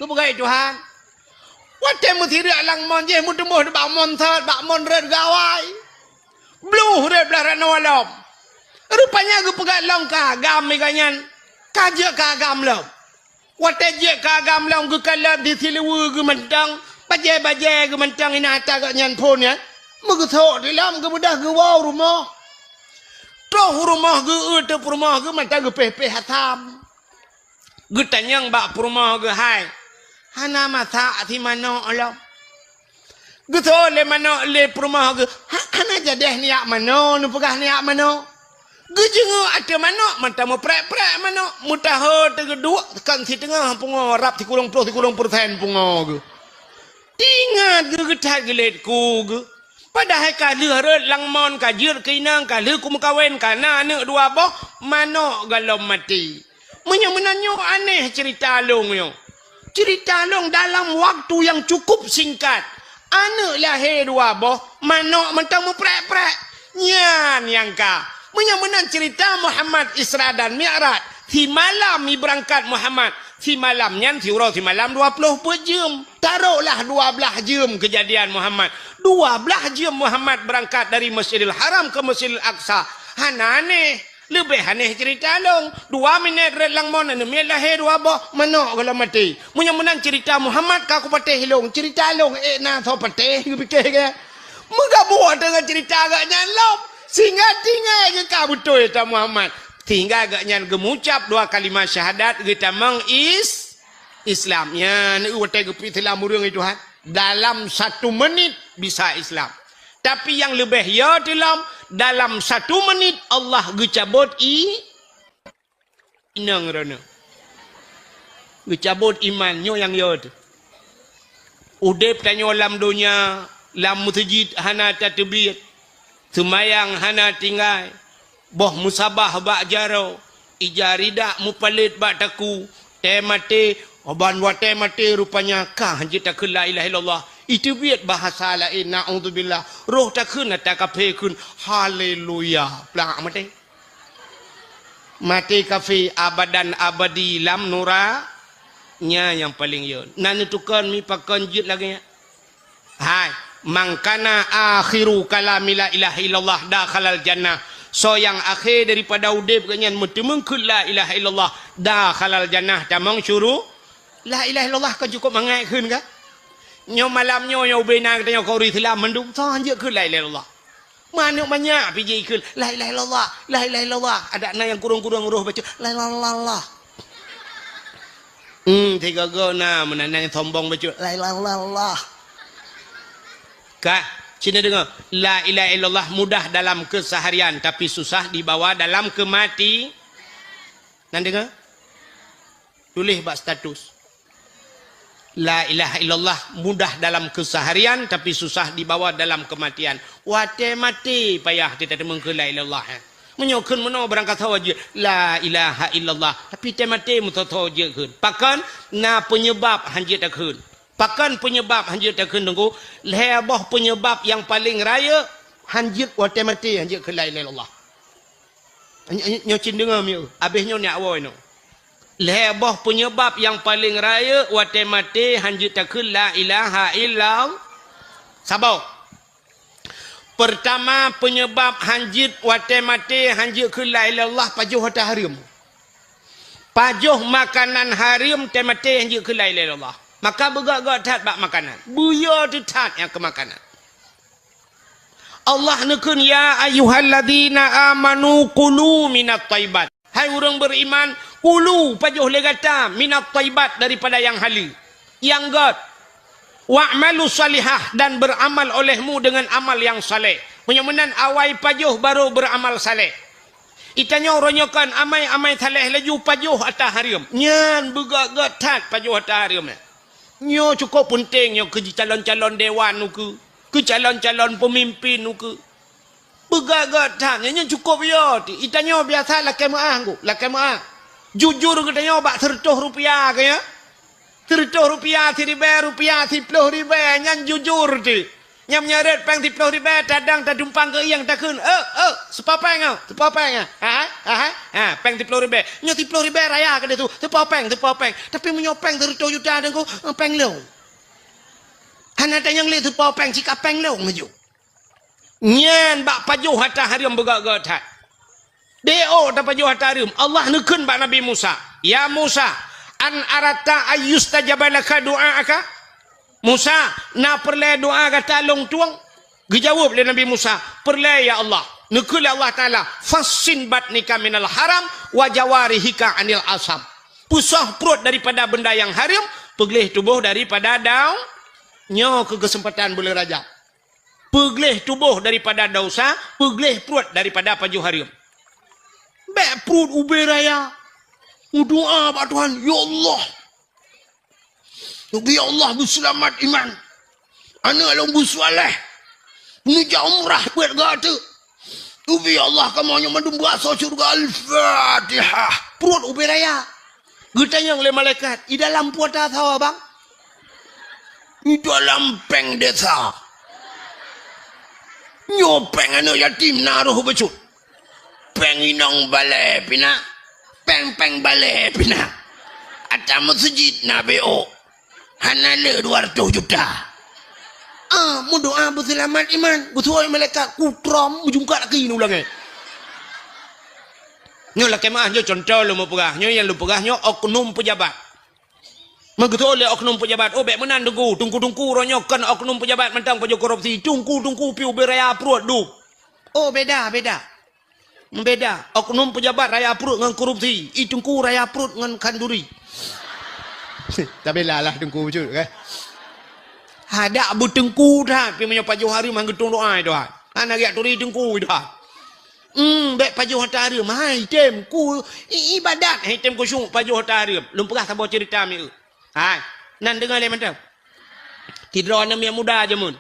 Geupeugah Tuhan. Watée meusireuk lam mon jih meuteumboh bak mon sot, bak mon rot gawai. Bluh rot blah ranoe lom. Rupanya geupeugah lom ka agam i geuhnyan. Ka jeuet ka agam lom. Watée jeuet ka agam lom geukalon di siluweue geuh mantong, bajée-bajée geuh mantong inan ata geuhnyan phon nyan. Meugeusok di lom geubeudôh geuwoe u rumoh. Troh u rumoh geuh eu teupeurumoh geuh mantong geupéh-péh asam. Geutanyong bak peurumoh geuh hai, hana masak si manok lom. Geuseuôt lé manok lé peurumoh geuh, ha-, hana jadéh nijak manoe, neupeugah nijak manoe. Geujeungeuk ateueh manok, mantong meuprek-prek manok, meutaho teugeuduek kon siteungoh pungoe rab sikureueng ploh sikureueng peureusén pungoe geuh. Teuingat geuh geuthat geulet ku geuh. Padahai ka lheueh rot lam mon ka jeuet keu inong, ka lheueh kumeukawen ka na aneuk dua boh, manok goh lom maté. Meunyoe meunan nyoe aneh ceurita lôn nyoe. Ceurita lôn dalam waktu nyang cukup singkat, aneuk lahé dua boh, manok mantong meuprek-prek. Nyan nyang ka. Meunyoe meunan ceurita Muhammad Isra dan Mi'raj, simalam ibeurangkat Muhammad, simalam nyan siuroe simalam dua ploh peuet jeuem. Taroklah dua blaih jeuem keujadian Muhammad. Dua blaih jeuem Muhammad beurangkat dari Masjidil Haram keu Masjidil Aqsa. Hana aneh. Leubeh aneh ceurita lôn. Dua minét rot lam mon aneuk miet lahé dua boh, manok goh lom maté. Meunyoe meunan ceurita Muhammad ka kupatéh lôn, ceurita lôn ék na soe patéh geupike geuh. Meugabuek teungoh ceurita geuhnyan lom. Sehingga tinggai geuh ka beutôi ata Muhammad. Sehingga geuhnyan geumucab dua kalimah syahadat geutamong is-, Islam. Nyan watée geupeuék Islam ureuëng itu, ha. Dalam satu menit bisa Islam. Tapi nyang leubeh yo teulom, dalam satu menit Allah geucabot i-, inong droeneuh. Geucabot iman, nyoe nyang yo teuh. Udeb tanyoe lam donya, lam meuseujid hana tateubiet. Seumayang hana tinggai, boh meusabah bak jaroe, ija ridak meupalét bak takue, tée maté, ban watée maté rupanya kah jeuet takheun la ilaha illallah. Iteubiet bahasa laén, naudzubillah. Roh takheun ata kafé kheun, haleluya. Plak maté. Maté kafé abadan abadi lam nura, nyan nyang paleng yo. Na neutukon mi pakon jeuet lagée nyan. Hai, man kana akhiru kalami la ilaha illallah dakhalal jannah. Soe nyang akhé daripada udeb geuhnyan meuteumeung kheun la ilaha illallah dakhalal jannah, tamong syuru-, la ilaha illallah ka cukup mangat kheun ka? Nyoe malam nyoe, nyoe ubena geutanyoe keu ureuëng Islam mandum, soe hanjeuet kheun la ilaha illallah. Manok banyak pih jikheun, "La ilaha illallah, la ilaha illallah." Adak na nyang kurong-kurong roh bacut, "La ilaha illallah." Hmm, tiga go na meunan nyang sombong bacut, "La ilaha illallah." Ka, sini dengar. La ilaha illallah mudah dalam keseharian, tapi susah dibawa dalam kemati. Nan dengar? Tuléh bak status. La ilaha illallah mudah dalam keseharian, tapi susah dibawa dalam kematian. Watée maté payah teuteumeukeue la ilaha illallah, eh. Meunyoe kheun meunoe barangkasoe jeuet, "La ilaha illallah." Tapi teumaté meusoe-soe jeuet kheun. Pakon? Na peunyeubab hanjeuet takheun. Pakon peunyeubab hanjeuet takheun, Teungku? Lhée boh peunyeubab nyang paleng rayeuk hanjeuet watée maté hanjeuet kheun la ilaha illallah. Nyoe, nyoe cit deungoe mieu, abéh nyoe nyak woe nyoe. Lhée boh peunyeubab nyang paleng rayeuk watée maté hanjeuet takheun la ilaha illallah. Saboh. Peurtama, peunyeubab hanjeuet watée maté hanjeuet kheun la ilaha illallah, pajoh ata hareuem. Pajoh makanan hareuem teumaté hanjeuet kheun la ilaha illallah. Maka beugét-gét that bak makanan. Beuyo teuh that nyang keu makanan. Allah neukheun, "Ya ayyuhalladzina amanu kulu minat thayyibat." Hai ureuëng beriman, kulu, pajoh lé gata, minat thayyibat, daripada nyang haleue, nyang gét. Wa'malu salihah, dan beramal olehmu dengan amal yang saleh. Meunyoe meunan awai pajoh baru beramal saleh. Itanyoe uroe nyoe kon amai-amai saleh laju pajoh ata hareuem. Nyan beugét-gét that pajoh ata hareuem nyan. Nyoe cukôp peunteng nyoe keu jicalon-calon dewan ukeue, keu calon-calon peumimpin ukeue. Beugét-gét that, nyan cukôp yo. Itanyoe biasa lakée meuáh, Teungku, lakée meuáh. Jujur geutanyoe bak seureutôh rupiah keu nyan. Seureutôh rupiah, siribée rupiah, siploh ribée, nyan jujur teuh. Nyang meunyoe rot péng siploh ribée, tadang tadumpang keu ieng takheun, "Eh, eh, sipa péng, eh, sipa péng, eh." Ha, ha, ha, ha, péng siploh ribée. Nyoe siploh ribée raya keudeh su, sipa péng, sipa péng. Tapi meunyoe péng seureutôh juta, Teungku, eh, péng lôn. Hana tanyong lé sipa péng, cit ka péng lôn laju. Nyan bak pajoh ata hareuem beugét-gét that. Di ôk tapajoh ata hareuem, Allah neukheun bak Nabi Musa, "Ya Musa, an aratta ayyustajaba laka du'aaka?" "Musa, na peureulée doá gata lôn tueng?" Geujaweueb lé Nabi Musa, "Peureulée, ya Allah." Neukheun lé Allah Taala, "Fassin batnika minal haram wa jawarihika anil asam." Peusoh pruet daripada benda nyang hareuem, peugleh tuboh daripada dau-, nyoe keu keuseumpatan buleuen Rajab. Peugleh tuboh daripada desya, peugleh pruet daripada pajoh hareuem. Bék pruet ubé raya. Meudoá bak Tuhan, "Ya Allah, ubé ya Allah beuseulamat iman. Aneuëk lôn beuseuleh. Neujak umrah peuet gata. Ubé ya Allah kamoe nyoe mandum beuasoe syeuruga." Al-Fatihah. Pruet ubé raya. Geutanyong lé malaikat, "I dalam peue tasoe, Bang?" "I dalam péng desa. Nyoe péng aneuëk yatim na roh bacut. Péng inong balée pih na. Péng-péng balée pih na. Ata meuseujid na B O. Hana le dua ratus juta." Ah, meudoá beuseulamat iman. Geusuai malaikat, kutrom meujungkat laki nyan ulang, eh. Nyoe lakée meuáh, nyoe cuntoh lôn meupeugah. Nyoe nyang lôn peugah nyoe oknum peujabat. Meugeutôi lé oknum peujabat, "Oh, bék meunan, Teungku. Teungku-teungku uroe nyoe kon oknum peujabat mantong pajoh korupsi. Teungku-teungku pih ubé raya pruet dum." Oh, beda, beda. Beda. Oknum peujabat raya pruet ngon korupsi. I Teungku raya pruet ngon khanduri. Tabila lah Teungku bacut, kan? Hadak beuteungku that, pih meunyoe pajoh hareuem han geutueng doá, Tuhan. Hana geuturi Teungku, Tuhan. Hmm, bék pajoh ata hareuem. Hai, tem ku i-, ibadat, hai, tem khusyuk pajoh ata hareuem. Lôn peugah saboh ceurita mieu. Hai, nan deungoe lé mantong. Sidroe aneuk miet muda jameun.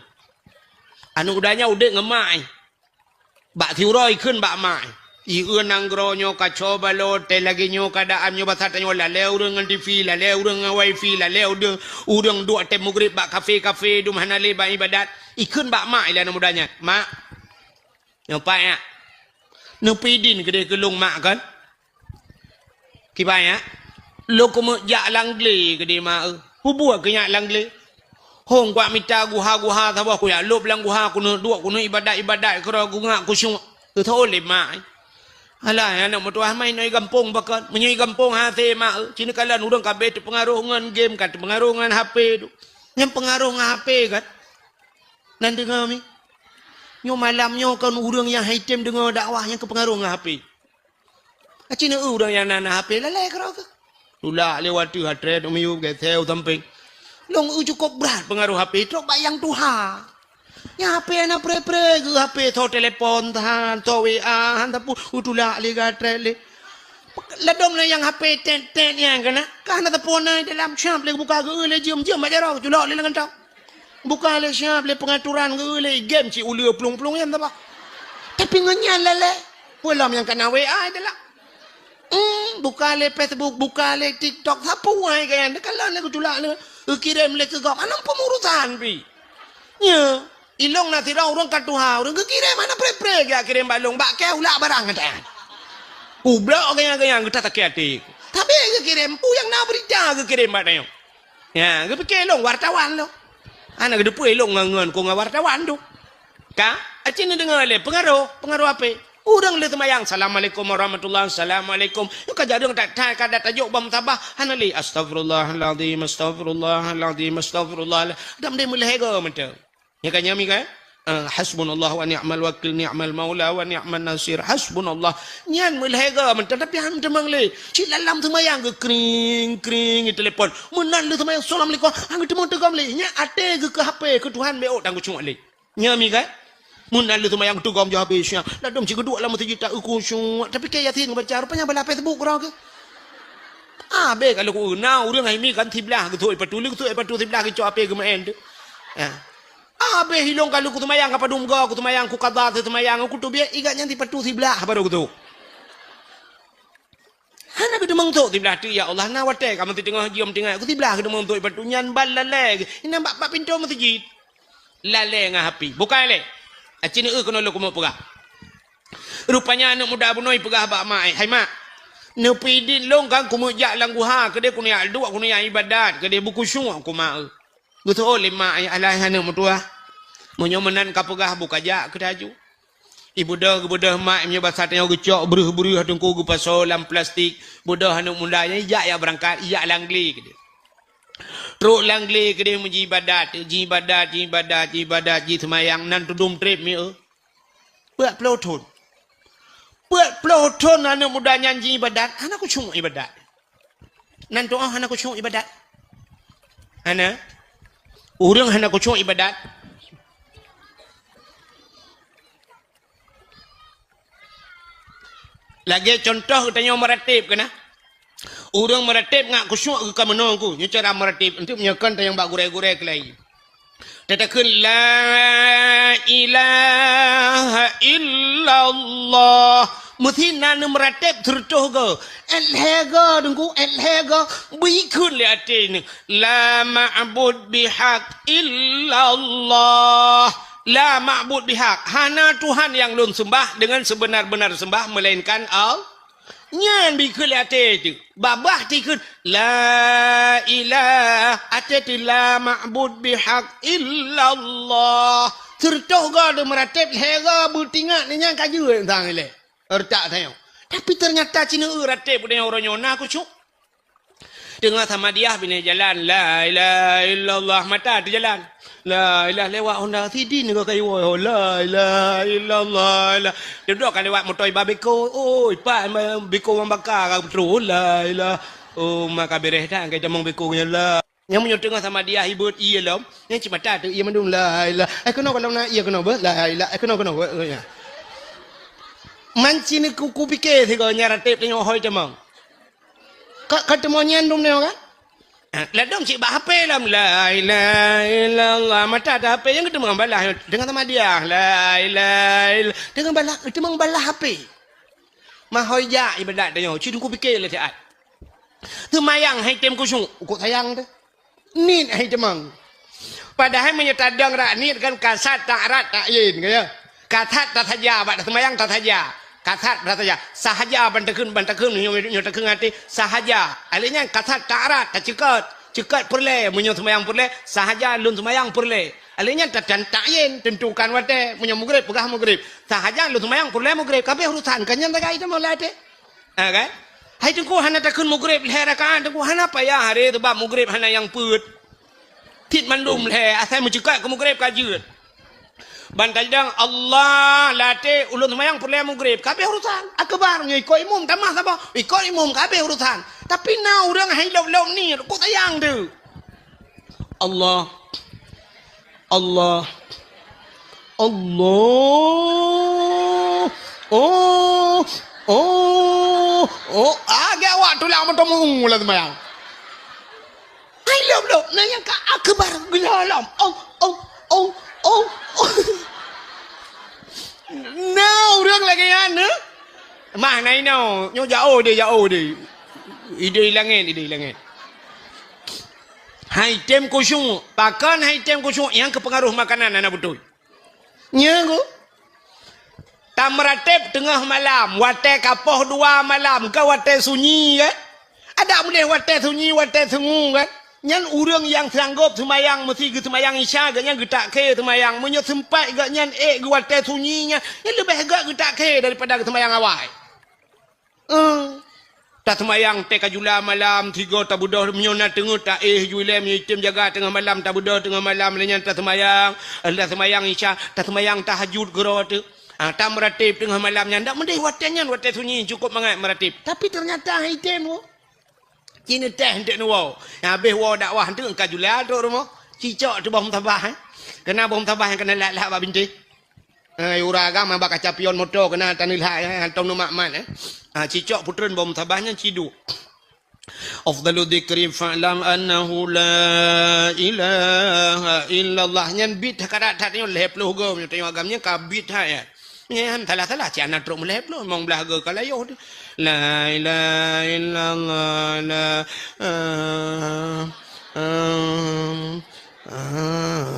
Aneuk muda nyan udeb ngon mak, eh. Bak siuroe ikheun bak mak, eh. "Ieu nanggroe nyoe kaco balot, teuh lagée nyoe keuadaan nyoe, basa tanyoe lalée ureuëng ngon T V, lalée ureuëng ngon wifi, lalée ureuëng, ureuëng duek tém mugreb bak kafe-kafe, dum hana lé bak ibadat." Ikheun bak mak ilée aneuk muda nyan, "Mak, nyoe pat nyak. Neupeudin keudeh keu lôn mak kon?" "Kiban nyak?" "Lôn keumeuk jak lam glé keudeh mak eu." "Peue buet keu nyak lam glé?" "Hong kuat mita guha-guha saboh, kujak lôb lam guha, keuneuk duek, keuneuk ibadat-ibadat keudroe, kungak kusyuk." Geutho lé mak, "Alah, aneuk meutuah, ma inoe i gampông pakon? Meunyoe i gampông hase mak eu, ci neukalon ureuëng ka abéh teupeungaroh ngon game, ka teupeungaroh ngon H P tu." Nyang peungaroh ngon H P kan? Nan deungoe mi. Nyoe malam nyoe kon ureuëng nyang han item deungoe dakwah nyang keupeungaroh ngon H P. Aci neu ureuëng nyang na, na H P lalée keudroe keuh. Tulak lé watée hatré miyueb geuseu sampéng. Lôn eu cukôp brat peungaroh H P trok bak nyang tuha. Nyang H P hana pré-pré geuh, H P tho telepon tahan, tho W A han, tapi u tulak lé gatré lé. Ladom lé nyang H P tet-tet nyang keunan, ka hana teupeu na dalam, siab lé buka geu lé jeuem-jeuem bak jaroe, culok lé lam kantong. Buka lé siab lé peungaturan geu lé game cit uleue plueng-plueng nyan taba. Tapi ngon nyan lalée. Peue lom nyang kana W A itulah. Hmm, buka lé Facebook, buka lé TikTok, sapeue hai kaya nyan, kalon lé geutulak lé, geukirém lé keu gob, hana peumurusan pih. Nyo, ilong na sidroe ureueng ka tuha, ureueng geukirém hana pré-pré geujak kirém bak lôn, bak kèe ulak barang gata. Kublok gaya-gaya gata sakét até. Tapi geukirém peue nyang na beurita geukirém bak tanyoe. Ya, geupike lôn wartawan lôn. Hana geuteupeue lôn ngon, ngon ku ngon wartawan tu. Ka, aci neudeungoe lé peungaroh, peungaroh ape? Ureueng lheueh seumayang, "Assalamualaikum warahmatullah, assalamualaikum." Nyoe ka jareueng that-that ka dat tajok bak musabah, hana lé, "Astagfirullahalazim, astagfirullahalazim, astagfirullah." Dam deh meulhèe goe mantong. Nyan ka nyami kan? Ah, "Hasbunallah wa ni'mal wakil, ni'mal maula wa ni'man nasir. Hasbunallah." Nyan meulhèe goe mantong, tapi han teumeung lé. Cit lam seumayang geukring, kring, telepon. Meunan lheueh seumayang, "Assalamualaikum." Han geuteumeung teugom lé. Nyan até geuh keu H P, keu Tuhan B O tan geucok lé. Nyan mi kan? Meunan lheueh seumayang teugom jih habéh siang. Ladom cit geuduek lam meuseujid tak khusyuk. Tapi kèe Yasin geubaca, rupanya balah Facebook keudroe geuh. Abéh ka lheueh na ureueng hai mi kan siblah geusok ipatu, lheueh geusok ipatu siblah geucok H P geumeu'en tu. Ya. Abéh ilong ka lheueh kuseumayang ka padum goe, kuseumayang kuqadha seumayang, kuteubiet igat nyan sipatu siblah baru geusok. Hana geuteumeung sôk siblah teuk, ya Allah, na watèe ka meuteungoh jeuem tinggai, ku siblah geuteumeung sôk ipatu nyan ban lalè, inan bak, bak pintoe meuseujid. Lalè ngon api. Bukai lé. Aci neueu keunoe lôn keumeung peugah. Rupanya aneuk muda bunoe peugah bak mak, "Hai mak, neupeuidin lôn kan keumeung jak lam guha, keudeh keuneuk jak duek, keuneuk jak ibadat, keudeh beukhusyuk keu mak eu." Geuseuôt lé mak, "Alah, aneuk meutuwah, meunyoe meunan ka peugah, beuka jak keu taju." Ibeudôh, geubeudôh mak, meunyoe basa tanyoe geucok breuh-breuh teungku geupasoe lam plastik. Beudôh aneuk muda nyan ijak jak beurangkat, ijak lam glé keudeh. Trok lam glé keudeh meujibadat, jibadat, jibadat, jibadat, jiseumayang nan tudum trép mi eu. Peuet ploh thon. Peuet ploh thon aneuk muda nyan jiibadat, hana khusyuk ibadat. Nan tu'oh hana khusyuk ibadat. Hana. Ureueng hana khusyuk ibadat. Lagèe contoh geutanyoe meurateb keunan. Ureueng meurateb ngat khusyuk geuh ka meunoe ku. Nyoe cara meurateb. Enteuk meunyoe kon tanyong bak gurèe-gurèe keulai. Tatakheun, "La ilaha illallah." Meusi na neumeuratéb sireutôh goe. Èt lhèe goe, Teungku, èt lhèe goe. Beukheun lé até nyoe, "La ma'bud bihaq illallah." La ma'bud bihaq. Hana Tuhan nyang lôn seumbah deungon seubeuna-beuna seumbah meulainkan Allah. Nyan bikheun lé até teuh. Babah tikheun, "La ilah." Até teuh, "La ma'bud bihaq illallah." Sireutôh goe lheuh meuratéb, lhèe goe beutingat, nyan ka jeuet sang ilèe. Reutak tanyoe. Tapi teunyata ci neueu ratéb geutanyoe uroe nyoe na khusyuk. Teungoh samadiah binéh jalan, "La ilaha illallah," mata teujalan. La ilah lewat Honda Sidin nyoe ka iwoe, "La ilaha illallah, la." Dudoe ka lewat moto iba beko, "Oi, pat beko mambaka ka beutôi, la ilah." Oh, maka bereh that ka itamong beko nyan, la. Nyang meunyoe teungoh samadiah ibeuet ié lom, nyang cit mata teuh ié mandum, "La ilah." Eh, keunoe ka lom na ié keunoe beuh, "La ilah." Eh, keunoe, keunoe beuh, ya. Manci ni ku, kupike sigoe nyan ratéb tanyoe hôi tamong. Ka, ka teumon nyan dum nyoe kan? Eh, ladom cit bak H P lom, "La ilaha illallah." Mata teuh H P nyang geuteumong balah, teungoh samadiah, "La ilaha illallah." Teungoh balah, geuteumong balah H P. Mahôi jak ibadat tanyoe, ci Teungku pike lé siat. Seumayang hai tem khusyuk, ukok sayang teuh. Niet hai teumong. Padahai meunyoe tadong rak niet kan kasat ta'rat ta'yin, ka ya. Kasat tasaja, bak seumayang tasaja. Kasat tasaja. Sahaja ban takheun, ban takheun nyoe, nyoe takheun até sahaja. Alèh nyan kasat ta'rat taceukot. Ceukot peureulèe, meunyoe seumayang peureulèe, sahaja lôn seumayang peureulèe. Alèh nyan ta-, tan-, ta'yin, tentukan watèe, meunyoe mugreb peugah mugreb. Sahaja lôn seumayang peureulèe mugreb, ka abéh urusan, ka nyan sagai teuma lam até. Ha, kan? Hai Teungku hana takheun mugreb lhèe rakaat, Teungku hana payah, aré, sabab mugreb hana nyang peuet. Cit mandum lhèe, asai meuceukot keu mugreb ka jeuet. Ban tajidong Allah lam até ulôn seumayang peureulèe mugreb, ka abéh urusan. Akbar nyoe ikot imum tamah saboh, ikot imum ka abéh urusan. Tapi na ureueng hai lôb-lôb niet, kok sayang teuh. Allah. Allah. Allah. Oh. Oh. Oh. Ah, gèt awak tulang meuteumong lam seumayang. Hai lôb-lôb, na nyang ka akbar geulom. Oh, oh, oh, oh, oh. Na ureueng lagèe nyan, eh? Mah na inoe, nyoe jaoh deh, jaoh deh. Idéh langét, idéh langét. Hai tem khusyuk, pakon hai tem khusyuk nyang keu peungaroh makanan hana beutôi. Nyan ku. Tameuratéb teungoh malam, watée ka poh dua malam, ka watée sunyi kan? Adak meudeh watée sunyi, watée sungu kan? Nyan ureuëng nyang sanggob seumayang meusi geuseumayang Isya, gobnyan geutak khe seumayang. Meunyoe seumpat gobnyan ék geuwatée sunyi nyan, nyan leubeh gét geutak khe daripada geuseumayang awai. Eh, taseumayang tée ka jula malam, sigoe tabeudôh, meunyoe na teungeut taéh ju ilée, meunyoe item jaga teungoh malam, tabeudôh teungoh malam, lheueh nyan taseumayang, taseumayang Isya, taseumayang tahajud keudroe teuk. Ah, tameuratéb teungoh malam nyan, dak meudeh watée nyan, watée sunyi, cukôp mangat meuratéb. Tapi teunyata hai tem, oh. Ci neutéh eunteuk neuwoe. Nyang habéh woe dakwah eunteuk ka jula trok rumoh. Cicok teuh boh musabah, eh. Keunan boh musabah nyang keunan lhak-lhak bak bintéh. Eh, ura agam bak kaca pion moto keunan taneulhak, eh, hántom neumat-mat, eh. Ah, cicok peutreun boh musabah nyan ciduek. Afdalu dzikri fa'lam annahu la ilaha illallah. Nyan bit karat that nyoe lhée ploh goe meunyoe tanyoe agam nyan ka bit that, ya. Nyan salah-salah, cit hana trok meulhée ploh, limong blaih goe ka layoh tu. La ilaha illallah, la, ah, ah, ah.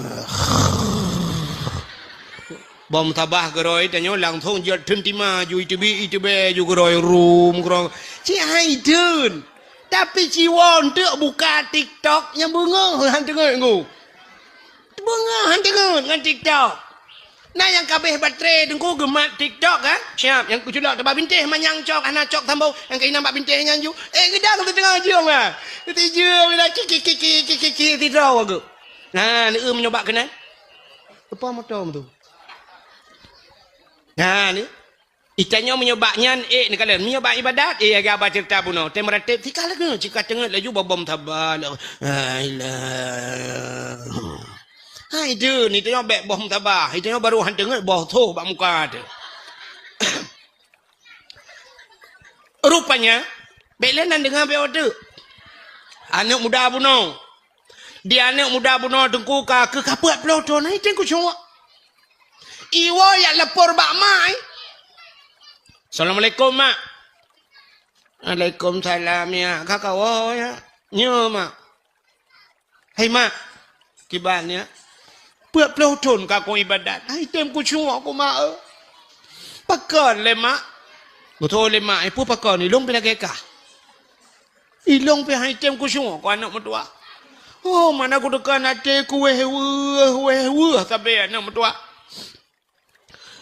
Boh musabah keudroe tanyoe langsong jeuet theun tima ju iteubiet, iteubiet ju keudroe rum, keudroe. Cit hai theun. Tapi ci woe eunteuk buka TikTok nyang beungoh han teungeut ngu. Beungoh han teungeut ngon TikTok. Na nyang ka abéh baterai teungku geumat TikTok kan? Siap, nyang kuculok teubak bintéh manyang cok hana cok sambông, nyang keunan bak bintéh nyan ju. Eh, geudang siteungoh jeuem ah. Sijeuem dah kiki kiki kiki kiki sidroe geuh. Nah, ni eu meunyoe bak keunan. Apa moto tu? Nah, ni. Itanyoe meunyoe bak nyan, ék neukalon. Meunyoe bak ibadat, ék lagée haba ceurita bunoe. Tem ratéb, sika lagée, sika teungeut laju babom saba. La ilaha. Hai deuh, itanyoe bék boh saba. Itanyoe baru han teungeut boh soh bak muka teuh. Rupanya, bék lé nan deungoe bék odeuk. Aneuëk muda bunoe. Di aneuëk muda bunoe teungku ka keu kapeuet ploh thon, hai teuku cuma. Iwoe yak lapor bak mak, eh. "Assalamualaikum, Mak." "Waalaikumsalam, ya. Ka kawoe, ya?" "Nyo, Mak." "Hai, Mak." "Kiban, ya?" "Peuet ploh thon ka kong ibadat. Hai tem kucuma ku, Mak, eh." "Pakon lé, Mak?" "Beutôi lé, Mak. Eh, peue pakon? Ilong pi lagée kah." Ilong pih hai tem kucuma ku aneuëk meutuwah. Oh, mana kuteuka até ku wéh weueh, wéh weueh sabe aneuëk meutuwah.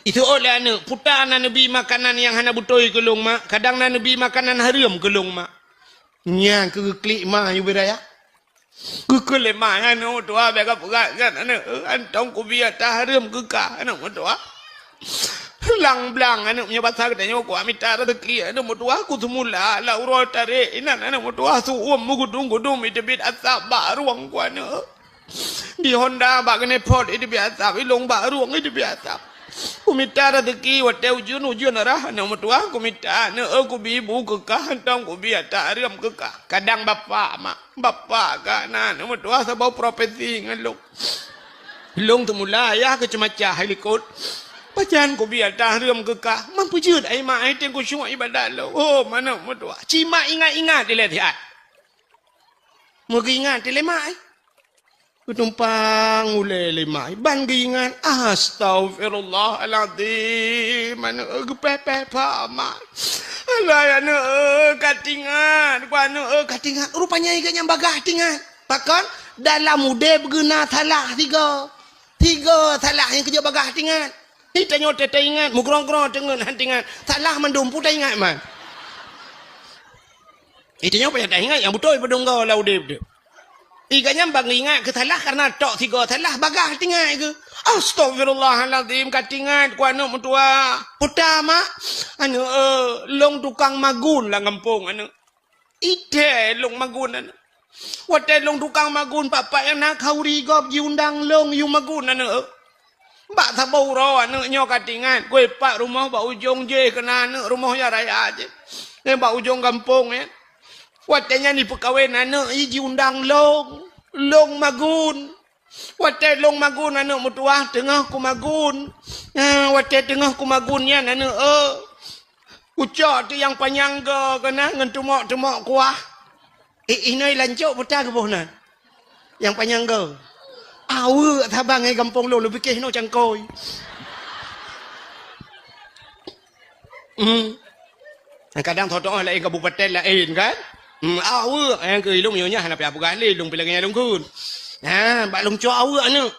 Iseuôt lé aneuëk, puta na neubi makanan nyang hana beutôi keu lôn mak, kadang na neubi makanan hareuem keu lôn mak. Nyan keu geuklik ma yue biraya. Geukheun lé ma aneuëk meutuwah bék ka peugah nyan aneuëk, eh, antong kubi ata hareuem keu kah aneuëk meutuwah. Blang-blang aneuëk meunyoe basa geutanyoe kuat mita raseuki aneuëk meutuwah ku seumula la uroe tarek inan aneuëk meutuwah su'uem meugudum-gudum iteubiet asab bak rueng ku aneuëk. Di honda bak keuneuk phot iteubiet asab, ilong bak rueng iteubiet asab. Kumita raseuki watée ujeuen, ujeuen rah aneuëk meutuwah, kumita aneuëk, eh, kubi bu keu kah, antong kubi ata hareuem keu kah. Kadang bapak mak, bapak ka na aneuëk meutuwah saboh profesi ngon lôn. Lôn teumula ayah keu ceumacah hai likot. Pajan kubi ata hareuem keu kah, man peujeuet ai mak ai teuku syuek ibadat lôn. Oh, manok meutuwah. Ci mak ingat-ingat ilée siat. Meugeuingat ilée mak ai. Geutumpang ulée lé mak ai. Ban geuingat, astaghfirullahalazim. Aneuëk, eh, geupéh-péh pak mak. Alah, aneuëk, eh, ka tingat. Ku aneuëk, eh, ka tingat. Rupanya iga nyang bagah tingat. Pakon? Dalam udeb geuna salah tiga. Tiga salah nyang keujeuet bagah tingat. Itanyoe teuingat, meugrong-grong teungeut han tingat. Salah mandum peue taingat man. Itanyoe payah taingat nyang beutôi peudong goe lam udeb teuh. Iga nyan bang ingat keu salah kareuna tok sigoe salah bagah tingat keu. Astagfirullahalazim, ka tingat ku aneuëk meutuwah. Puta mak, aneuëk, eh, lôn tukang magun lam gampông aneuëk. Ideh lôn magun aneuëk. Watée lôn tukang magun, papa nyang na khauri gob jiundang lôn yue magun aneuëk. Bak saboh uroe aneuëk nyoe ka tingat, kue pat rumoh bak ujong jih keuna aneuëk rumoh ya raya jih. Eh, bak ujong gampông nyan. Watée nyan jipeukawen aneuëk jiundang lôn, lôn magun. Watée lôn magun aneuëk meutuwah teungoh ku magun. Eh, watée teungoh ku magun nyan aneuëk, eh. Kucok ti nyang panyang go keunan ngon teumok-teumok kuah. Eh, inoe lancok peue ta geuboh nan. Nyang panyang go. Aweuek saban ngon gampông lôn, lôn piké hinoe cangkôi. Hmm. Kadang tho-tho laén kabupaten laén kan? Hmm, aweuek nyang keu ilông nyoe nyan hana payah peugah lé, lông pi lagèe nyan lông kheun. Ha, bak lông cok aweuek aneuk.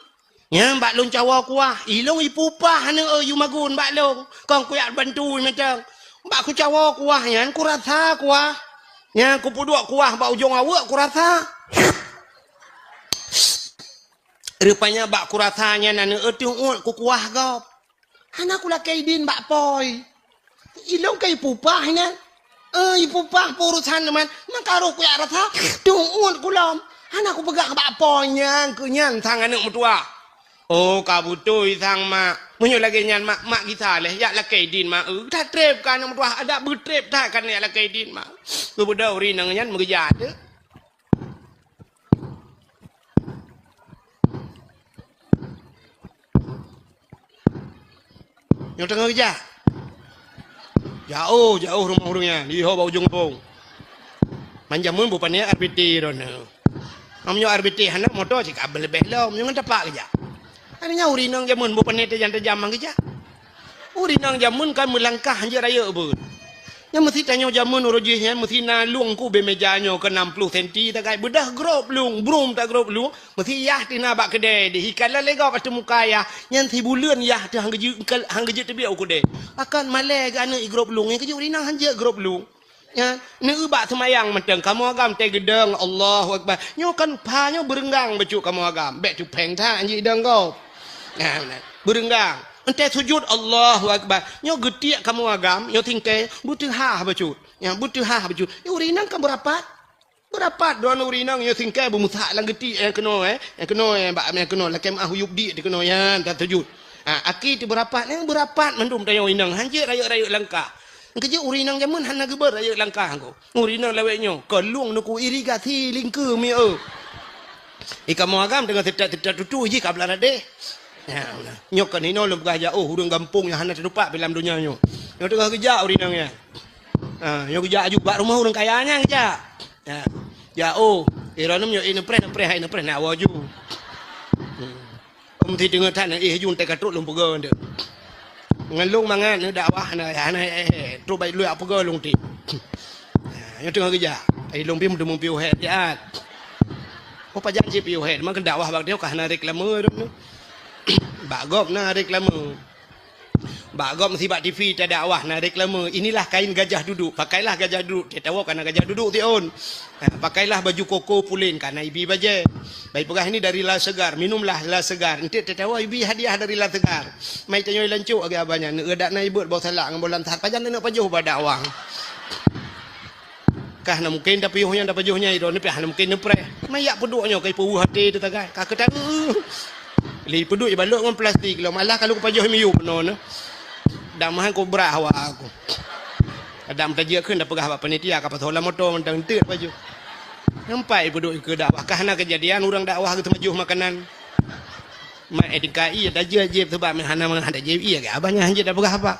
Nyan bak lông cawoe kuah, ilông ipupah aneuk eu yue magun bak lông. Kon kuyak bantu mantong. Bak kucawoe kuah nyan kurasa kuah. Nyan kupeuduek kuah bak ujong aweuek kurasa. Rupanya bak kurasa nyan aneuk eu teuh uet kukuah gob. Hana kulakèe idin bak pôi. Ilông ka ipupah nyan. Eh, ipupah peurusan teuma. Maka roh kuyak rasa teuh uet kulom. Hana kupeugah bak pôi nyan keu nyan sang aneuk meutuwah. Oh, ka beutôi sang mak. Meunyoe lagèe nyan mak, mak gisa lé, jak lakèe idin mak. Eh, tatrép ka aneuk meutuwah, adak beutrép that ka jak lakèe idin mak. Geubeudôh ureueng inong nyan meugeujak teuh. Nyoe teungoh geujak. Jaoh, jaoh rumoh ureueng nyan, di ho bak ujong gampông. Man jameun beu pané R B T droeneuh. Meunyoe R B T hana, moto cit ka leubeh lom, nyoe ngon tapak geujak. Aneuk nyan ureueng inong jameun beu pané tajam-tajam man geujak. Ureueng inong jameun kan meulangkah hanjeuet rayeuk beuet. Nyan meusi tanyoe jameun uroe jih nyan meusi na lueng keu ubé meja nyoe keu nam ploh senti tagai beudah grob lueng, brum tagrob lueng, meusi yah teuh na bak keudè deh, ikalon lé gob ateueh muka yah, nyan sibuleuen yah teuh han geujeuet, han geujeuet teubiet u keudè. Akan malèe geuh aneuk igrob lueng, nyan keuh jeuet ureueng inong hanjeuet grob lueng. Nyan, neueu bak seumayang mantong, kamoe agam teuh geudong, Allahu Akbar. Nyoe kan pha nyoe beureunggang bacut kamoe agam, bèk tupèng that jidong gob. Nyan, beureunggang. Enteuk sujut, Allahu Akbar. Nyoe geutiek kamoe agam, nyoe singkèe, beuteuhah bacut. Nyan, beuteuhah bacut. Eh, ureueng inong kan beurapat. Beurapat droeneuh ureueng inong, nyoe singkèe beumeusak lam geutiek nyang keunoe, eh. Nyang keunoe, eh, bak nyang keunoe, lakèe meu'ah u yup diek di keunoe, nyan, tasujut. Ha, aki teuh beurapat, nyan beurapat mandum tanyoe inong, hanjeuet rayeuk-rayeuk langkah. Keujeuet ureueng inong jameun hana geubeuet rayeuk langkah ko. Ureueng inong lawét nyoe, ka lueng neuk irigasi lingkeu mieu. I kamoe agam teungoh teutat-teutat tutu jih ka blah radeh. Nyoe kan hinoe lôn peugah jak, oh, ureueng gampông nyang hana teutupat pi lam donya nyoe. Nyoe teungoh geujak ureueng inong nyan. Ha, nyoe geujak aju bak rumoh ureueng kaya nyan geujak. Ha, jak, oh, eh, droeneuh nyoe, eh, neupreh, neupreh, hai neupreh, nak awoe aju. Hmm. Om ti teungoh that na, eh, aju teuka trok lôn peugah nyoe. Ngon lôn mangat na dakwah na, hana, eh, eh, trok bai lôn peugah lôn ti. Nyoe teungoh geujak. Ai lôn pih meuteumé piôh hèt siat. Oh, pajan cit piôh hèt, meukeun dakwah bak nyoe ka hana reklame lôn nyoe. Bak gob na reklame. Bak gob meusi bak T V tadakwah na reklame, "Inilah kain gajah duduk, pakailah gajah duduk." Teuh tawoe ka na gajah duduk tiôn. Ha, pakailah baju koko pulen, ka na ibi bajèe. Bai peugah, "Ini dari La Segar, minumlah La Segar." Enteuk teuh tawoe ibi hadiah dari La Segar. Mai tanyoe lancok lagèe abah nyan, neueu dak na ibeuet boh salak ngon boh lantat, pajan neuk pajoh bak dakwah. Kah na mungken tapiôh nyan, tapajoh nyan, droeneuh pih hana mungken neupreh. Mai jak peuduek nyoe ka ipeuweuh até teuh tagai. Ka keutai, lé peuduek ibalot ngon plastik lom. Alah ka lôn kupajoh miyueb nyoe. Dang meuhan kubrah awak aku. Kadang tajak kheun tapeugah bak panitia ka pasoe lam moto mantong enteuk pajoh. Nampak ipeuduek keu dakwah. Kah na keujadian ureueng dakwah geuteumajoh makanan. Mat etika iya tajak jieb sebab hana mangat tajak iya ke abah nyan hanjeuet tapeugah apa.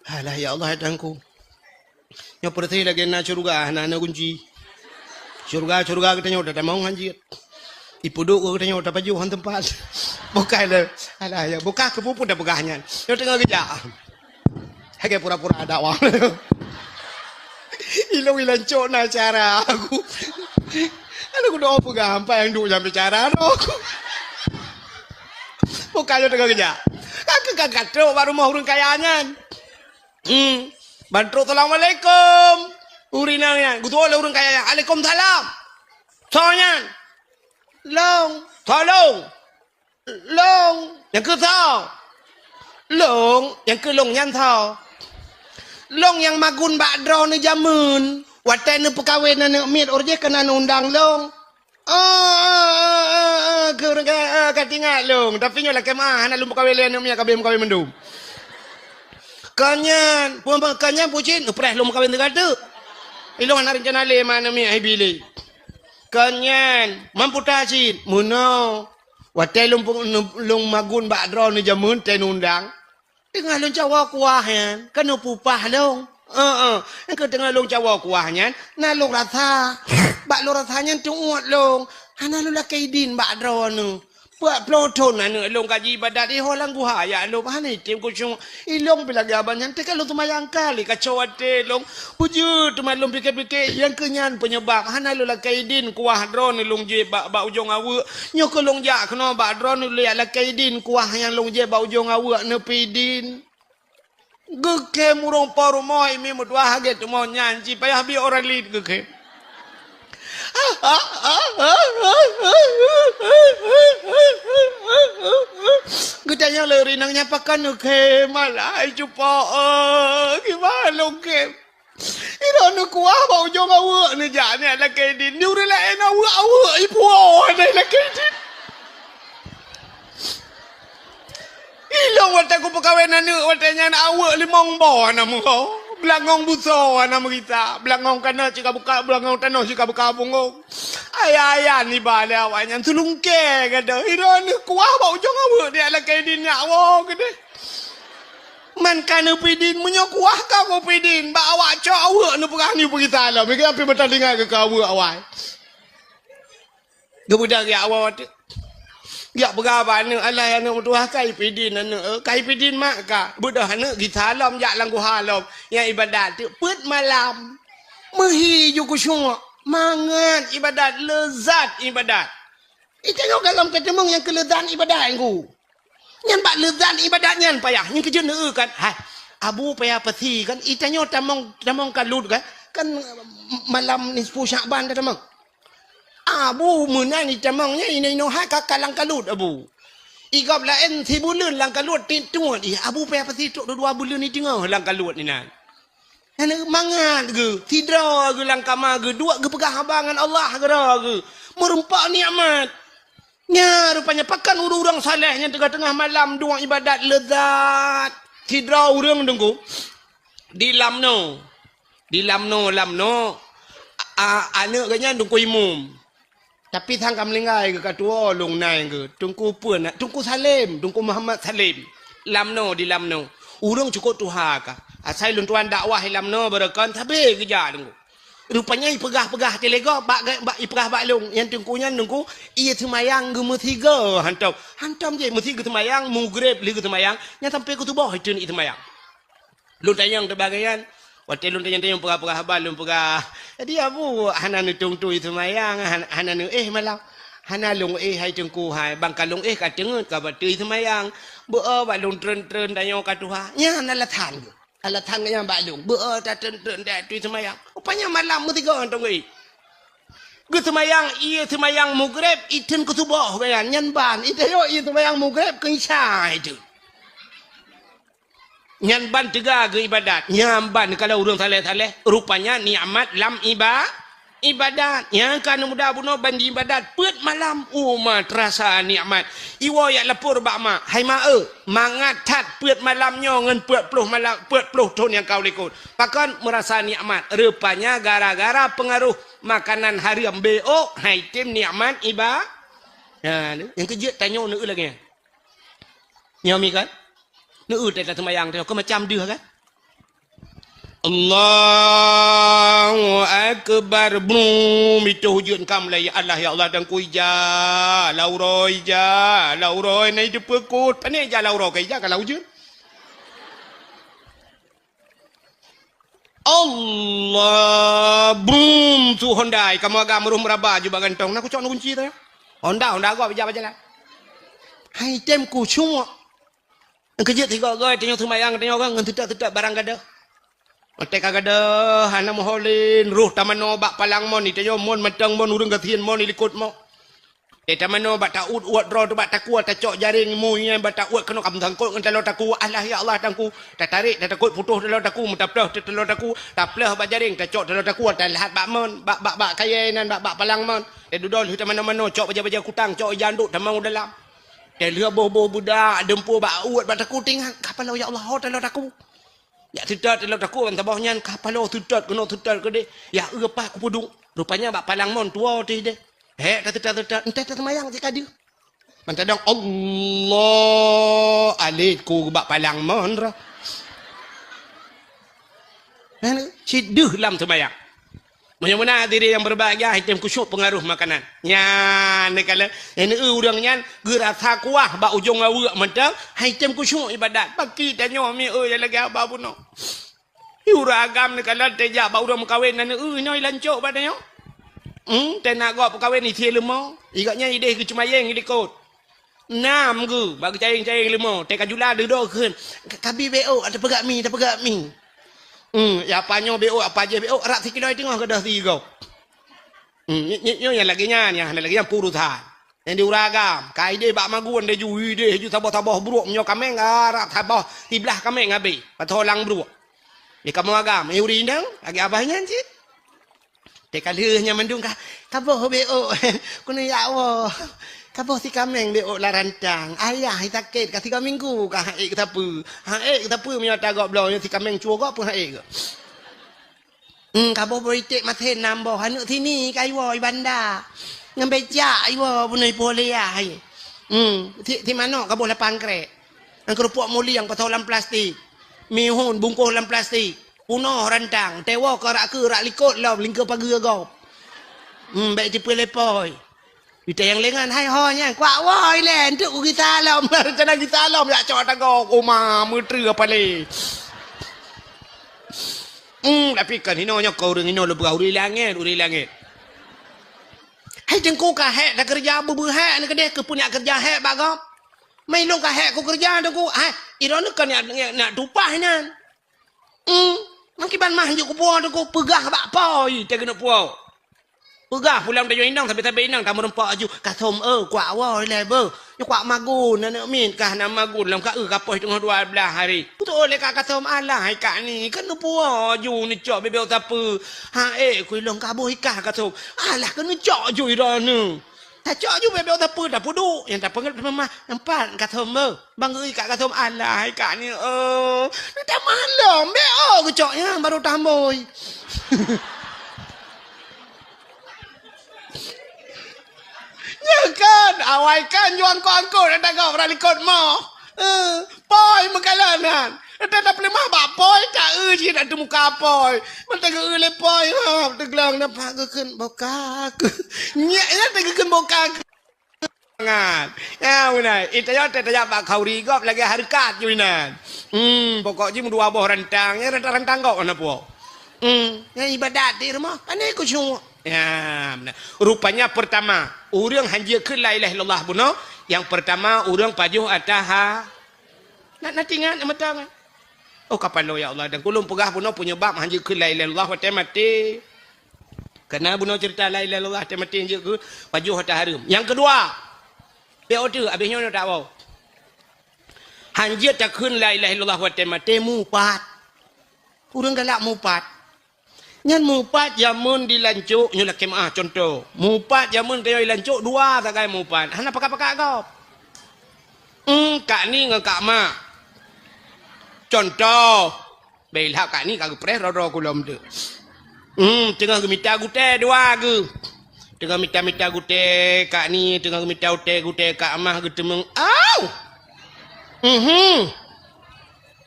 Alah, ya Allah, ya Tuhanku. Nyoe peureuséh lagèe na syeuruga, hana na gunci. Syeuruga, syeuruga geutanyoe tatamong hanjeuet. Ipeuduek geutanyoe tapajoh han teumpat. Bukai le. Alah, ya, bukai keu peue-peue tapeugah nyan. Nyoe teungoh geujak. Lagèe pura-pura dakwah. Ilông ilancok na cara aku. Aneuk kudoe peugah, ampai nyang duek nyang bicara tu. Bukai nyoe teungoh geujak. Ka keu ka trok bak rumoh ureueng kaya nyan. Hmm. Ban trok, "Assalamualaikum." Ureueng inong nyan, geutuwoe lé ureueng kaya nyan, "Alaikumsalam." Soe nyan? "Lôn." "Soe lôn?" "Lôn." "Nyang keu soe?" "Lôn." "Nyang keu lôn nyan soe?" "Lôn nyang magun bak droeneuh jameun. Watèe neupeukawen aneuk miet, óh lheueh jih keunan undang lôn." "Oh, oh, oh, oh, oh, keu ureueng ka, oh, ka teuingat lôn. Tapi nyoe lakèe meu'ah, hana lôn peukawen lé aneuk miet, ka abéh meukawen mandum." "Kon nyan, peue, peue, kon nyan peue cit, neupreh lôn meukawen teuka teuk. Ilôn hana reuncana lé ma aneuk miet, hai bi lé." "Kon nyan, man peue ta cit?" "Meunoe." Watée lôn, lôn magun bak droeneuh jameun teuh undang, teungoh lôn cawoe kuah nyan, ka neupeupah lôn. Heeh, nyang keu teungoh lôn cawoe kuah nyan, na lôn rasa. Bak lôn rasa nyan teuôt lôn, hana lôn lakée idin bak droeneuh. Peuet ploh thon aneuëk lôn ka jiibadat ihoe lam guha jak lôn, hana item khusyuk. Ilôn pih lagée abang nyan teuka lôn seumayang kali kaco até lôn. Peujeuet teuma lôn pike-pike, nyang keu nyan peunyebab hana lôn lakée idin kuah droeneuh lôn jieb bak, bak ujong aweuëk. Nyoe keu lôn jak keunoe bak droeneuh lôn jak lakée idin kuah nyang lôn jieb bak ujong aweuëk neupidin. Geukhém ureuëng po rumoh imi meutuah hagét teuma nyan ci payah bi orang lit geukhém. Geutanyong lé rinang nyan pakon neukhém, alah cupo, kiban lôn khém. Droeneuh kuah bak ujong aweuëk neujak nyan lakée idin. Di ureuëng laén aweuëk-aweuëk ipuwoe hana lakée idin. Ilôn watée kupeukawen aneuëk watée nyan aweuëk limong boh hana meuho, beulangong busoe hana meugisa, beulangong kana cit ka buka, beulangong tanoh cit ka buka punggong. Ayah-ayah niba lé awaknyan seulungkée gadôh. Droeneuh kuah bak ujong aweuëk neujak lakée idin nyak woe keudeh. Man ka neupidin, meunyoe kuah ka meupidin, bak awak cok aweuëk neupeugah nyoe peugisa lom. Meukeue pih meuteulinggai keu aweuëk awai. Geubeudôh jak woe teuk. Jak peugah bak aneuëk, alah aneuëk meutuah ka ipidin aneuëk, ka ipidin mak ka. Beudôh aneuëk gisa lom jak lam guha lom. Nyang ibadat teuk peuet malam. Meuhi ju khusyuk, mangat ibadat, leuzat ibadat. Itanyoe gohlom ka teumeung nyang keu leuzat ibadat nyan ku. Nyan bak leuzat ibadat nyan payah. Nyang keujeuet neueu kan, hai, Abu payah pasi kan, itanyoe tamong, tamong kalut kan, kan malam nisfu Syakban ka tamong. Abu meunan itamong nyan inoe-inoe hai ka, ka lam kalut Abu. Igob laén sibuleuen lam kalut tiep tuet, ih Abu payah pasi trok dua buleuen iteungoh lam kalut inan. Hana mangat geuh, sidroe geuh lam kama geuh, duek geupeugah haba ngon Allah keudroe geuh. Meureumpok nikmat. Nya rupanya pakon ureuëng-ureuëng saleh nyang teungoh-teungoh malam duek ibadat leuzat. Sidroe ureuëng teungku di Lamno. Di Lamno, Lamno, a, aneuëk geuh nyan teungku imum. Tapi sang ka meuninggai geuh ka tuwoe lôn nai geuh. Teungku peue na, Teungku Salem, Teungku Muhammad Salem. Lamno di Lamno. Ureuëng cukôp tuha ka. Asai lôn tuan dakwah di Lamno barokon sabe geujak teungku. Rupanya ipeugah-peugah teulego bak, bak ipeugah bak lôn. Nyang teungku nyan teungku, ie seumayang geumeusigoe hantom. Hantom jih meusi geuseumayang, mugreb lé geuseumayang, nyang sampai keu suboh iteueng ie seumayang. Lôn tanyong teubagayan, watée lôn tanyong-tanyong peugah-peugah haba lôn peugah, jadi Abu hana neutueng-tueng ie seumayang, han-, hana neuéh malam. Hana lôn éh hai teungku hai, bang ka lôn éh ka teungeut ka bateue ie seumayang. Beu-o bak lôn treun-treun tanyoe ka tuha. Nyan alasan geuh. Alasan geuh nyan bak lôn, beu-o tatreun-treun datu ie seumayang. Rupanya malam meusigoe hantom geuéh. Geuseumayang ie seumayang mugreb, iteueng keu suboh geuh nyan, nyan ban. Iteueng ie seumayang mugreb keu isya iteueng. Nyan ban teuga geuibadat. Nyan ban kalau ureuëng saleh-saleh, rupanya nikmat lam iba-, ibadat. Nyang ka muda bunoe ban jiibadat peuet malam, uma terasa nikmat. Iwoe jak lapor bak mak, "Hai mak eu, mangat that peuet malam nyoe ngon peuet ploh malam, peuet ploh thon nyang ka u likot." Pakon meurasa nikmat? Rupanya gara-gara peungaroh makanan hareuem, beu-o hai tem nikmat iba-, nah, nyang keujeuet tanyoe neueu lagée nyan. Nyoe mi kan? Neueu teuka seumayang teuh, keu macam deuh kan? Allahu Akbar. Brum, itu hujeuen ka mulai. Ya Allah, ya Allah, dan ku ija, lau roe ija, lau roe na itu peukut. Pane ija lau roe, ka ija ka lau hujeuen. Allah, brum, su Honda, kamoe agam meureuh meuraba jubak gantong. Na kucok na kunci teuh. Honda, Honda gob ija bajalan. Hai tem kucok. Keujeuet sigoe-goe tanyoe seumayang tanyoe kan ngon teutak-teutak barang gadoh. Watée ka gadoh hana meuho lé, roh tamanoe bak palang mon, itanyoe mon mantong mon, ureuëng gasien mon ilikot mo. Tée tamanoe bak ta-uet uet droe teuh bak takue, tacok jaréng mu nyan bak ta-uet keunoe ka meusangkot ngon taloe takue. Alah ya Allah tangku, tatarek tatakot putoh taloe takue, meutapleuh teuh taloe takue, tapleuh bak jaréng, tacok taloe takue, taleuhat bak mon, bak, bak, bak kayée nan, bak, bak palang mon. Tée dudoe lheueh tamanoe-manoe, cok bajée-bajée kutang, cok ija andok tamong u dalam. Tée lheueh boh-boh beudak, deumpue bak uet bak takue, tingat, ka paloe ya Allah, ho taloe takue. Jak teutot taloe takue ban saboh nyan, ka paloe teutot keunoe teutot keudeh. Ya eu pah kupeuduek. Rupanya bak palang mon tuwoe teuh deh. Hék tateutot-teutot, enteh taseumayang cit ka deuh. Mantadong Allah alit ku bak palang mon roh. Kan cit deuh lam seumayang. Meunyoe meunan hadirin yang berbahagia, hai tem khusyuk pengaruh makanan. Nyan neukalon, nyang ureuëng nyan geurasa kuah bak ujong aweuëk mantong, hai tem khusyuk ibadat. Baki tanyoe mi oi lagée haba bunoe. Ureuëng agam neukalon teuh jak bak ureuëng meukawen na neueu inoe lancok bak tanyoe. Hmm, teunak gob peukawen isie leumo. Igak nyan ideh geucumayeng likot. Nam geu bak geucayeng-cayeng leumo, teuka jula deudok kheun, "Kabi beok, ada peugak mi, ada peugak mi." Hmm, ya apa nyoe beok, apa jih beok, rab sikilo teungoh keudeh sigoe. Hmm, nyoe nyang lagée nyan, nyang hana lagée nyan peurusan. Nyang di ureuëng agam, ka ideh bak magun deju, ideh ju saboh-saboh bruek meunyoe kaméng, rab saboh siblah kaméng habéh, patholang bruek. Di kamoe agam, eh uri inong, lagée abah nyan cit. Teuka lheueh nyan mandum ka, kaboh beok, keuneuk jak woe. Kaboh si kaméng beok lam rantang. Ayah sakét ka tiga minggu ka haék geusapeue. Haék geusapeue meunyoe ata gob bloe nyoe si kaméng cuo gob pun haék geuh. Hmm, kaboh boi iték masen nam boh, aneuk sini ka iwoe i banda. Ngon becak iwoe bunoe ipoh lé yah. Hmm, si, si manok kaboh lapan krek. Ngon keurupok muliang pasoe lam plastik. Mihun bungkoh lam plastik. Unoe rantang, tewo keu rak keu rak likot lom lingkeu pageue gob. Hmm, bék jipeulepoi. Ita nyang lengan hai ho nyan, kuak woi lé, entuk ku gisa lom, rencana gisa lom, yak cok tagoe, oma, meutreue apa lé. Hmm, tapi kan hino nyoe keu ureuëng hino leubeh ureuëng langét, ureuëng langét. Hai teungku ka hék takeureuja beubeue hék, aneuk keudeh keupeue nyak keureuja hék bak gob. Mai lôn ka hék kukeureuja teungku, hai, iroe nyoe kan nyak, nyak, nyak tupah nyan. Hmm, meukiban mah jeuet kupuwoe teungku, peugah bak poi teuh keuneuk puwoe. Peugah pulang tanyoe inong, sabe-sabe inong tameureumpok aju, "Kasom, eh, kuak woe ilée beuh. Nyoe kuak magun, aneuk miet kah na magun lom ka eu ka poh teungoh dua blaih hari." Beutôi lé ka Kasom, "Alah hai kak ni, keuneuk puwoe aju neucok bebek sapeue." "Ha eh, kui lôn ka boh ikah Kasom." "Alah keuneuk cok aju iroe nyoe." Tacok ju bebek sapeue tapeuduek, nyang tapeugét teuma mah, "Nampak Kasom beuh?" Bang geuri kak Kasom, "Alah hai kak ni, eh, na tamalom, beok geucok nyan baru tamboi." Nyan kan, awai kan juang angkot-angkot na tagob rak likot moh. Eh, poi meukalan nyan. Ata tapeuleumah bak poi, ta-eu cit atu muka poi. Mantong geu-eu lé poi, ha, teuglong nampak geukheun boka. Nyak nyan teugeukheun boka. Nyan. Ya, beuna. Ita nyoe teuh tajak bak khauri gob lagée hareukat ju inan. Hmm, pokok jih meudua boh rantang, ya rantang-rantang gob hana puwoe. Hmm, ya ibadat di rumoh, pane khusyuk. Ya, beuna. Rupanya pertama, ureuëng hanjeuet kheun la ilaha illallah bunoe, yang pertama ureuëng pajoh ata ha. Nak, nak ingat, nak meutangan. Oh, kapalo ya Allah, dan kulung peugah bunoe penyebab hanjeuet kheun la ilaha illallah watée maté. Karena bunoe cerita la ilaha illallah watée maté jeuet keu pajoh ata hareuem. Nyang keudua, peuoh teuh abéh nyoe tak woe. Hanjeuet takheun la ilaha illallah watée maté mupat. Ureuëng galak mupat. Nyan mupat jameun di lancok nyoe lakée meuah contoh. Mupat jameun keu nyoe di lancok dua sagai mupat. Hana pakat-pakat gob. Hmm, kak ni ngon kak mak. Contoh. Beuilhak kak ni ka geupreh droe-droe kulom tu. Hmm, teungoh geumita gutée dua geuh. Teungoh mita-mita gutée kak ni, teungoh geumita gutée, gutée kak mah geuteumeung. Au! Mhm.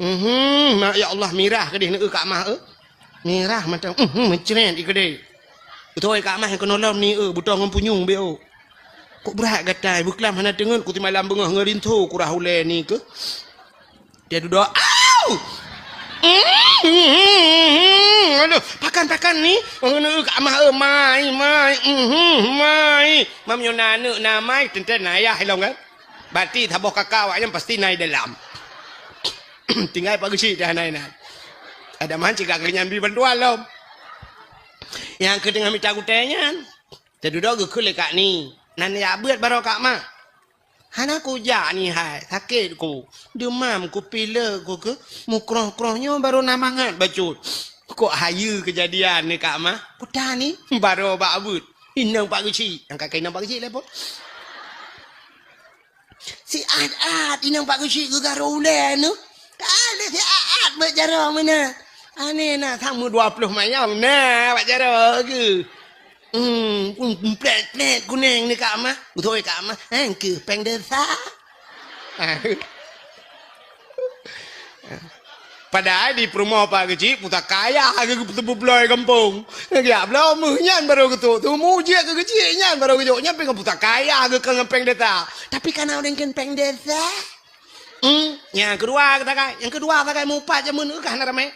Mhm, ma ya Allah mirah keudeh neu kak mah eh. Mirah mantong. Mhm, mencret ikeudeh. Beutôi kak mah keunoe lom ni eh, butong ngon punyueng beu. Kok brat gatai, beuklam hana teungeut ku simalam beungoh ngon rinso kurah ulée ni keuh. Dia duduk, "Au!" Aduh, pakan-pakan ni. Ngeuneu kak mah, eh, mai, mai, mhm, mai. Mam nyoe na aneuk na mai, teuntée na ayah ilong kan. Berarti saboh kakak awak nyan pasti na i dalam. Tinggai Pak Geuchik dah na inan. Ada man cigak keu nyan bi bantuan lom. Nyang keu teungoh mita gutée nyan. Teududoe geukheun lé kak ni. Nan ya beuet baroe kak mak. Hana kujak ni hai, sakét ku. Deumam ku, pilek ku keuh, mukroh-kroh nyoe baru na mangat bacut. Kok hayeue keujadian ni kak mah? Kuta ni? Baroe bak beuet. Inong Pak Geuchik. Nyang ka keu inong Pak Geuchik lé po. Si at-at inong Pak Geuchik geugaro ulée nyoe. Ka lé si at-at bak jaroe meunan. Aneh na, sama dua puluh mayam na bak jaroe geuh. Hmm, plek-plek kuneng ni Kak Mah. Beutôi Kak Mah. Eh, keu péng desa. Padahai di peurumoh Pak Keuchik pusaka ayah geuteupeu bloe gampông. Geujak bloe meuh nyan barô geutrok. Teumujik keu Keuchik nyan barô geujok. Nyan pih ngon pusaka ayah geukheun ngon péng desa. Tapi kana ureueng kheun péng desa. Hmm, nyang keudua sagai. Nyang keudua sagai mupat jameun, ka hana ramé.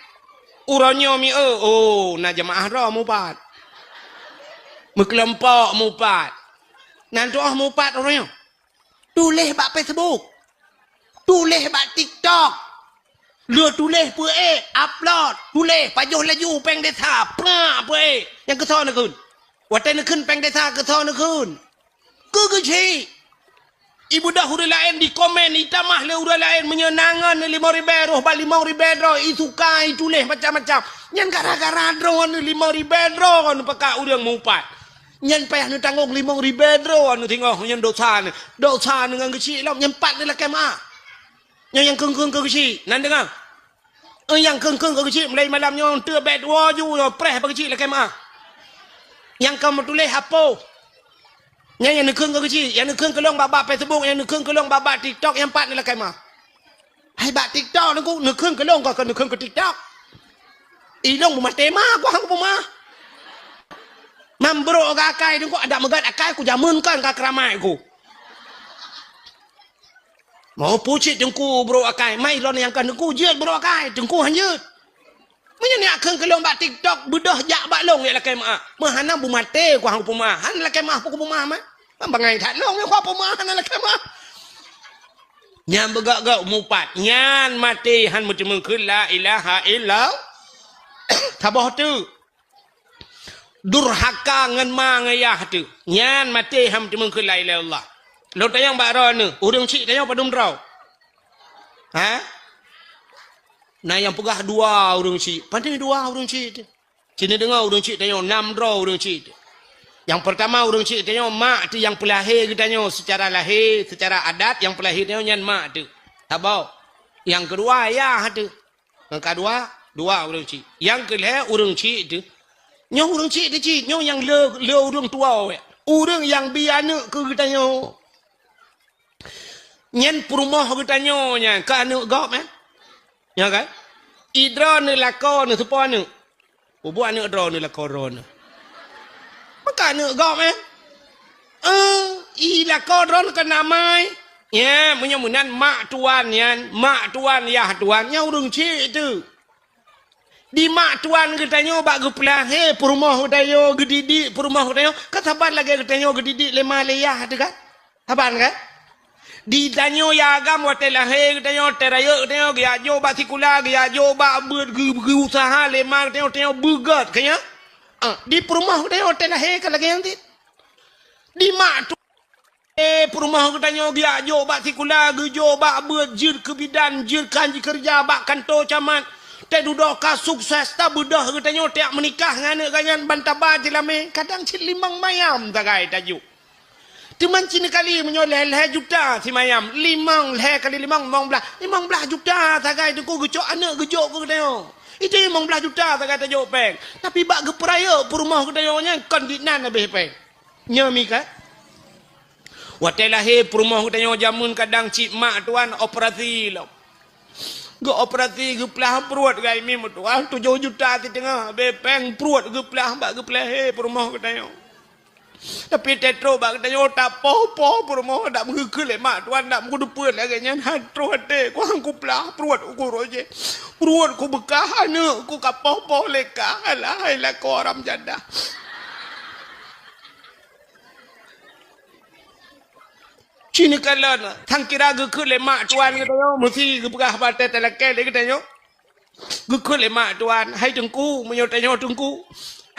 Uroe nyoe mi, oh, oh, na jeumaáh droe mupat. Meukeulompok mupat. Nan tuoh mupat uroe nyoe. Tuléh bak Facebook. Tuléh bak TikTok. Lheueh tuléh peuék, upload, tuléh, pajoh laju péng desa, prak peuék. Nyang keusoe neukheun. Watée neukheun péng desa keusoe neukheun. Keu Keuchik. Ibeudôh ureueng laén dikomen, itamah lé ureueng laén meunyoe na ngon limong ribée roh bak limong ribée droe, isuka, ituléh macam-macam. Nyan gara-gara droeneuh limong ribée droe neupakat ureueng mupat. Nyan payah neutanggong limong ribée droe neuh singoh nyan dosa neuh. Dosa neuh ngon Keuchik lom, nyan pat neulakée meuáh. Nyan nyang kheun-kheun keu Keuchik, nan deungoe. Eh, nyang kheun-kheun keu Keuchik, mulai malam nyoe teuk bèk tuwoe ju nyoe, preh bak Keuchik lakée meuáh. Nyang ka meutuléh apoh. Nyan nyang neukheun keu Keuchik, nyang neukheun keu lôn bak-bak Facebook, nyang neukheun keu lôn bak-bak TikTok, nyang pat neulakée meuáh. Hai bak TikTok Teungku, neukheun keu lôn, kon keu neukheun keu TikTok. I lôn beumaté ma, ku han kupeumeuáh. Mam brok akai Teungku, adak meugat akai ku jameun kon ka keuramat ku. Mau pucit Teungku brok akai, mai lôn nyang ka Teungku jeuet brok akai, Teungku han jeuet. Meunyoe neukheun keu lôn bak TikTok, beudôh jak bak lôn jak lakée meuáh. Meuhana beumaté ku han kupeumeuáh, han lakée meuáh peue kupeumeuáh mah. Bangai that lôn nyang kupeumeuáh hana lakée meuáh. Nyan beugok-gok mupat, nyan maté han meuteumèe kheun la ilaha illallah. Saboh teuk. Durhaka ngon ma ngon yah teuh. Nyan maté han meuteumèe kheun la ilaha illallah. Lôn tanyong bak droeneuh, ureueng chik tanyoe padum droe? Ha? Na nyang peugah dua ureueng chik. Pane dua ureueng chik teuh? Ci neudeungoe ureueng chik tanyoe, nam droe ureueng chik teuh. Nyang peurtama ureueng chik tanyoe mak teuh nyang peulahé geutanyoe seucara lahé, seucara adat nyang peulahé tanyoe nyan mak teuh. Saboh. Nyang keudua yah teuh. Nyang keudua, dua ureueng chik. Nyang keulhèe ureueng chik teuh. Nyoe ureueng chik teuh cit, nyoe nyang le, le ureueng tuwoe. Ureueng nyang bi aneuk keu geutanyoe. Nyan peurumoh geutanyoe nyan, keu aneuk gob, eh? Nyo kan? I droeneuh lakoe neuh soe po aneuk? Peubuet aneuk droeneuh lakoe droeneuh. Maka aneuk gob, eh? Eh, i lakoe droeneuh kan amai. Ya, meunyoe meunan mak tuan nyan, mak tuan, yah tuan, nyan ureueng chik teuh. Di mak tuan geutanyoe bak geupeulahé peurumoh geutanyoe, geudidik peurumoh geutanyoe, kan saban lagèe geutanyoe geudidik lé ma lé yah teuh kan? Saban kan? Di tanyoe yah agam watèe lahé geutanyoe, watèe rayeuk geutanyoe, geujak jok bak sikula, geujak jok bak beuet, geu-, geuusaha lé ma geutanyoe, tanyoe beugèt, kan nyan? Ah, di peurumoh geutanyoe watèe lahé ka lagèe nyan cit. Di mak tu Eh, peurumoh geutanyoe geujak jok bak sikula, geujok bak beuet, jeuet keu bidan, jeuet keu han jikeureuja bak kantô camat. Teududoe ka sukses, tabeudôh geutanyoe tajak meunikah ngon aneuk geuh nyan ban taba jeulamé, kadang cit limong mayam sagai tajok. Teuma ci neukali meunyoe lhèe-lhèe juta simayam, limong, lhèe kali limong, limong blaih. Limong blaih juta sagai Teungku geucok aneuk geujok keu geutanyoe. Itu limong blaih juta sagai tajok péng. Tapi bak geupeurayeuk peurumoh geutanyoe nyan kon dinan habéh péng. Nyoe mi ka. Watèe lahé peurumoh geutanyoe jameun kadang cit mak tuan operasi lom. Geuoperasi geuplah pruet gai mi meutuah tujoh juta siteungoh, habéh péng pruet geuplah bak geupeulahé peurumoh geutanyoe. Tapi teutrok bak geutanyoe tapoh-poh peurumoh dak meugeukheun lé mak tuan dak meugeudeupeue lagèe nyan han troh até kuang kuplah pruet uku roh jih. Pruet kubeukah aneuk ku kapoh-poh lé kah, alah hai lakoe haram jadah. Ci neukalon, sang kira geukheun lé mak tuan geutanyoe, meusi geupeugah bak watèe talakèe lé geutanyoe. Geukheun lé mak tuan, "Hai Teungku, meunyoe tanyoe Teungku,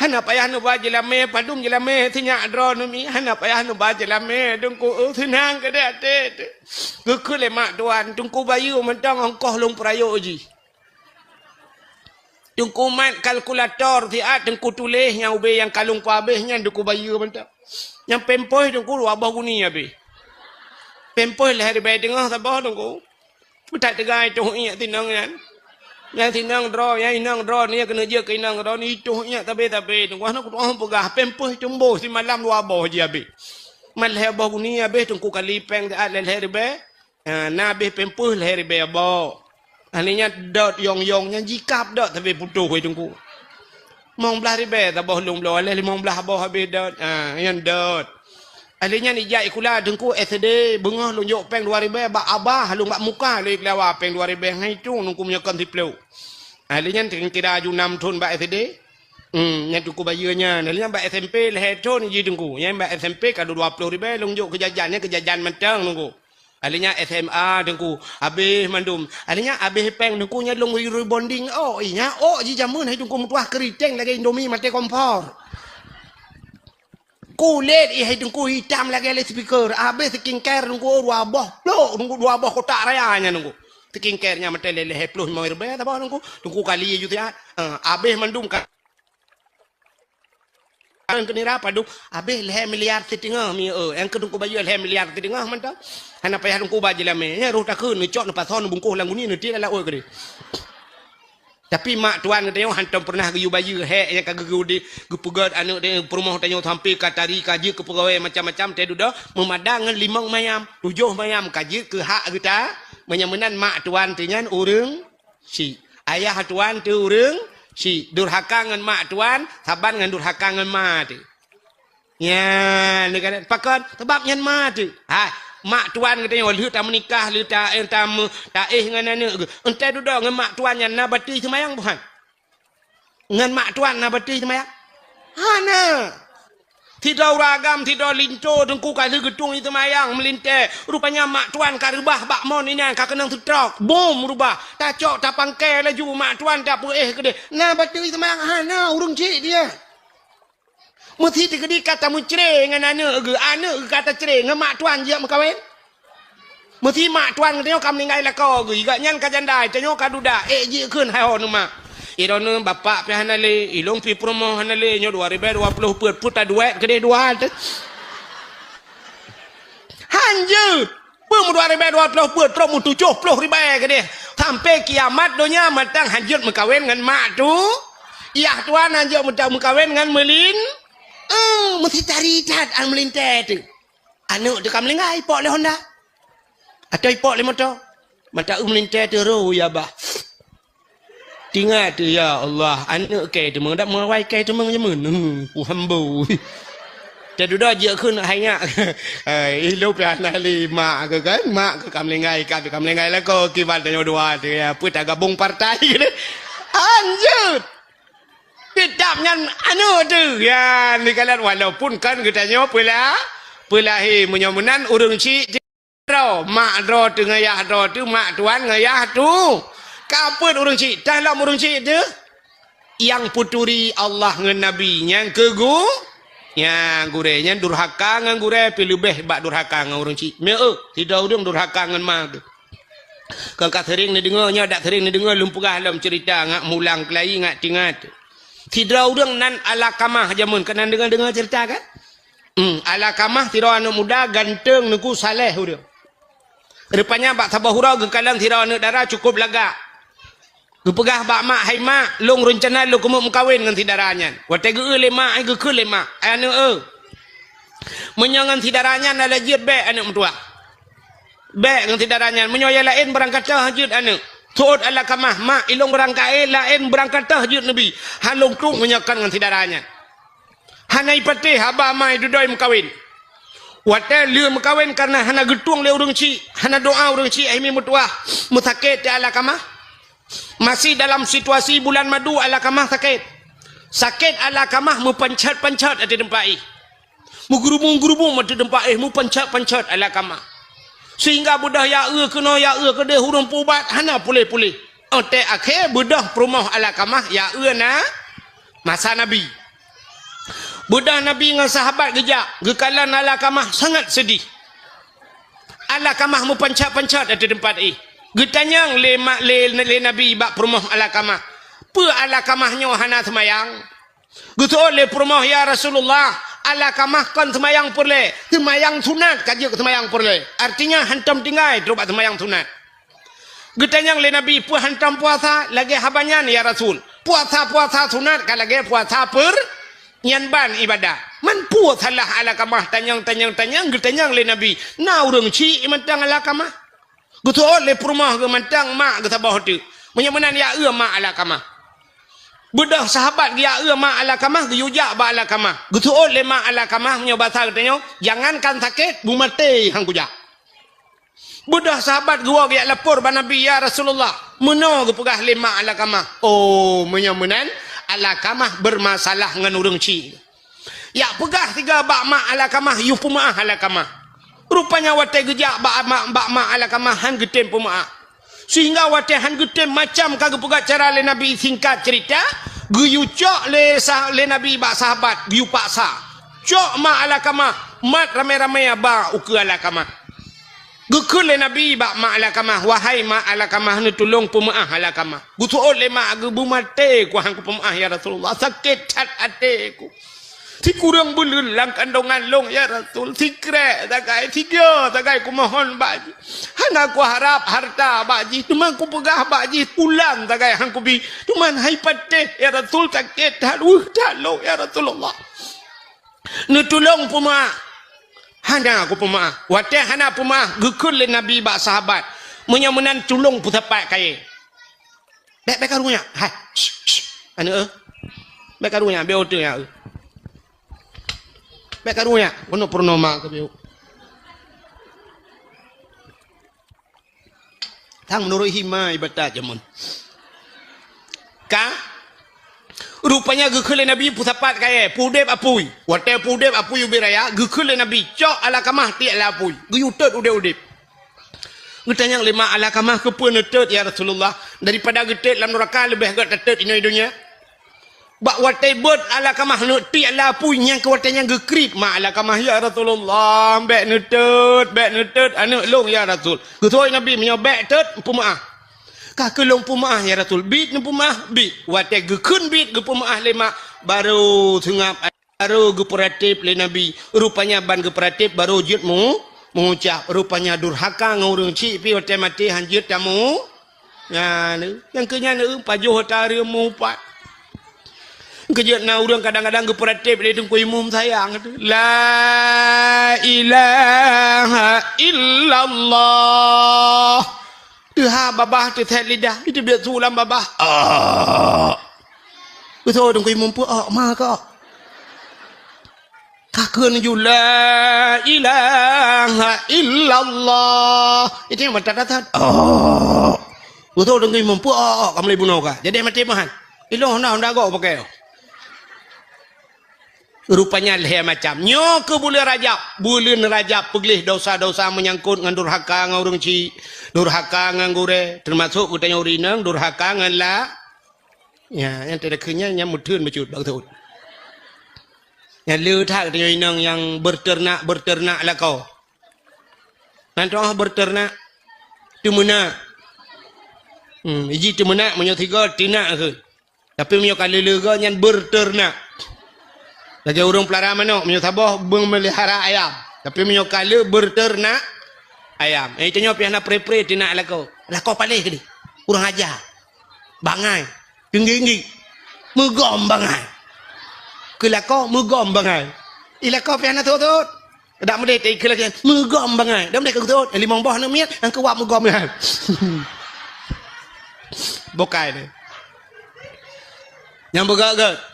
hana payah neuba jeulamé, padum jeulamé, sinyak droeneuh mi, hana payah neuba jeulamé, Teungku, eu, seunang keudéh até." Geukheun lé mak tuan, "Teungku bayeue mantong ongkoh lôn peurayeuk jih." Teungku mat kalkulator siat, Teungku tuléh nyang ubé nyang ka lôn peuhabéh nyan Teungku bayeue mantong. Nyang pempôi Teungku dua boh guni habéh. Pempôi lhèe ribèe teungoh saboh Teungku. Meutat teugai toh iek tinong nyan. Nyang sinong droe, nyang inong droe, ni keuneuk jeuet keu inong droe, ni itoh nyak tabé-tabé. Teungku hana kutu'oh peugah, pampers tumboh simalam dua boh jih abéh. Mat lhèe boh guni abéh, Teungku kali péng siat lhèe-lhèe ribèe. Ha, na abéh pampers lhèe ribèe boh. Ahli nyan dot yong-yong, nyan jikab dot tabé putôh, wahai Teungku. Limong blaih ribèe saboh lôn bloe, lhèe limong blaih boh abéh dot. Ha, nyan dot. Ahli nyan ijak sikula Teungku S D, beungoh lôn jok péng dua ribèe bak abah lôn bak muka lôn keulawa péng dua ribèe ngon itong Teungku meunyoe kon siplôh. Ahli nyan kira-kira aju nam thon bak S D. Hmm, nyan Teungku bayeue nyan. Ahli nyan bak S M P lhèe thon jih Teungku. Nyan bak S M P ka dua ploh ribèe lôn jok keu jajan, nyan keu jajan mantong Teungku. Ahli nyan S M A Teungku, abéh mandum. Ahli nyan abéh péng Teungku nyan lôn rebonding. Oh, iya, oh, jijameun hai Teungku meutuah keuriteng lagèe Indomie maté kompor. Kulét ih hai Teungku itam lagèe loudspeaker. Abéh skincare Teungku dua boh plôk, Teungku dua boh kotak raya nyan Teungku. Skincare nyan maté lhèe-lhèe ploh limong ribèe saboh Teungku. Teungku kali ju siat. Ah, abéh mandum ka. Kan keu nira padum, abéh lhèe miliar siteungoh mi, eh. Nyang keu Teungku bayeue lhèe miliar siteungoh mantong. Hana payah Teungku ba jilamé. Nyan roh takheun, neucok, neupasoe, neubungkoh lam guni, neutiek lam laôt keudéh. Tapi mak tuan geutanyoe hantom peureunah geuyue bayeue hék nyang ka geugeude, geupeugöt aneuk deh peurumoh tanyoe sampai ka tari, ka jeuet keu peugawée macam-macam, teuh dudoe meumadang ngon limong mayam, tujoh mayam ka jeuet keu hak geuta. Meunyoe meunan mak tuan teuh nyan ureuëng syiek, ayah tuan teuh ureuëng syiek, durhaka ngon mak tuan saban ngon durhaka ngon ma teuh. Nyan, neukalon pakon? Sabab nyan ma teuh. Hai, mak tuan geutanyoe lheueh tameunikah, lheueh ta-, eh, tameu-, taéh ngon aneuk geuh. Entah dudoe ngon mak tuan nyan na batui seumayang buhan? Ngon mak tuan na batui seumayang? Hana. Sidroe ureuëng agam, sidroe linto Teungku ka lheueh geutueng seumayang meulintèe. Rupanya mak tuan ka reubah bak mon inan ka keunong stroke. Bom reubah. Tacok tapangkai laju mak tuan tapeuéh keudéh. Na batui seumayang? Hana, ureuëng syiek dia. Meusi teukeudi ka tameucre ngon aneuk geuh, aneuk geuh ka tacre ngon mak tuan jeuet meukawen. Meusi mak tuan geutanyoe ka meuninggai lakoe geuh, gobnyan ka janda, tanyoe ka duda, ék jikheun hai ho neumak. Idroeneuh bapak pih hana lé, ilôn pih peurumoh hana lé, nyoe dua ribèe dua ploh peuet, peuet taduek keudéh dua teuh. Hanjeuet! Peue meudua ribèe dua ploh peuet, trok meutujoh ploh ribèe keudéh. Sampai kiamat donya mantong hanjeuet meukawen ngon mak tu. Yah tuan hanjeuet meuta-, meukawen ngon meulin. Eh, meusi tari that an meulintèe teuh. Aneuk teuh ka meulinggai, ipok lé honda. Atau ipok lé moto. Mata eu meulintèe teuh ro ya bah. Tingat teuh, ya Allah, aneuk kèe teumeung, dak meuwai kèe teumeung jameun. Hmm, ku hambo. Teududoe jeuet kheun hai nyak. Hai, ilôn pih hana lé mak keuh kan? Mak keuh ka meulinggai, ka, ka meulinggai lakoe kiban tanyoe dua teuh ya. Peue tagabong partai keuh deh. Hanjeuet. Kitab nyan aneuk teuh. Ya, neukalon walaupun kan geutanyoe peula-, peulahé meunyoe meunan ureuëng syiek droe, mak droe teuh ngon yah droe teuh, mak tuan ngon yah tu. Ka peuet ureuëng syiek, tah lom ureuëng syiek teuh. Nyang peuturi Allah ngon Nabi nyang keu gu-, nyang gurèe nyan durhaka ngon gurèe pih leubeh bak durhaka ngon ureuëng syiek. Meu, sidroe ureuëng durhaka ngon ma teuh. Kon ka sering neudeungoe, nyoe dak sering neudeungoe lôn peugah lom ceurita ngat mulang keulayi ngat tingat. Sidroe ureuëng nan Alakamah jameun, keunan deungoe-deungoe ceurita kan? Hmm, Alakamah sidroe aneuk muda ganteng Teungku saleh ureuëng. Rupanya bak saboh uroe geukalon sidroe aneuk dara cukup lagak. Geupeugah bak mak, "Hai mak, lôn reuncana lôn keumeung meukawen ngon si dara nyan." Watèe geu-eu lé mak, ai geukheun lé mak, "Ai aneuk eu, meunyoe ngon si dara nyan na lé jeuet bèk aneuk meutuah. Bèk ngon si dara nyan, meunyoe nyang laén beurangkat toh jeuet aneuk." Seuôt Alakamah, "Mak, ilôn beurangkat, eh, laén beurangkat toh jeuet neubi. Han lôn trok meunyoe kon ngon si dara nyan." Hana ipatéh haba ma dudoe meukawen. Watèe lheueh meukawen kareuna hana geutueng lé ureuëng syiek, hana doa ureuëng syiek, hai mi meutuah, meusakét teuh Alakamah. Masih dalam situasi bulan madu Alakamah sakét. Sakét Alakamah meupanchat-panchat ateueh teumpat éh. Meugeurubung-geurubung ateueh teumpat éh, meupanchat-panchat Alakamah. Sehingga beudôh ya eu keunoe, ya eu keudéh, ureuëng peuubat hana puléh-puléh. Óh tée akhé beudôh peurumoh Alakamah ya eu na masa Nabi. Beudôh Nabi ngon sahabat geujak, geukalon Alakamah sangat seudeh. Alakamah meupanchat-panchat ateueh teumpat éh. Geutanyong lé ma-, lé, lé Nabi bak peurumoh Alakamah, "Peue Alakamah nyoe hana seumayang?" Geuseuôt lé peurumoh, "Ya Rasulullah, Alakamah kon seumayang peureulée, seumayang sunat ka jeuet keu seumayang peureulée. Artinya hantom tinggai trok bak seumayang sunat." Geutanyong lé Nabi, "Peue hantom puasa lagée haba nyan, ya Rasul? Puasa-puasa sunat ka lagée puasa peur, nyan ban ibadah. Man peue salah Alakamah tanyong-tanyong-tanyong?" Geutanyong lé Nabi. Na ureuëng chik mantong Alakamah. Geuseuôt lé peurumoh geuh mantong mak geuh saboh teuk. Meunyoe meunan, ya eu mak Alakamah. Beudôh sahabat geuyak eu mak Alakamah, geuyue jak bak Alakamah. Geuseuôt lé mak Alakamah, meunyoe basa geutanyoe, "Jangankan sakét, beumaté han kujak." Beudôh sahabat geuwoe geujak lapor bak Nabi, "Ya Rasulullah, meunoe geupeugah lé mak Alakamah." Oh, meunyoe meunan, Alakamah beurmasalah ngon ureuëng chik. Jak peugah sigoe bak mak Alakamah, yue peumeuáh Alakamah. Rupanya watée geujak bak mak, bak mak Alakamah han geutem peumeuáh. Sehingga watée han geutem macam ka geupeugah cara lé Nabi, singkat cerita, geuyue cok lé sah-, lé Nabi bak sahabat, geuyue paksa. Cok mak Alakamah, mat ramé-ramé ba ukeue Alakamah. Geukheun lé Nabi bak mak Alakamah, "Wahai mak Alakamah, neutulông peumeuáh Alakamah." Geuseuôt lé mak geuh, "Beumaté ku han kupeumeuáh, ya Rasulullah. Sakét that até ku. Sikureueng buleuen lam kandongan lôn, ya Rasul. Sikrék sagai, sigoe sagai kumohon bak jih. Hana kuharab hareuta bak jih, teuma kupeugah bak jih, ulam sagai han kubi. Teuma hai patéh, ya Rasul, sakét that, weueh that lôn, ya Rasulullah. Neutulông peumeuáh." Hana kupeumeuáh. Watée hana peumeuáh, geukheun lé Nabi bak sahabat, "Meunyoe meunan, tulông peusapat kayée." "Bék, bék karu nyak. Hai, shh, shh, aneuk, eh. Bék karu nyak, bék oto nyak, eh. Bék karu nyak, keunoe peurunoe mak keu bék." Tang meunurot hima ibatat jameun. Ka? Rupanya geukheun lé Nabi peusapat kayée, peuudeb apui. Watée peuudeb apui ubit raya, geukheun lé Nabi, "Cok Alakamah tiek lam apui. Geuyue tot udeb-udeb." Geutanyong lé mak Alakamah, "Keupeue neutot, ya Rasulullah? Daripada geutot lam nuraka, leubeh gét tatot inoe donya." Bak watée beuet Alakamah neuk tiek lam apui, nyang keu watée nyan geukriet mak Alakamah, "Ya Rasulullah, bék neutot, bék neutot aneuk lôn, ya Rasul." Geuseuôt Nabi, "Meunyoe bék tot, peumeuáh." "Ka keuh lôn peumeuáh, ya Rasul." "Biet neupeumeuáh?" "Biet." Watée geukheun biet geupeumeuáh lé mak, barô seungab, barô geupeuratéb lé Nabi. Rupanya ban geupeuratéb, barô jeuet meu-, meuucab. Rupanya durhaka ngon ureuëng chik pih watée maté han jeuet tamu. Nyan, nyang keu nyan, eh, pajoh ata reuem mupat. Keujeuet na ureuëng kadang-kadang geupeuratéb lé Teungku Imum sayang, "La ilaha illallah." Teuhah babah teuthét lidah, itu biet su lam babah. Ah. Beutôi Teungku Imum peuok ma kok. Ka kheun ju, "La ilaha illallah." Itu nyang mantap that. Oh. Beutôi Teungku Imum peuok, oh, oh, ka mulai bunoe ka. Jadi maté meuhan. Ilong honda, honda gok pakai. Rupanya lhée macam. Nyoe keu buleuen Rajab. Buleuen Rajab peugleh dosa-dosa meunyangkot ngon durhaka ngon ureuëng chik, durhaka ngon gurée, teumasok geutanyoe ureuëng inong, durhaka ngon la-, ya, nyang teudeukheun nyan, nyan meutheun bacut, bak geuthot. Nyang le that geutanyoe inong nyang beuteunak-beuteunak lakoe. Nan toh beuteunak, teumeunak. Hmm, iji teumeunak, meunyoe sigoe teunak kheun. Tapi meunyoe ka le-le goe nyan beuteunak. Lagée ureuëng peulara manok, meunyoe saboh beumeulihara ayam. Tapi meunyoe ka le beuteunak ayam. Eh, tanyoe pih hana pre-pre teunak lakoe. Lakoe paléh keudeh. Kurang aja. Bangai. Teunggi-teunggi. Meugom bangai. Keu lakoe meugom bangai. I lakoe pih hana thot-thot. Dak meudeh teuka lagée meugom bangai. Dak meudeh keu thot. Limong boh aneuk miet, nyang keu wab meugom nyan. Bukai deh. Nyang beugét-gét.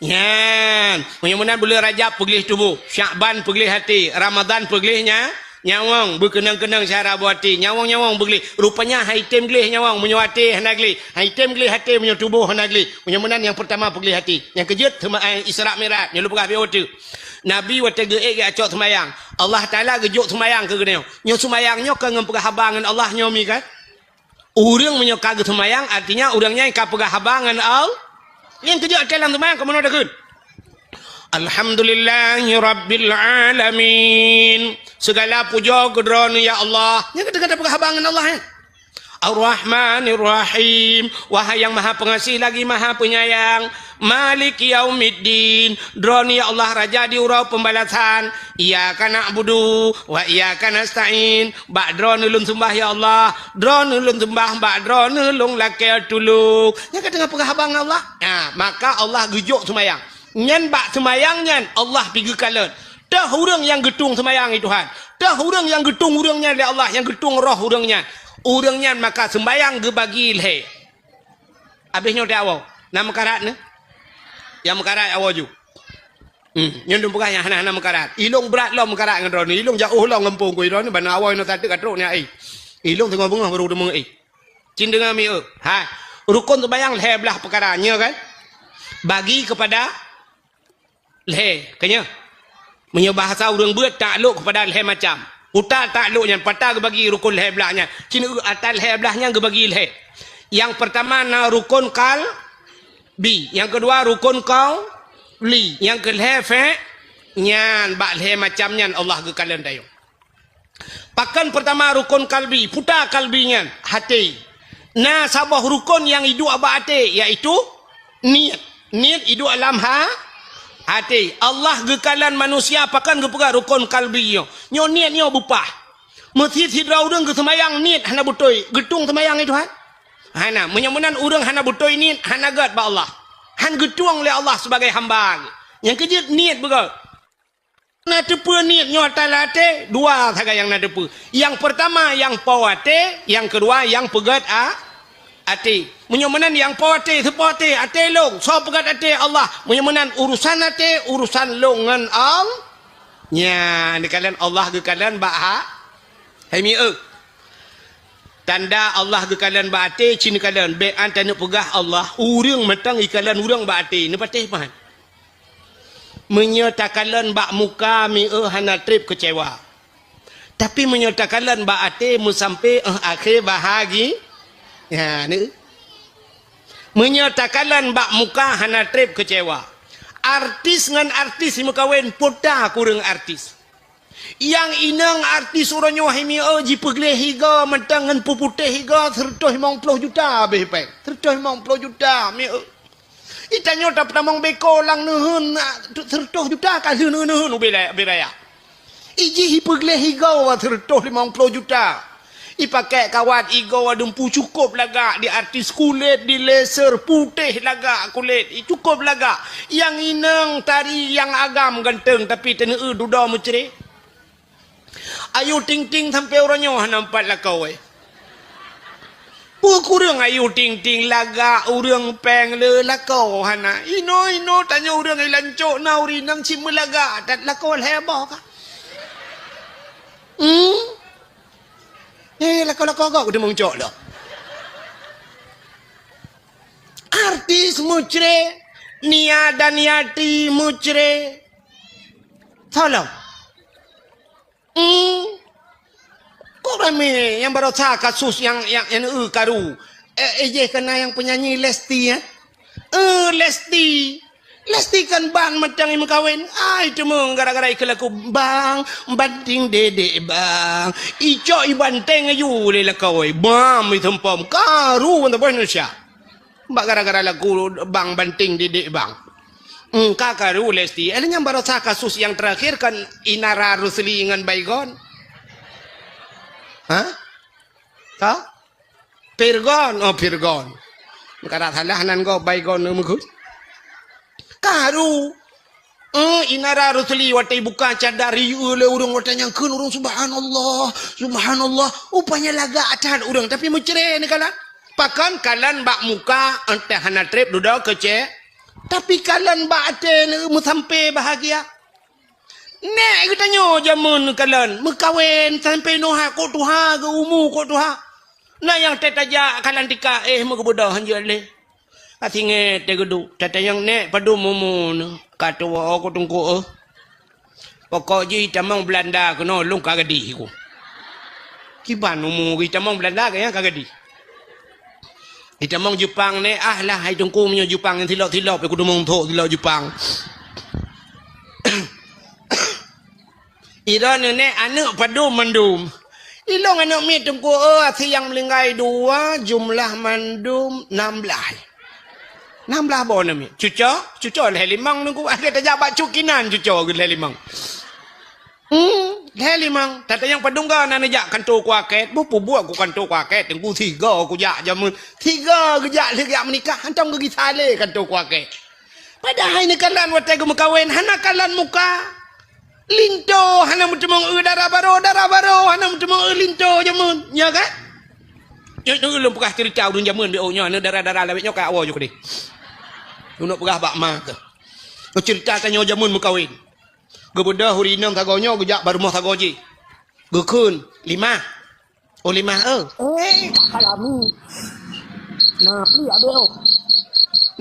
Nyan, meunyoe meunan buleuen Rajab peugleh tuboh, Syakban peugleh até, Ramadhan peugleh nya, nyawöng, beukeunong-keunong syara boh até, nyawöng-nyawöng beugleh. Rupanya han item gleh nyawöng meunyoe até hana gleh, han item gleh até meunyoe tuboh hana gleh. Meunyoe meunan nyang peurtama peugleh até. Nyang keujeuet teuma, eh, Isra Mi'raj, nyoe lôn peugah beu teuk. Nabi watée geuék geucok seumayang, Allah Taala geujok seumayang keu geutanyoe. Nyoe seumayang nyoe ka ngon peugah haba ngon Allah nyoe mi kan? Ureuëng meunyoe ka geuseumayang, artinya ureuëng nyan ka peugah haba ngon Allah. Nyang keujeuet até lam seumayang ka meunoe takheun, "Alhamdulillahi rabbil alamin. Segala pujoe keu Droeneuh ya Allah." Nyan ka teuka peugah haba ngon Allah, eh. Ar-Rahmanir Rahim. Wahai yang Maha Pengasih lagi Maha Penyayang. Maliki yaumiddin. Droeneuh ya Allah Raja di uroe pembalasan. Iyyaka na'budu wa iyyaka nasta'in. Bak Droeneuh lôn sembah ya Allah. Droeneuh lôn sembah, bak Droeneuh lôn lakée tulông. Nyang ka teungoh peugah haba ngon Allah. Nah, maka Allah geujok seumayang. Nyan bak seumayang nyan Allah pi geukalon. Teuh ureuëng nyang geutueng seumayang, ya Tuhan. Teuh ureuëng nyang geutueng ureuëng nyan lé Allah, nyang geutueng roh ureuëng nyan. Ureuëng nyan maka seumayang geubagi lhée. Abéh nyoe teuh awoe. Na meukarat nyoe? Nyang meukarat awoe ju. Hmm, nyoe dum peugah nyang hana-hana meukarat. Ilong brat lom meukarat ngon droeneuh. Ilong jaoh lom gampông ku droeneuh, bana awoe nyoe tateuk ka trok nyan ai. Ilong teungoh beungoh baru deungoe ai. Cit deungoe mieu. Hai. Rukon seumayang lhée blaih peukara, nyoe kan? Bagi kepada lhée, ka nyoe. Meunyoe bahasa ureuëng beuet, taklok kepada lhée macam. Utak taklok nyan, pat geubagi rukon lhée blaih nyan. Cit ata lhée blaih nyan geubagi lhée. Nyang peurtama na rukon kalbi, nyang keudua rukon qauli, nyang keulhée fe-, nyan bak lhée macam nyan Allah geukalon tanyoe. Pakon peurtama rukon kalbi, peue kalbi nyan? Até. Na saboh rukon nyang iduek bak até, yaitu niet. Niet iduek lam ha-, até. Allah geukalon manusia pakon geupeugah rukon kalbi nyoe. Nyoe niet nyoe beupah. Meusit sidroe ureuëng geuseumayang niet hana beutôi, geutueng seumayang itu han? Hana. Meunyoe meunan ureuëng hana beutôi niet, hana gét bak Allah. Han geutueng lé Allah sibagai hamba. Nyang keujeuet niet beugét. Na teupeue niet nyoe ata lam até, dua sagai nyang na teupeue. Nyang peurtama nyang po até, nyang keudua nyang peugét a-, até. Meunyoe meunan nyang po até, soe po até, até lôn, soe peugét até, Allah. Meunyoe meunan urusan até, urusan lôn ngon Allah. Nyan, geukalon Allah geukalon bak ha-, hai mieu. Tanda Allah geukalon bak até, cit neukalon. Bék an taneuk peugah Allah, ureuëng mantong ikalon ureuëng bak até, neupatéh pahan. Meunyoe takalon bak muka mieu hana treb keucewa. Tapi meunyoe takalon bak até meusampé éh akhé bahagi-, ya, ni. Meunyoe takalon bak muka hana treb keucewa. Artis ngon artis meukawen, peue ta kureueng artis. Nyang inong artis uroe nyoe hai mieu jipeugleh igoe mantong ngon peuputéh igoe sireutôh limong ploh juta habéh péng. Sireutôh limong ploh juta mieu. Itanyoe tapeutamong beko lam neuheun, sireutôh juta ka lheueh neuheun ubé raya. Ijih ipeugleh igoe sireutôh limong ploh juta. Ipakék kawat igoe dumpu cukôp lagak, di artis kulét, di laser, putéh lagak kulét, i cukôp lagak. Nyang inong tari nyang agam ganteng tapi teuneu dudoe meucré. Ayu Ting Ting sampoe uroe nyoe hana meupat lakoe. Peue kureueng Ayu Ting Ting lagak ureuëng péng le lakoe hana. Inoe-inoe tanyoe ureuëng i lancok na ureuëng inong cit meulagak that lakoe lhée boh ka. Hmm? Eh, lakoe-lakoe gob kuteumong cok lom. Artis meucré, Nia Daniati meucré. Tolong. Hmm. Kok ramé nyang barosa kasus nyang, nyang, nyang, eh, karu? Eh, eh, jeh kana nyang penyanyi Lesti, eh? Eh, Lesti. Lesti kan ban mantong imeukawen. Ai, teuma gara-gara ikeu laku bang, banting dedek bang. Icok ibanteng aju lé lakoe. Bam, itumpom. Karu mantong Indonesia. Bak gara-gara lagu bang banting didik bang. Engka karu Lesti. Eh, nyang barosa kasus nyang terakhir kan Inara Rusli ngon Baygon. Hah? Ka? Pirgon. Oh, Pirgon. Kada salah nan go Baygon meugut. Karu. Eh, Inara Rusli watée buka cadar riyeue lé ureuëng watée nyang kheun ureuëng, "Subhanallah, subhanallah." Upanya lagak that ureuëng, tapi meucré neukalon. Pakon kalon bak muka, entah hana treb dudoe keucé. Tapi kalon bak até meusampé bahagia. Nék geutanyoe jameun kalon, meukawen sampé noha kok tuha geu umu kok tuha. Na nyang teutajak kalon tika, eh, meugeubeudoh hanjeuet lé. Ka singét teuh geuduek, tatanyong nék padum umu neuh, ka tuwoe ku teungku, eh. Pokok jih tamong Belanda keunoe lôn ka gadih ku. Kiban umu jih tamong Belanda ka gadih. Itamong Jepang nék, ah lah, hai teungku meunyoe Jepang nyang silop-silop, ku teumong thok silop Jepang. Ira neunék aneuëk padum mandum. Ilong aneuk miet Teungku, oh, asie nyang meuninggai dua, jumlah mandum nam blaih. Nam blaih boh aneuk miet. Cuco, cuco lhèe limong Teungku. Akhé tajak bak cukinan cuco lhèe limong. Hmm, lhèe limong. Tatanyong padum go na neujak kantô kuakét. Boh peubuet ku kantô kuakét. Teungku sigo kujak jameun. Sigo geujak lheueh geujak meunikah. Hantom geugisa lé kantô kuakét. Padahai neukalon watèe geumeukawen. Hana kalon muka. Linto hana meuteumong eu dara baro, dara baro hana meuteumong eu linto jameun. Nya kan? Nyoe, nyoe ulôn peugah cerita ureueng jameun B O nyoe, aneuk dara-dara lawét nyoe ka awai ju keudeh. Ulôn peugah bak ma keuh. Nyoe cerita tanyoe jameun meukawen. Geubeudôh ureueng inong sagoe nyoe geujak bak rumoh sagoe jih. Geukheun, "Limah." "Oh, Limah, eu." "Eh, ka lami." Nah, peue abéh, oh.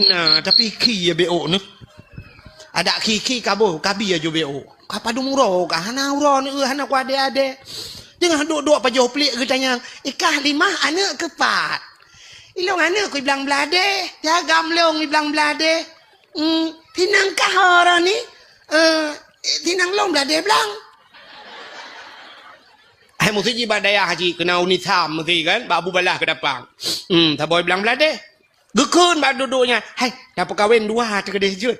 Nah, tapi khi ya B O nyoe. Adak khi-khi ka boh, ka bi aju B O. Ka padum uroe ka hana uroe ni, eu, hana kuadé-adé. Teungoh duek-duek pajoh pliek geutanyong, "Ikah Limah aneuk keu pat?" "Ilong aneuk ku iblang bladé, ya gam long iblang bladé." "Hmm, tinang kah oroh ni?" "Eh, tinang long bladé blang." Hai musti jih bak dayah jih keunan uni tham musti kan, bak Abu Balah keudapang. Hmm, saboh iblang bladé. Geukheun bak duek-duek nyan, "Hai, tapeukawen dua teuh keudeh jeuet.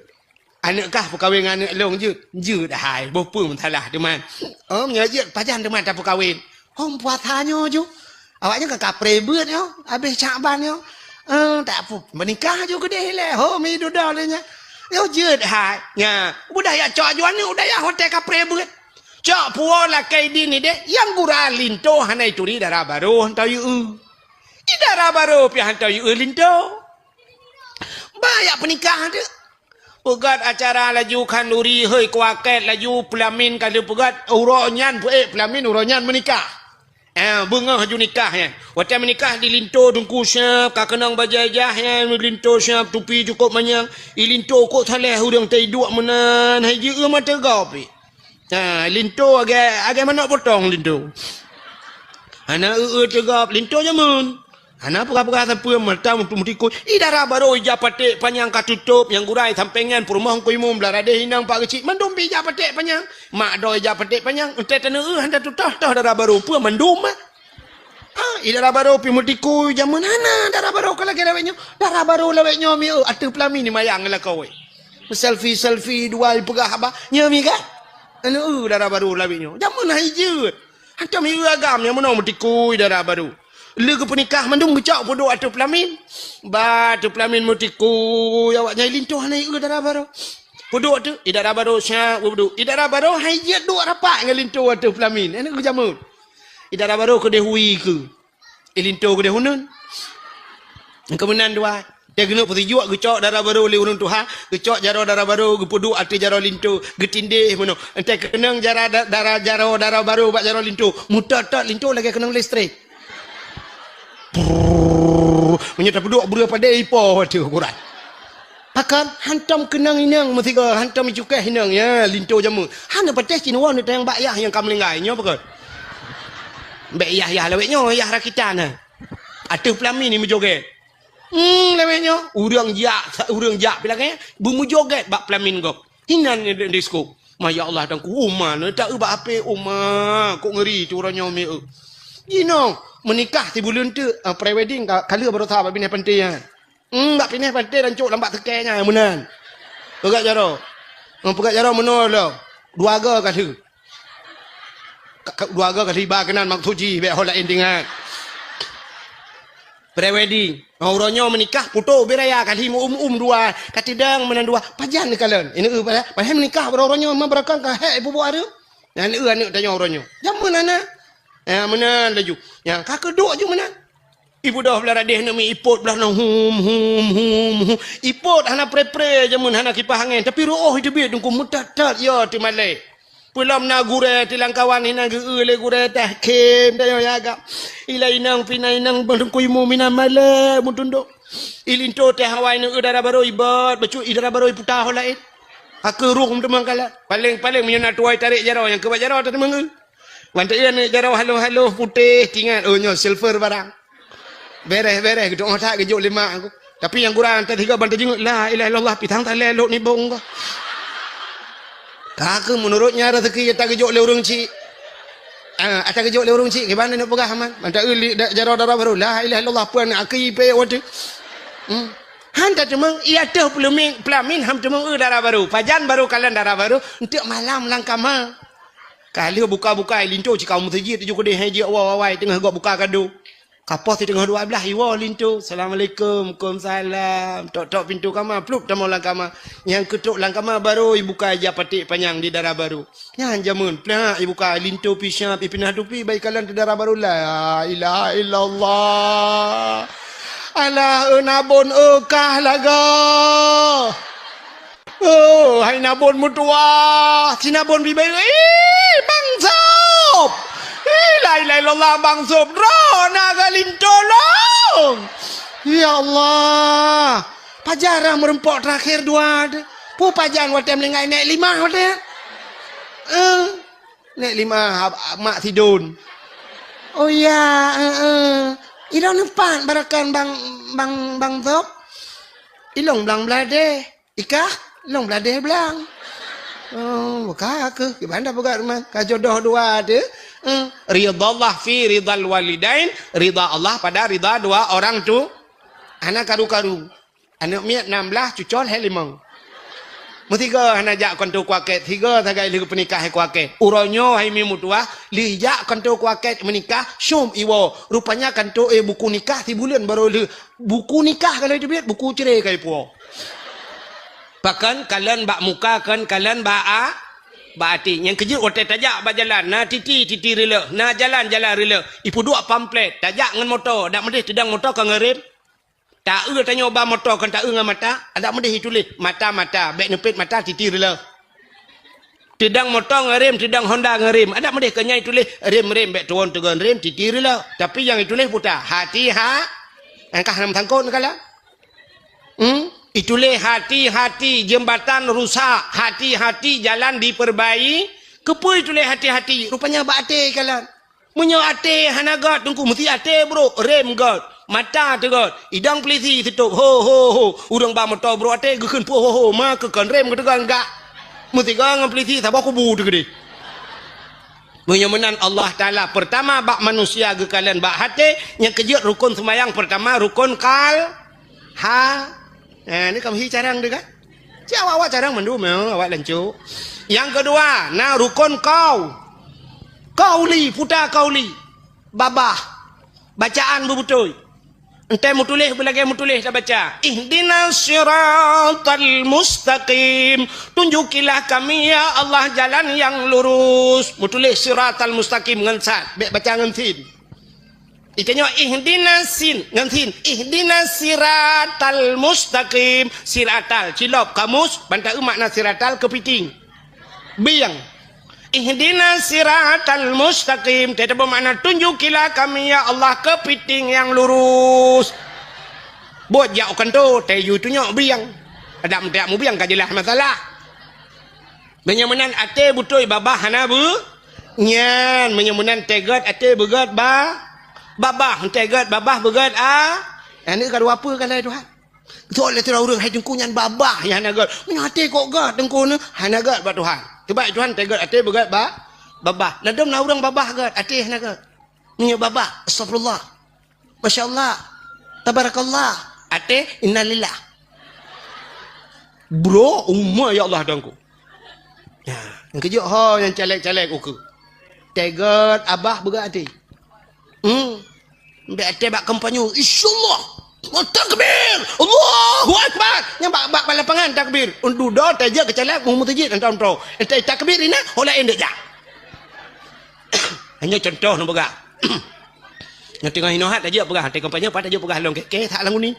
Aneuk kah peukawen ngon aneuk lôn jeuet?" "Jeuet hai, boh peue meusalah teuma." "Oh, meunyoe jeuet, pajan teuma tapeukawen?" "Hom puasa nyoe ju. Awaknyan ka kapreh beuet nyoe, habéh Syakban nyoe." "Eh, tak apu, meunikah ju keudeh ilèe. Hom idudoe lé nyan." "Yoh jeuet hai." Nya, udah jak cok ju aneuk, udah jak hotel kapreh beuet. Cok puwoe lakèe idin ideh, nyang gura linto hana ituri dara baro hantom yue. I dara baro pih hantom yue linto. Ba jak peunikah teuk. Peugöt acara laju khanduri, hei kuakét laju peulamin ka lheueh peugöt, uroe nyan peuék peulamin uroe nyan meunikah. Eh, beungoh laju nikah nyan. Watèe meunikah di linto Teungku siap, ka keunong bajèe jah nyan, linto siap, tupi cukôp manyang. I linto kok saleh ureueng teuiduek meunan, hai jeuet mata gop pih. Ha, linto agak, agak manok potong linto. Hana eu-eu teugop linto jameun. Hana peugah-peugah sapeue mata meutikui. I dara baro ija paték panyang ka tutôp, nyang gura i sampéng nyan peurumoh Teungku Imum, blah radeh inong pak geuchik, mandum pih ija paték panyang. Mak droe ija paték panyang, entèe taneu eu hana tutoh-toh dara baro peue mandum ah. Ha, i dara baro pih meutikui jameun hana dara baro ka lagèe lawét nyoe. Dara baro lawét nyoe mi eu ateueh peulamin ni mayang lakoe. Selfie-selfie dua ipeugah haba. Nyoe mi kan? Anu eu dara baro lawét nyoe. Jameun hai jeuet. Hantom i eu agam nyang meunoe meutikui dara baro. Lé geupeunikah mandum geucok peuduek ateueh peulamin. Ba ateueh peulamin meutikui awaknyan linto hana i eu dara baro. Peuduek teuh, i dara baro siap peuduek. I dara baro hai jeuet duek rapat ngon linto ateueh peulamin. Anu eu jameun. I dara baro keudeh hui keu. I linto keudeh uneun. Keumeunan dua. Teuh keuneuk peusijuek geucok dara baro lé ureueng tuha, geucok jaroe dara baro geupeuduek ateueh jaroe linto, geutindéh meunoe. Entèe keunong jara da-, dara jaroe dara baro bak jaroe linto, meutot-tot linto lagèe keunong listrik. Prrrr, meunyoe tapeuduek breueh padé ipo ateueh ukuran. Pakon hantom keunong inong meusigoe, hantom icukéh inong, ya, linto jameun. Hana patéh cit woe neutanyong bak yah nyang ka meuninggai, nyoe pakon. Bèk yah-yah lawét nyoe, yah rakitan, ha. Ateueh peulamin ni meujogét. Hmm, lawét nyoe, ureueng jak, ureueng jak pih lagèe, beumeujogét bak peulamin gob. Hinan di-, disko. Ma ya Allah, Teungku, uma, neutak eu bak H P, uma, kok ngeuri tu uroe nyoe mi eu. Jinoe, meunikah sibuleuen teuk, ah, pre-wedding ka, ka lheueh baroesa bak binéh panté nyan. Hmm, bak binéh panté dan cok lam bak seukée nyan meunan. Peugah jaroe. Hmm, peugah jaroe meunoe lom. Dua go ka lheueh. Ka, ka, dua go ka lheueh iba keunan maksud jih, bèk ho laén teuingat. Pre-wedding. Oh, uroe nyoe meunikah, putôh ubé raya ka lheueh meu-um-um dua. Ka teudong meunan dua. Pajan neukalon. Ini, eh, padahai meunikah uroe nyoe, ma beurakang ka hék ipubuet hareuem. Nyan, eh, aneuk tanyoe uroe nyoe. Jameun hana. Ya, meunan laju. Ya, ka keuduek ju meunan. Ibeudôh blah radeh aneuk miet ipot blah nyoe hum, hum, hum, hum. Ipot hana pre-pre jameun hana kipah angén, tapi reuôh iteubiet Teungku meutat-tat ya teumalée. Peulom na gurée tilang kawan hinan geu-eu lé gurée tahkem tanyoe ya agam. Ilai inong pih na inong Teungku Imum hinan malée meutundok. Ilinto teh awai neu dara barô ibot, bacut i dara barô iputa ho laén. Akeurong teuma kalak. Paléng-paléng meunyoe na tuwai tarek jaroe nyang keubat jaroe teumeung. Mantong iya neu jaroe haloh-haloh putéh tingat, oh nyoe silver barang. Bereh-bereh, geutu'oh that geujok lé mak aku. Tapi nyang gura teuh tiga ban teujingeuk, "La ilaha illallah, pitang talé lok nibong ka." Ka keuh meunurot nyan rezeki nyang tageujok lé ureueng chik. Ah, ata geujok lé ureueng chik, kiban neuk peugah man. Mantap eu li-, da-, jaroe dara barô. La ilaha illallah, peue aneuk aki payah watèe. Hmm. Han tateumeung, i ateueh peuleumeng, peulamin han teumeung eu dara barô. Pajan barô kalon dara barô, enteuk malam lam kama. Ka lheueh buka-buka, linto cit ka u meuseujid, tujoh keudeh hai jeuet awai-awai teungoh gob buka kado. Ka poh siteungoh dua blaih iwoe linto. "Assalamualaikum." "Waalaikumsalam." Tok-tok pintoe kama, plup tamong lam kama. Nyang keutok lam kama barô ibuka ija paték panyang di dara barô. Nyan jameun, plak ibuka linto pih siap, ipinah tupi, bak ikalon di dara barô. La ilaha illallah. Alah, eu nabon eu kah lagoe. Oh, hai nabon meutuwah, si nabon bibée, ih, Bang Sop. Ih, la ilaha illallah, Bang Sop, droeneuh ka linto lôn. Ya Allah, pajan rhah meureumpok teurakhir dua teuh. Peue pajan watèe meuninggai nèk limah watèe? Eh, nèk limah, ab-, mak sidon. Oh ya, eh, eh. Ilôn neupat barakan Bang, Bang, Bang Sop. Ilôn blang bladeh. Ikah, lôn bladeh blang. Oh, ka keuh, kiban dah peugah rumoh. Ka jodoh dua teuh. Hmm. Ridha Allah fi ridhal walidain, ridha Allah pada ridha dua orang tu. Hana karu-karu. Aneuk miet nam blaih, cucol hai limong. Meusigoe hana jak kanto kuakét, sigoe sagai lheueh peunikah hai kuakét. Uroe nyoe hai mi meutuwah, lheueh jak kanto kuakét meunikah, syom iwoe. Rupanya kanto, eh, buku nikah sibuleuen barô lheueh. Buku nikah ka lheueh teubiet, buku cerai ka ipuwoe. Pakon kalon bak muka, kon kalon bak a-, bak até. Nyang keujeuet watèe tajak bak jalan, na titi, titi rileuk, na jalan, jalan rileuk. Ipeuduek pamflet, tajak ngon moto, dak meudeh teudong moto ka ngon rem. Taeu tanyoe ba moto kon taeu ngon mata, dak meudeh ituléh mata, mata, bèk neupet mata, titi rileuk. Teudong moto ngon rem, teudong Honda ngon rem. Adak meudeh keu nyan ituléh rem-rem, bèk tuwon teugon rem, titi rileuk. Tapi nyang ituléh puta, hati ha-, nyang ka hana meusangkot neukalon. Hmm? Ituléh hati-hati, jembatan rusak, hati-hati, jalan diperbai-, keupeue ituléh hati-hati? Rupanya bak até kalon. Meunyoe até hana gèt, Teungku, meusti até brôk, rem gèt, mata teuh gèt, idong peulisi sitôb, ho, ho, ho. Ureueng ba moto brôk até geukheun peue ho, ho, ma keu kon rem geuteugon gak. Meusigoe ngon peulisi saboh kubu teuh keudeh. Meunyoe meunan Allah Taala, peurtama bak manusia geukalon bak até, nyang keujeuet rukon seumayang peurtama rukon kal-, ha, Eh, ni ka meuhi carông teuh kan? Cit awak-awak carông mandum, eh, awak lancôk. Nyang keudua, na rukon kau-, kauli, puta kauli. Babah. Bacaan beubeutôi. Enteuk meutuléh beulagèe meutuléh tabaca. Ihdinas siratal mustaqim. Tunjukilah kami, ya Allah, jalan yang lurus. Meutuléh siratal mustaqim ngon sad. Bèk baca ngon sin. Itanyoe ihdinas sin, ngon sin. Ihdinas siratal mustaqim. Siratal, cilop kamus, ban taeu makna siratal keupiting. Bieng. Ihdinas siratal mustaqim. Teutabeumakna tunjukilah kami, ya Allah, keupiting nyang lurus. Buet jak u kanto, tayue tunyok bieng. Adak meuteuk mubieng ka jeulaih masalah. Meunyoe meunan até beutôi babah hana beu-, nyan, meunyoe meunan teuh gèt até beugèt ba-, babah, teuh gèt babah beugèt a-, aneuk ka dua peue ka lhèe Tuhan. Soe lé sidroe ureueng hai Teungku nyan babah nyang hana gèt. Meunyoe até kok gèt Teungku nyoe hana gèt bak Tuhan. Sebab Tuhan teuh gèt até beugèt ba-, babah. Ladôm na ureueng babah gèt, até hana gèt. Meunyoe babah, astagfirullah. Masya Allah. Tabarakallah. Até, innalillah. Bro, uma ya Allah Tuhanku. Ya, nyang keujeuet ho nyang caleg-caleg ukeue. Teuh gèt abah beugèt até. Hmm. Bèk até bak kampanye. Insyaallah. Takbir. Allahu Akbar. Nyang bak, bak, bak lapangan takbir. Untuk do tajak keu caleg mu meuseujid entah-entah. Entah takbir ina, hola endek jak. Hanya contoh nu peugah. Nyang teungoh hinoe that tajak peugah, teuka kampanye pat tajak peugah lôn kèe-kèe that lam uni.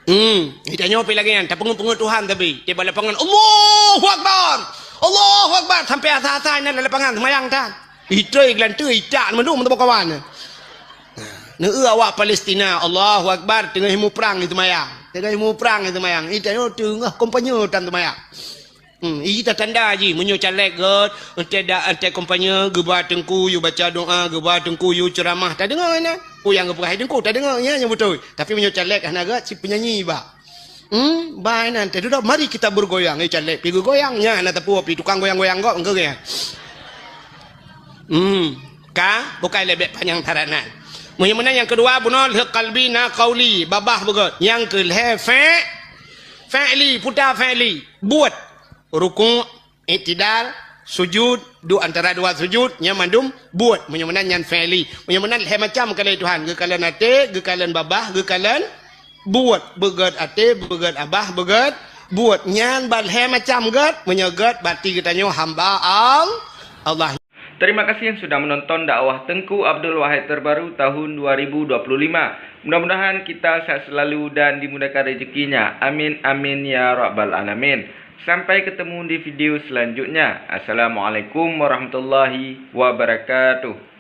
Hmm, tanyoe pi lagèe nyan, tapeungeut-peungeut Tuhan tapi, tiba lapangan, "Allahu Akbar! Allahu Akbar!" Sampai asa-asa nyan lam lapangan seumayang tan. Itroi geulanteue itak mandum meuteumé kawan. Nah, neu awak Palestina, Allahu Akbar, teungoh muprang itu mayang. Teungoh muprang itu mayang. Itanyoe teungoh kampanye tan seumayang. Hmm, ita tanda jih, meunyoe caleg gèt, entah dak, entah kampanye, geuba teungku yue baca doa, geuba teungku yue ceuramah, tadeungoe nyan. Oh, nyang geupeugah hai teungku, tadeungoe nyan nyang beutôi. Tapi meunyoe caleg hana gèt, si penyanyi ba. Hmm, ba nyan, teududoe, mari kita bergoyang. Eh, caleg pi geugoyang, nyan na teupeu pi tukang goyang-goyang gèt, engkau gèt. Hmm, ka bukai lé bèk panyang that nan. Meunyoe meunan nyang keudua bunoe lheueh kalbi na kauli, babah beugèt. Nyang keulhèe fe-, fe'li, puta fe'li, buet. Rukuk, iktidal, sujud, duek antara dua sujud, nyan mandum buet. Meunyoe meunan nyan fe'li. Meunyoe meunan lhèe macam keu lé Tuhan, geukalon até, geukalon babah, geukalon buet. Beugèt até, beugèt babah, beugèt buet. Nyan ban lhèe macam gèt. Meunyoe gèt, berarti geutanyoe hamba Al-, Allah. Terima kasih yang sudah menonton dakwah Tengku Abdul Wahid terbaru tahun dua ribu dua puluh lima. Mudah-mudahan kita sehat selalu dan dimudahkan rezekinya. Amin, amin, ya rabbal alamin. Sampai ketemu di video selanjutnya. Assalamualaikum warahmatullahi wabarakatuh.